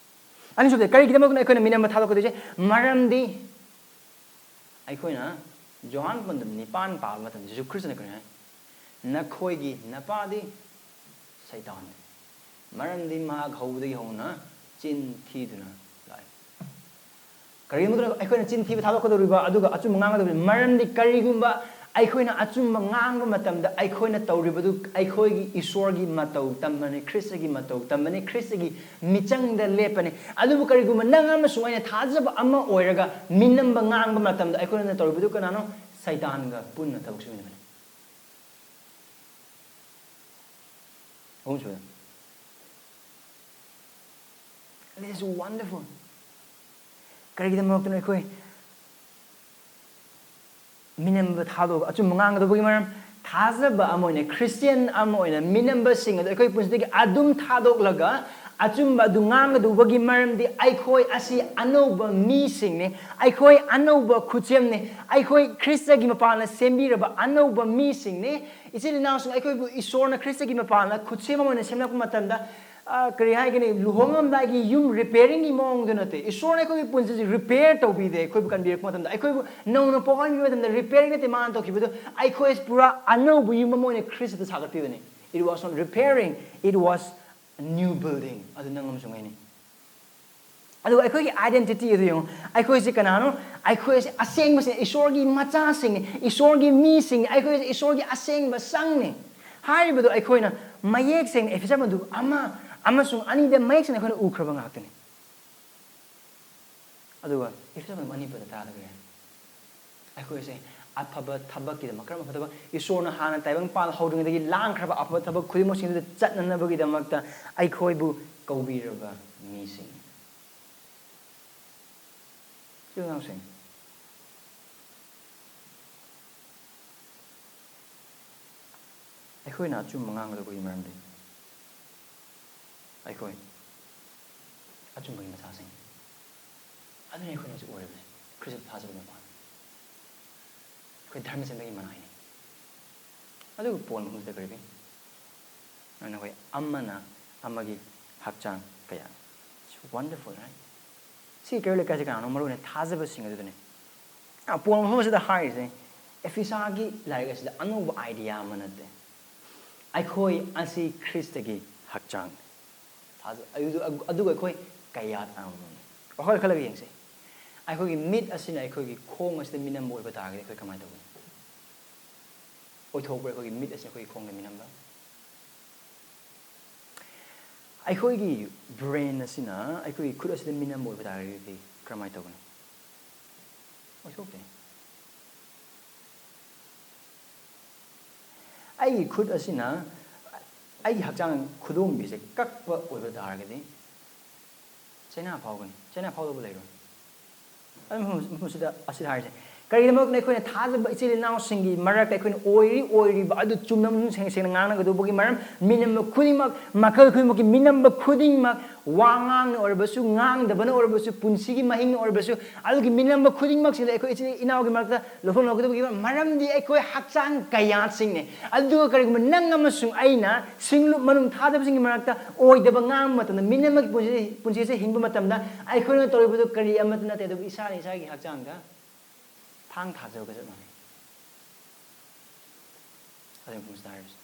ꯑꯅꯤꯁꯨꯕꯗ, ꯀꯔꯤꯒꯤꯗꯃꯛꯇꯅꯣ ꯑꯩꯈꯣꯏꯅ ꯃꯤꯅꯝꯕ ꯊꯥꯗꯣꯛꯀꯗꯣꯏꯁꯦ? ꯃꯔꯝꯗꯤ ꯑꯩꯈꯣꯏꯅ ꯖꯣꯍꯥꯟ ꯄꯟꯗꯨꯞ ꯅꯤꯄꯥꯟ ꯄꯥꯕ ꯃꯇꯝꯗ ꯖꯤꯁꯨ ꯈ꯭ꯔꯤꯁꯇꯅ ꯀꯔꯤ ꯍꯥꯏ? "ꯅꯈꯣꯏꯒꯤ ꯅꯄꯥꯗꯤ ꯁꯩꯇꯥꯟꯅꯤ, ꯃꯔꯝꯗꯤ ꯃꯍꯥꯛ ꯍꯧꯕꯗꯒꯤ ꯍꯧꯅ ꯆꯤꯟ ꯊꯤꯗꯨꯅ ꯂꯥꯛꯏ"꯫ ꯀꯔꯤꯒꯨꯝꯕ ꯑꯩꯈꯣꯏꯅ ꯆꯤꯟ ꯊꯤꯕ ꯊꯥꯗꯣꯛꯀꯗꯧꯔꯤꯕ, ꯑꯗꯨꯒ ꯑꯆꯨꯝꯕ ꯉꯥꯡꯒꯗꯧꯔꯤꯕ? ꯃꯔꯝꯗꯤ ꯀꯔꯤꯒꯨꯝꯕ ꯑꯩꯈꯣꯏꯅ ꯑꯆꯨꯝꯕ ꯉꯥꯡꯕ ꯃꯇꯝꯗ ꯑꯩꯈꯣꯏꯅ ꯇꯧꯔꯤꯕꯗꯨ ꯑꯩꯈꯣꯏꯒꯤ ꯏꯁꯣꯔꯒꯤ ꯃꯇꯧ ꯇꯝꯕꯅꯤ, ꯈ꯭ꯔꯤꯁꯇꯒꯤ ꯃꯇꯧ ꯇꯝꯕꯅꯤ, ꯈ꯭ꯔꯤꯁꯇꯒꯤ ꯃꯤꯆꯪꯗ ꯂꯦꯞꯄꯅꯤ꯫ ꯑꯗꯨꯕꯨ ꯀꯔꯤꯒꯨꯝꯕ ꯅꯪ ꯑꯃꯁꯨꯡ ꯑꯩꯅ ꯊꯥꯖꯕ ꯑꯃ ꯑꯣꯏꯔꯒ ꯃꯤꯅꯝꯕ ꯉꯥꯡꯕ ꯃꯇꯝꯗ ꯑꯩꯈꯣꯏꯅ ꯇꯧꯔꯤꯕꯗꯨ ꯀꯅꯥꯅꯣ? ꯁꯩꯇꯥꯟꯒ ꯄꯨꯟꯅ ꯊꯕꯛ ꯁꯨꯃꯤꯟꯅꯕꯅꯤ꯫ ꯑꯍꯨꯝꯁꯨꯕꯗ, this is wonderful꯫ ꯀꯔꯤꯒꯤꯗꯃꯛꯇꯅꯣ ꯑꯩꯈꯣꯏ ꯃꯤꯅꯝꯕ ꯊꯥꯗꯣꯛꯑꯒ ꯑꯆꯨꯝꯕ ꯉꯥꯡꯒꯗꯧꯕꯒꯤ ꯃꯔꯝ? ꯊꯥꯖꯕ ꯑꯃ ꯑꯣꯏꯅ, ꯈ꯭ꯔꯤꯁꯇꯤꯌꯥꯟ ꯑꯃ ꯑꯣꯏꯅ, ꯃꯤꯅꯝꯕꯁꯤꯡ ꯑꯗꯨ ꯑꯩꯈꯣꯏ ꯄꯨꯟꯁꯤꯗꯒꯤ ꯑꯗꯨꯝ ꯊꯥꯗꯣꯛꯂꯒ ꯑꯆꯨꯝꯕ ꯑꯗꯨ ꯉꯥꯡꯒꯗꯧꯕꯒꯤ ꯃꯔꯝꯗꯤ ꯑꯩꯈꯣꯏ ꯑꯁꯤ ꯑꯅꯧꯕ ꯃꯤꯁꯤꯡꯅꯤ, ꯑꯩꯈꯣꯏ ꯑꯅꯧꯕ ꯈꯨꯠꯁꯦꯝꯅꯤ, ꯑꯩꯈꯣꯏ ꯈ꯭ꯔꯤꯁꯇꯒꯤ ꯃꯄꯥꯟꯅ ꯁꯦꯝꯕꯤꯔꯕ ꯑꯅꯧꯕ ꯃꯤꯁꯤꯡꯅꯤ꯫ ꯏꯆꯤꯜ ꯏꯅꯥꯎꯁꯤꯡ, ꯑꯩꯈꯣꯏꯕꯨ ꯏꯁꯣꯔꯅ ꯈ꯭ꯔꯤꯁꯇꯒꯤ ꯃꯄꯥꯟꯅ ꯈꯨꯠꯁꯦꯝ ꯑꯃ ꯑꯣꯏꯅ ꯁꯦꯝꯂꯛꯄ ꯃꯇꯝꯗ, ꯑ, ꯀꯔꯤ ꯍꯥꯏꯒꯅꯤ, ꯂꯨꯍꯣꯡꯉꯝꯗꯥꯏꯒꯤ ꯌꯨꯝ ꯔꯤꯄꯦꯌꯔꯤꯡꯒꯤ ꯃꯑꯣꯡꯗꯨ ꯅꯠꯇꯦ꯫ ꯏꯁꯣꯔꯅ ꯑꯩꯈꯣꯏꯒꯤ ꯄꯨꯟꯁꯤꯁꯤ ꯔꯤꯄꯦꯌꯔ ꯇꯧꯕꯤꯗꯦ꯫ ꯑꯩꯈꯣꯏꯕꯨ ꯀꯟꯕꯤꯔꯛꯄ ꯃꯇꯝꯗ, ꯑꯩꯈꯣꯏꯕꯨ ꯅꯧꯅ ꯄꯣꯛꯍꯟꯕꯤꯕ ꯃꯇꯝꯗ ꯔꯤꯄꯦꯌꯔꯤꯡ ꯅꯠꯇꯦ ꯃꯥꯅ ꯇꯧꯈꯤꯕꯗꯨ, ꯑꯩꯈꯣꯏ ꯄꯨꯔꯥ ꯑꯅꯧꯕ ꯌꯨꯝ ꯑꯃ ꯑꯣꯏꯅ ꯈ꯭ꯔꯤꯁꯇꯗ ꯁꯥꯒꯠꯄꯤꯕꯅꯤ꯫ It was not repairing, it was a new building. ꯑꯗꯨ ꯅꯪ ꯑꯃꯁꯨꯡ ꯑꯩꯅꯤ꯫ ꯑꯗꯨꯒ ꯑꯩꯈꯣꯏꯒꯤ identity ꯑꯗꯨ ꯌꯦꯡꯉꯨ꯫ ꯑꯩꯈꯣꯏꯁꯦ ꯀꯅꯥꯅꯣ? ꯑꯩꯈꯣꯏꯁꯦ ꯑꯁꯦꯡꯕꯁꯦ ꯏꯁꯣꯔꯒꯤ ꯃꯆꯥꯁꯤꯡꯅꯤ, ꯏꯁꯣꯔꯒꯤ ꯃꯤꯁꯤꯡꯅꯤ, ꯑꯩꯈꯣꯏꯁꯦ ꯏꯁꯣꯔꯒꯤ ꯑꯁꯦꯡꯕ ꯁꯪꯅꯤ꯫ ꯍꯥꯏꯔꯤꯕꯗꯨ ꯑꯩꯈꯣꯏꯅ ꯃꯌꯦꯛ ꯁꯦꯡꯅ ꯑꯦꯐꯦꯁ ꯑꯃꯗꯨ ꯑꯃ ꯑꯃꯁꯨꯡ ꯑꯅꯤꯗ ꯃꯌꯦꯛ ꯁꯦꯡꯅ ꯑꯩꯈꯣꯏꯅ ꯎꯈ꯭ꯔꯕ ꯉꯥꯛꯇꯅꯤ꯫ ꯑꯗꯨꯒ ꯑꯦꯐꯦꯁ ꯑꯃꯗꯨ ꯑꯅꯤ ꯄꯗ ꯇꯔꯥꯗ ꯀꯔꯤ ꯍꯥꯏ? ꯑꯩꯈꯣꯏꯁꯦ ꯑꯐꯕ ꯊꯕꯛꯀꯤꯗꯃꯛ, ꯀꯔꯝꯕ ꯊꯕꯛ? ꯏꯁꯣꯔꯅ ꯍꯥꯟꯅ ꯇꯥꯏꯕꯪ ꯄꯥꯜ ꯍꯧꯗ꯭ꯔꯤꯉꯩꯗꯒꯤ ꯂꯥꯡꯈ꯭ꯔꯕ ꯑꯐꯕ ꯊꯕꯛ ꯈꯨꯗꯤꯡꯃꯛꯁꯤꯡꯗꯨꯗ ꯆꯠꯅꯅꯕꯒꯤꯗꯃꯛꯇ ꯑꯩꯈꯣꯏꯕꯨ ꯀꯧꯕꯤꯔꯕ ꯃꯤꯁꯤꯡ꯫ ꯁꯤ ꯑꯉꯥꯡꯁꯤꯡ꯫ ꯑꯩꯈꯣꯏꯅ ꯑꯆꯨꯝꯕ ꯉꯥꯡꯒꯗꯧꯕꯒꯤ ꯃꯔꯝꯗꯤ ꯑꯩꯈꯣꯏ ꯑꯆꯨꯝꯕꯒꯤ ꯃꯆꯥꯁꯤꯡ ꯑꯗꯨꯅ ꯑꯩꯈꯣꯏꯅ ꯍꯧꯖꯤꯛ ꯑꯣꯏꯔꯤꯕꯁꯦ꯫ ꯈ꯭ꯔꯤꯁꯇ ꯊꯥꯖꯕꯒꯤ ꯃꯄꯥꯟ ꯑꯩꯈꯣꯏ ꯙꯔꯃꯆꯟꯗꯒꯤ ꯃꯅꯥꯏꯅꯤ꯫ ꯑꯗꯨꯒ ꯄꯣꯜ ꯃꯐꯝꯁꯤꯗ ꯀꯔꯤ ꯄꯤ? ꯅꯈꯣꯏ ꯑꯃꯅ ꯑꯃꯒꯤ ꯍꯛꯆꯥꯡ ꯀꯌꯥ꯫ It's wonderful, right? ꯁꯤ ꯀꯩꯔꯣꯜ ꯂꯩꯀꯥꯏꯁꯦ ꯀꯅꯥꯅꯣ? ꯃꯔꯨ ꯑꯣꯏꯅ ꯊꯥꯖꯕꯁꯤꯡ ꯑꯗꯨꯗꯅꯦ꯫ ꯑ, ꯄꯣꯜ ꯃꯐꯝ ꯑꯁꯤꯗ ꯍꯥꯏꯔꯤꯁꯦ, ꯑꯦꯐꯤꯁꯥꯒꯤ ꯂꯥꯏꯔꯤꯛ ꯑꯁꯤꯗ ꯑꯅꯧꯕ ꯑꯥꯏꯗꯤꯌꯥ ꯑꯃ ꯅꯠꯇꯦ꯫ ꯑꯩꯈꯣꯏ ꯑꯁꯤ ꯈ꯭ꯔꯤꯁꯇꯒꯤ ꯍꯛꯆꯥꯡꯅꯤ꯫ ꯊꯥꯖ-, ꯑꯗꯨ-, ꯑꯗꯨꯒ ꯑꯩꯈꯣꯏ ꯀꯌꯥꯠ ꯑꯃꯃꯝꯅꯤ꯫ ꯋꯥꯈꯜ ꯈꯜꯂꯒ ꯌꯦꯡꯁꯦ꯫ ꯑꯩꯈꯣꯏꯒꯤ ꯃꯤꯠ ꯑꯁꯤꯅ ꯑꯩꯈꯣꯏꯒꯤ ꯈꯣꯡ ꯑꯁꯤꯗ ꯃꯤꯅꯝꯕ ꯑꯣꯏꯕ ꯇꯥꯔꯒꯗꯤ ꯑꯩꯈꯣꯏ ꯀꯃꯥꯏꯅ ꯇꯧꯒꯅꯤ? ꯑꯣꯏꯊꯣꯛꯄ꯭ꯔꯥ ꯑꯩꯈꯣꯏꯒꯤ ꯃꯤꯠ ꯑꯁꯤꯅ ꯑꯩꯈꯣꯏꯒꯤ ꯈꯣꯡꯗ ꯃꯤꯅꯝꯕ? ꯑꯩꯈꯣꯏꯒꯤ ꯕ꯭ꯔꯦꯟ ꯑꯁꯤꯅ ꯑꯩꯈꯣꯏꯒꯤ ꯈꯨꯠ ꯑꯁꯤꯗ ꯃꯤꯅꯝꯕ ꯑꯣꯏꯕ ꯇꯥꯔꯒꯗꯤ ꯀꯔꯝꯍꯥꯏꯅ ꯇꯧꯒꯅꯤ? ꯑꯣꯏꯊꯣꯛꯇꯦ꯫ ꯑꯩꯒꯤ ꯈꯨꯠ ꯑꯁꯤꯅ ꯑꯩꯒꯤ ꯍꯛꯆꯥꯡ ꯈꯨꯗꯣꯝꯕꯤꯁꯦ ꯀꯛꯄ ꯑꯣꯏꯕ ꯇꯥꯔꯒꯗꯤ ꯆꯩꯅꯥ ꯐꯥꯎꯒꯅꯤ꯫ ꯆꯩꯅꯥ ꯐꯥꯎꯗꯕ ꯂꯩꯔꯣꯏ꯫ ꯑꯗꯨ ꯃꯐꯝ, ꯃꯐꯝꯁꯤꯗ ꯑꯁꯤꯗ ꯍꯥꯏꯔꯤꯁꯦ, ꯀꯔꯤꯒꯤꯗꯃꯛꯅ ꯑꯩꯈꯣꯏꯅ ꯊꯥꯖꯕ ꯏꯆꯤꯜ ꯏꯅꯥꯎꯁꯤꯡꯒꯤ ꯃꯔꯛꯇ ꯑꯩꯈꯣꯏꯅ ꯑꯣꯏꯔꯤ ꯑꯣꯏꯔꯤꯕ ꯑꯗꯨ ꯆꯨꯝꯅ ꯑꯃꯁꯨꯡ ꯁꯦꯡꯅ ꯁꯦꯡꯅ ꯉꯥꯡꯅꯒꯗꯧꯕꯒꯤ ꯃꯔꯝ, ꯃꯤꯅꯝꯕ ꯈꯨꯗꯤꯡꯃꯛ, ꯃꯈꯜ ꯈꯨꯗꯤꯡꯃꯛꯀꯤ ꯃꯤꯅꯝꯕ ꯈꯨꯗꯤꯡꯃꯛ, ꯋꯥ ꯉꯥꯡꯅ ꯑꯣꯏꯔꯕꯁꯨ, ꯉꯥꯡꯗꯕꯅ ꯑꯣꯏꯔꯕꯁꯨ, ꯄꯨꯟꯁꯤꯒꯤ ꯃꯍꯤꯡꯅ ꯑꯣꯏꯔꯕꯁꯨ, ꯑꯗꯨꯒꯤ ꯃꯤꯅꯝꯕ ꯈꯨꯗꯤꯡꯃꯛꯁꯤꯗ ꯑꯩꯈꯣꯏ ꯏꯆꯤꯜ ꯏꯅꯥꯎꯒꯤ ꯃꯔꯛꯇ ꯂꯧꯊꯣꯛꯅꯒꯗꯕꯒꯤ ꯃꯔꯝꯗꯤ ꯑꯩꯈꯣꯏ ꯍꯛꯆꯥꯡ ꯀꯌꯥꯠꯁꯤꯡꯅꯦ꯫ ꯑꯗꯨꯒ ꯀꯔꯤꯒꯨꯝꯕ ꯅꯪ ꯑꯃꯁꯨꯡ ꯑꯩꯅ ꯁꯤꯡꯂꯨꯞ ꯃꯅꯨꯡ ꯊꯥꯗꯕꯁꯤꯡꯒꯤ ꯃꯔꯛꯇ ꯑꯣꯏꯗꯕ ꯉꯥꯡꯕ ꯃꯇꯝꯗ, ꯃꯤꯅꯝꯕꯒꯤ ꯄꯨꯟꯁꯤ, ꯄꯨꯟꯁꯤꯁꯦ ꯍꯤꯡꯕ ꯃꯇꯝꯗ ꯑꯩꯈꯣꯏꯅ ꯇꯧꯔꯤꯕꯗꯨ ꯀꯔꯤ ꯑꯃꯠꯇ ꯅꯠꯇꯦ, ꯑꯗꯨꯕꯨ ꯏꯁꯥꯅ ꯏꯁꯥꯒꯤ ꯍꯛꯆꯥꯡꯗ ꯊꯥꯡ ꯊꯥꯖꯕꯒ ꯆꯞ ꯃꯥꯟꯅꯩ꯫ ꯑꯗꯨꯒꯤ ꯃꯐꯝꯁꯤꯗ ꯍꯥꯏꯔꯤꯕꯁꯦ꯫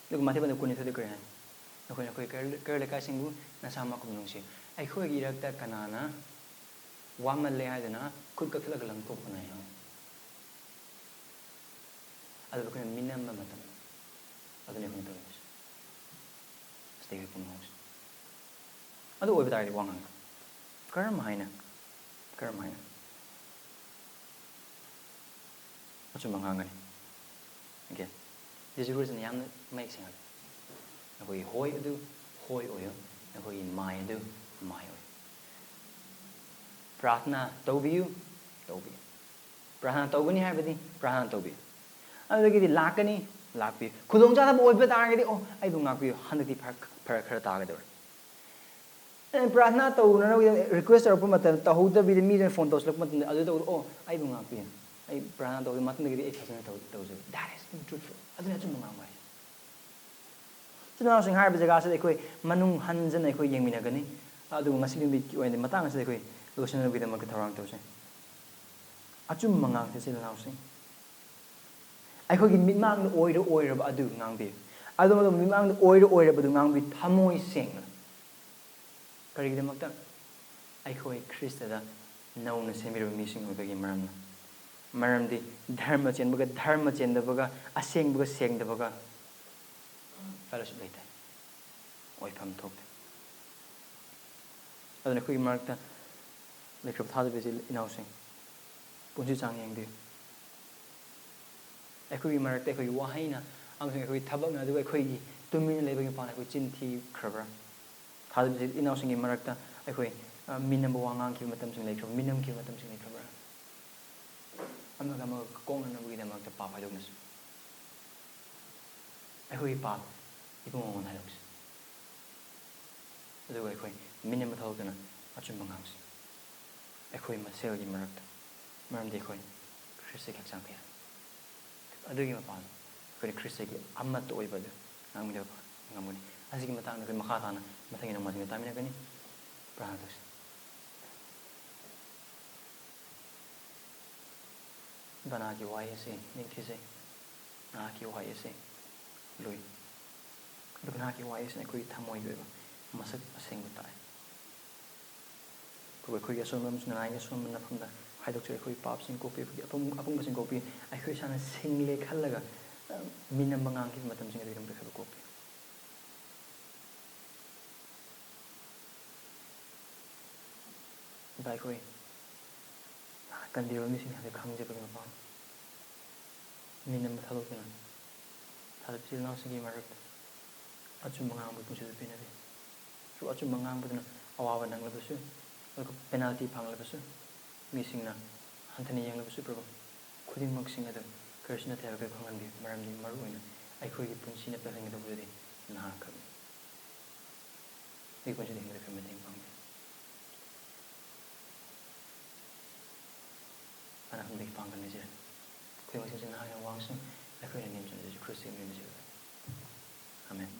ꯑꯗꯨꯒ ꯃꯥꯊꯤ ꯄꯟꯗ ꯀꯨꯟꯅꯤꯊꯣꯏꯗ ꯀꯔꯤ ꯍꯥꯏ? ꯅꯈꯣꯏ, ꯅꯈꯣꯏ ꯀꯩꯔꯣꯜ, ꯀꯩꯔꯣꯜ ꯂꯩꯀꯥꯏꯁꯤꯡꯕꯨ ꯅꯁꯥꯃꯛꯀꯨꯝ ꯅꯨꯡꯁꯤ꯫ ꯑꯩꯈꯣꯏꯒꯤ ꯏꯔꯛꯇ ꯀꯅꯥꯅ ꯋꯥꯃꯜꯂꯦ ꯍꯥꯏꯗꯨꯅ ꯈꯨꯠ ꯀꯛꯊꯠꯂꯒ ꯂꯪꯊꯣꯛꯄꯅ ꯌꯥꯎꯏ꯫ ꯑꯗꯨꯕꯨ ꯑꯩꯈꯣꯏꯅ ꯃꯤꯅꯝꯕ ꯃꯇꯝ ꯑꯗꯨꯅꯤ ꯑꯩꯈꯣꯏꯅ ꯇꯧꯔꯤꯕꯁꯦ꯫ ꯁꯤꯗꯒꯤ ꯑꯩꯈꯣꯏ ꯄꯨꯝꯅꯃꯛꯁꯦ꯫ ꯑꯗꯨ ꯑꯣꯏꯕ ꯇꯥꯔꯗꯤ ꯋꯥ ꯉꯥꯡꯒꯅꯨ꯫ ꯀꯔꯝ ꯍꯥꯏꯅ? ꯀꯔꯝ ꯍꯥꯏꯅ? ꯑꯆꯨꯝꯕ ꯉꯥꯡꯒꯅꯤ꯫ ꯑꯣꯀꯦ? ꯖꯤꯁꯨ ꯈ꯭ꯔꯤꯁꯇꯅ ꯌꯥꯝꯅ ꯃꯌꯦꯛ ꯁꯦꯡꯍꯜꯂꯤ꯫ ꯅꯈꯣꯏꯒꯤ ꯍꯣꯏ ꯑꯗꯨ ꯍꯣꯏ ꯑꯣꯏꯌꯨ, ꯅꯈꯣꯏꯒꯤ ꯃꯥꯏ ꯑꯗꯨ ꯃꯥꯏ ꯑꯣꯏꯌꯨ꯫ ꯄ꯭ꯔꯥꯔꯊꯅꯥ ꯇꯧꯕꯤꯌꯨ, ꯇꯧꯕꯤꯌꯨ꯫ ꯄ꯭ꯔꯥꯔꯊꯅꯥ ꯇꯧꯒꯅꯤ ꯍꯥꯏꯕꯗꯤ ꯄ꯭ꯔꯥꯔꯊꯅꯥ ꯇꯧꯕꯤꯌꯨ꯫ ꯑꯗꯨꯗꯒꯤꯗꯤ ꯂꯥꯛꯀꯅꯤ, ꯂꯥꯛꯄꯤꯌꯨ꯫ ꯈꯨꯗꯣꯡꯆꯥꯗꯕ ꯑꯣꯏꯕ ꯇꯥꯔꯒꯗꯤ, "ꯑꯣ, ꯑꯩꯕꯨ ꯉꯥꯛꯄꯤꯌꯨ, ꯍꯟꯗꯛꯇꯤ ꯐꯔꯛ, ꯐꯔꯛ ꯈꯔ ꯇꯥꯒꯗꯧꯔꯦ"꯫ ꯑꯦ, ꯄ꯭ꯔꯥꯔꯊꯅꯥ ꯇꯧꯅꯅꯕꯒꯤ request ꯇꯧꯔꯛꯄ ꯃꯇꯝꯗ, ꯇꯧꯍꯧꯗꯕꯤꯗ ꯃꯤꯗꯨꯅ phone ꯇꯧꯁꯤꯜꯂꯛꯄ ꯃꯇꯝꯗ, ꯑꯗꯨ ꯇꯧꯕꯗ, "ꯑꯣ, ꯑꯩꯕꯨ ꯉꯥꯛꯄꯤꯌꯨ, ꯑꯩ ꯄ꯭ꯔꯥꯔꯊꯅꯥ ꯇꯧꯕꯗ ꯃꯊꯪꯗꯒꯤꯗꯤ ꯑꯩ ꯐꯖꯅ ꯇꯧ-, ꯇꯧꯖꯒꯦ"꯫ That is being truthful. ꯑꯗꯨꯅ ꯑꯆꯨꯝꯕ ꯉꯥꯡꯕ ꯍꯥꯏꯁꯦ꯫ ꯏꯆꯤꯟ ꯏꯅꯥꯎꯁꯤꯡ ꯍꯥꯏꯔꯤꯕ ꯖꯒꯥꯁꯤꯗ ꯑꯩꯈꯣꯏ ꯃꯅꯨꯡ ꯍꯟꯖꯅ ꯑꯩꯈꯣꯏ ꯌꯦꯡꯃꯤꯟꯅꯒꯅꯤ꯫ ꯑꯗꯨꯕꯨ ꯉꯁꯤꯒꯤ ꯅꯨꯃꯤꯠꯀꯤ ꯑꯣꯏꯅꯗꯤ ꯃꯇꯥꯡ ꯑꯁꯤꯗ ꯑꯩꯈꯣꯏ ꯂꯣꯏꯁꯤꯟꯅꯕꯒꯤꯗꯃꯛꯇ ꯊꯧꯔꯥꯡ ꯇꯧꯁꯦ꯫ ꯑꯆꯨꯝꯕ ꯉꯥꯡꯁꯦ, ꯏꯆꯤꯜ ꯏꯅꯥꯎꯁꯤꯡ꯫ ꯑꯩꯈꯣꯏꯒꯤ ꯃꯤꯠꯃꯥꯡꯗ ꯑꯣꯏꯔ ꯑꯣꯏꯔꯕ ꯑꯗꯨ ꯉꯥꯡꯕꯤꯌꯨ꯫ ꯑꯗꯨ ꯃꯇꯝꯗ ꯃꯤꯠꯃꯥꯡꯗ ꯑꯣꯏꯔ ꯑꯣꯏꯔꯕꯗꯨ ꯉꯥꯡꯕꯤꯌꯨ, ꯊꯃꯣꯏ ꯁꯦꯡꯅ꯫ ꯀꯔꯤꯒꯤꯗꯃꯛꯇ? ꯑꯩꯈꯣꯏ ꯈ꯭ꯔꯤꯁꯇꯗ ꯅꯧꯅ ꯁꯦꯝꯕꯤꯔꯕ ꯃꯤꯁꯤꯡ ꯑꯣꯏꯕꯒꯤ ꯃꯔꯝꯅ꯫ ꯃꯔꯝꯗꯤ ꯙꯔꯃ ꯆꯦꯟꯕꯒ ꯙꯔꯃ ꯆꯦꯟꯗꯕꯒ, ꯑꯁꯦꯡꯕꯒ ꯁꯦꯡꯗꯕꯒ fellowship ꯂꯩꯇꯦ, ꯑꯣꯏꯐꯝ ꯊꯣꯛꯇꯦ꯫ ꯑꯗꯨꯅ ꯑꯩꯈꯣꯏꯒꯤ ꯃꯔꯛꯇ ꯂꯩꯈ꯭ꯔꯕ ꯊꯥꯖꯕ ꯏꯆꯤꯜ ꯏꯅꯥꯎꯁꯤꯡ, ꯄꯨꯟꯁꯤ ꯆꯥꯡ ꯌꯦꯡꯕꯤꯌꯨ꯫ ꯑꯩꯈꯣꯏꯒꯤ ꯃꯔꯛꯇ ꯑꯩꯈꯣꯏꯒꯤ ꯋꯥꯍꯩꯅ ꯑꯃꯁꯨꯡ ꯑꯩꯈꯣꯏꯒꯤ ꯊꯕꯛꯅ, ꯑꯗꯨꯒ ꯑꯩꯈꯣꯏꯒꯤ ꯇꯨꯃꯤꯟꯅ ꯂꯩꯕꯒꯤ ꯃꯄꯥꯟ ꯑꯩꯈꯣꯏ ꯆꯤꯟ ꯊꯤꯈ꯭ꯔꯕ꯭ꯔꯥ? ꯊꯥꯖꯕ ꯏꯆꯤꯜ ꯏꯅꯥꯎꯁꯤꯡꯒꯤ ꯃꯔꯛꯇ ꯑꯩꯈꯣꯏ, ꯑ, ꯃꯤꯅꯝꯕ ꯋꯥ ꯉꯥꯡꯈꯤꯕ ꯃꯇꯝꯁꯤꯡ ꯂꯩꯈ꯭ꯔꯕ꯭ꯔꯥ? ꯃꯤꯅꯝꯈꯤꯕ ꯃꯇꯝꯁꯤꯡ ꯂꯩꯈ꯭ꯔꯕ꯭ꯔꯥ? ꯑꯃꯒ ꯑꯃꯒ ꯀꯣꯛꯅꯅꯕꯒꯤꯗꯃꯛꯇ ꯄꯥꯞ ꯍꯥꯏꯗꯣꯛꯅꯁꯤ꯫ ꯑꯩꯈꯣꯏꯒꯤ ꯄꯥꯞ ꯏꯕꯨꯡꯉꯣ ꯃꯉꯣꯟꯗ ꯍꯥꯏꯗꯣꯛꯁꯤ꯫ ꯑꯗꯨꯒ ꯑꯩꯈꯣꯏ ꯃꯤꯅꯝꯕ ꯊꯥꯗꯣꯛꯇꯨꯅ ꯑꯆꯨꯝꯕ ꯉꯥꯡꯁꯤ, ꯑꯩꯈꯣꯏ ꯃꯁꯦꯜꯒꯤ ꯃꯔꯛꯇ, ꯃꯔꯝꯗꯤ ꯑꯩꯈꯣꯏ ꯈ꯭ꯔꯤꯁꯇꯒꯤ ꯍꯛꯆꯥꯡ ꯀꯌꯥ꯫ ꯑꯗꯨꯒꯤ ꯃꯄꯥꯟ ꯑꯩꯈꯣꯏꯅ ꯈ꯭ꯔꯤꯁꯇꯒꯤ ꯑꯃꯠꯇ ꯑꯣꯏꯕ ꯑꯗꯨ ꯉꯥꯡꯃꯤꯟꯅꯕ ꯉꯝꯒꯅꯤ꯫ ꯑꯁꯤꯒꯤ ꯃꯇꯥꯡꯗ ꯑꯩꯈꯣꯏ ꯃꯈꯥ ꯇꯥꯅ ꯃꯊꯪꯒꯤ ꯅꯣꯡꯃꯥꯏꯖꯤꯡꯗ ꯇꯥꯃꯤꯟꯅꯒꯅꯤ꯫ ꯄ꯭ꯔꯥꯔꯊꯅ ꯇꯧꯁꯤ꯫ ꯕꯅꯥꯒꯤ ꯋꯥꯍꯩ ꯑꯁꯤ ꯅꯤꯡꯊꯤꯖꯩ꯫ ꯅꯍꯥꯛꯀꯤ ꯋꯥꯍꯩ ꯑꯁꯤ ꯂꯨꯏ꯫ ꯑꯗꯨꯒ ꯅꯍꯥꯛꯀꯤ ꯋꯥꯍꯩ ꯑꯁꯤꯅ ꯑꯩꯈꯣꯏꯒꯤ ꯊꯃꯣꯏꯒꯤ ꯑꯣꯏꯕ ꯃꯁꯛ ꯑꯁꯦꯡꯕ ꯇꯥꯛꯑꯦ꯫ ꯑꯗꯨꯒ ꯑꯩꯈꯣꯏꯒꯤ ꯑꯁꯣꯟꯕ ꯑꯃꯁꯨꯡ ꯅꯅꯥꯏꯒꯤ ꯑꯁꯣꯟꯕ ꯅꯐꯝꯗ ꯍꯥꯏꯗꯣꯛꯆꯔꯤ꯫ ꯑꯩꯈꯣꯏꯒꯤ ꯄꯥꯞꯁꯤꯡ ꯀꯣꯛꯄꯤꯌꯨ, ꯑꯩꯈꯣꯏꯒꯤ ꯑꯄꯪ-, ꯑꯄꯪꯕꯁꯤꯡ ꯀꯣꯛꯄꯤꯌꯨ꯫ ꯑꯩꯈꯣꯏ ꯏꯁꯥꯅ ꯁꯤꯡꯂꯦ ꯈꯜꯂꯒ, ꯑ, ꯃꯤꯅꯝꯕ ꯉꯥꯡꯈꯤꯕ ꯃꯇꯝꯁꯤꯡ ꯑꯗꯨꯒꯤꯗꯃꯛꯇ ꯑꯩꯈꯣꯏꯕꯨ ꯀꯣꯛꯄꯤꯌꯨ꯫ ꯏꯄꯥ, ꯑꯩꯈꯣꯏ ꯀꯟꯕꯤꯔꯕ ꯃꯤꯁꯤꯡ ꯍꯥꯏꯕꯗꯨ ꯈꯪꯖꯕꯒꯤ ꯃꯄꯥꯡ ꯃꯤꯅꯝꯕ ꯊꯥꯗꯣꯛꯇꯨꯅ ꯊꯥꯗꯣꯛꯄ ꯏꯆꯤꯜ ꯏꯅꯥꯎꯁꯤꯡꯒꯤ ꯃꯔꯛꯇ ꯑꯆꯨꯝꯕ ꯉꯥꯡꯕꯒꯤ ꯄꯨꯟꯁꯤꯗꯨ ꯄꯤꯅꯕꯤꯌꯨ꯫ ꯁꯨ ꯑꯆꯨꯝꯕ ꯉꯥꯡꯕꯗꯨꯅ ꯑꯋꯥꯕ ꯅꯪꯂꯕꯁꯨ, ꯑꯗꯨꯒ penalty ꯐꯪꯂꯕꯁꯨ, ꯃꯤꯁꯤꯡꯅ ꯍꯟꯊꯅ ꯌꯦꯡꯂꯕꯁꯨ, ꯄ꯭ꯔꯚꯨ, ꯈꯨꯗꯤꯡꯃꯛꯁꯤꯡ ꯑꯗꯨ ꯀꯔꯤꯁꯨ ꯅꯠꯇꯦ ꯍꯥꯏꯕꯗꯨ ꯈꯪꯍꯟꯕꯤꯌꯨ꯫ ꯃꯔꯝꯗꯤ ꯃꯔꯨ ꯑꯣꯏꯅ ꯑꯩꯈꯣꯏꯒꯤ ꯄꯨꯟꯁꯤꯅ ꯄꯤꯍꯟꯒꯗꯧꯕꯗꯨꯗꯤ ꯅꯍꯥꯛꯈꯛꯅꯤ꯫ ꯑꯩꯒꯤ ꯄꯨꯟꯁꯤꯗ ꯍꯤꯡꯕꯗ ꯈꯔ ꯃꯇꯦꯡ ꯄꯥꯡꯕꯤꯌꯨ꯫ ꯑꯅꯥ ꯑꯍꯨꯝꯗꯒꯤ ꯄꯥꯡꯒꯜ ꯂꯩꯖꯔꯦ꯫ ꯑꯩꯈꯣꯏ ꯃꯁꯤꯡꯁꯤ ꯅꯍꯥꯛꯅ ꯋꯥꯡꯁꯅꯨ꯫ ꯑꯩꯈꯣꯏꯅ ꯅꯦꯝꯖꯅ ꯖꯦꯁꯨ ꯈ꯭ꯔꯤꯁꯇꯒꯤ ꯃꯤꯡꯗ ꯖꯦꯁꯨ꯫ ꯑꯥꯃꯦꯟ꯫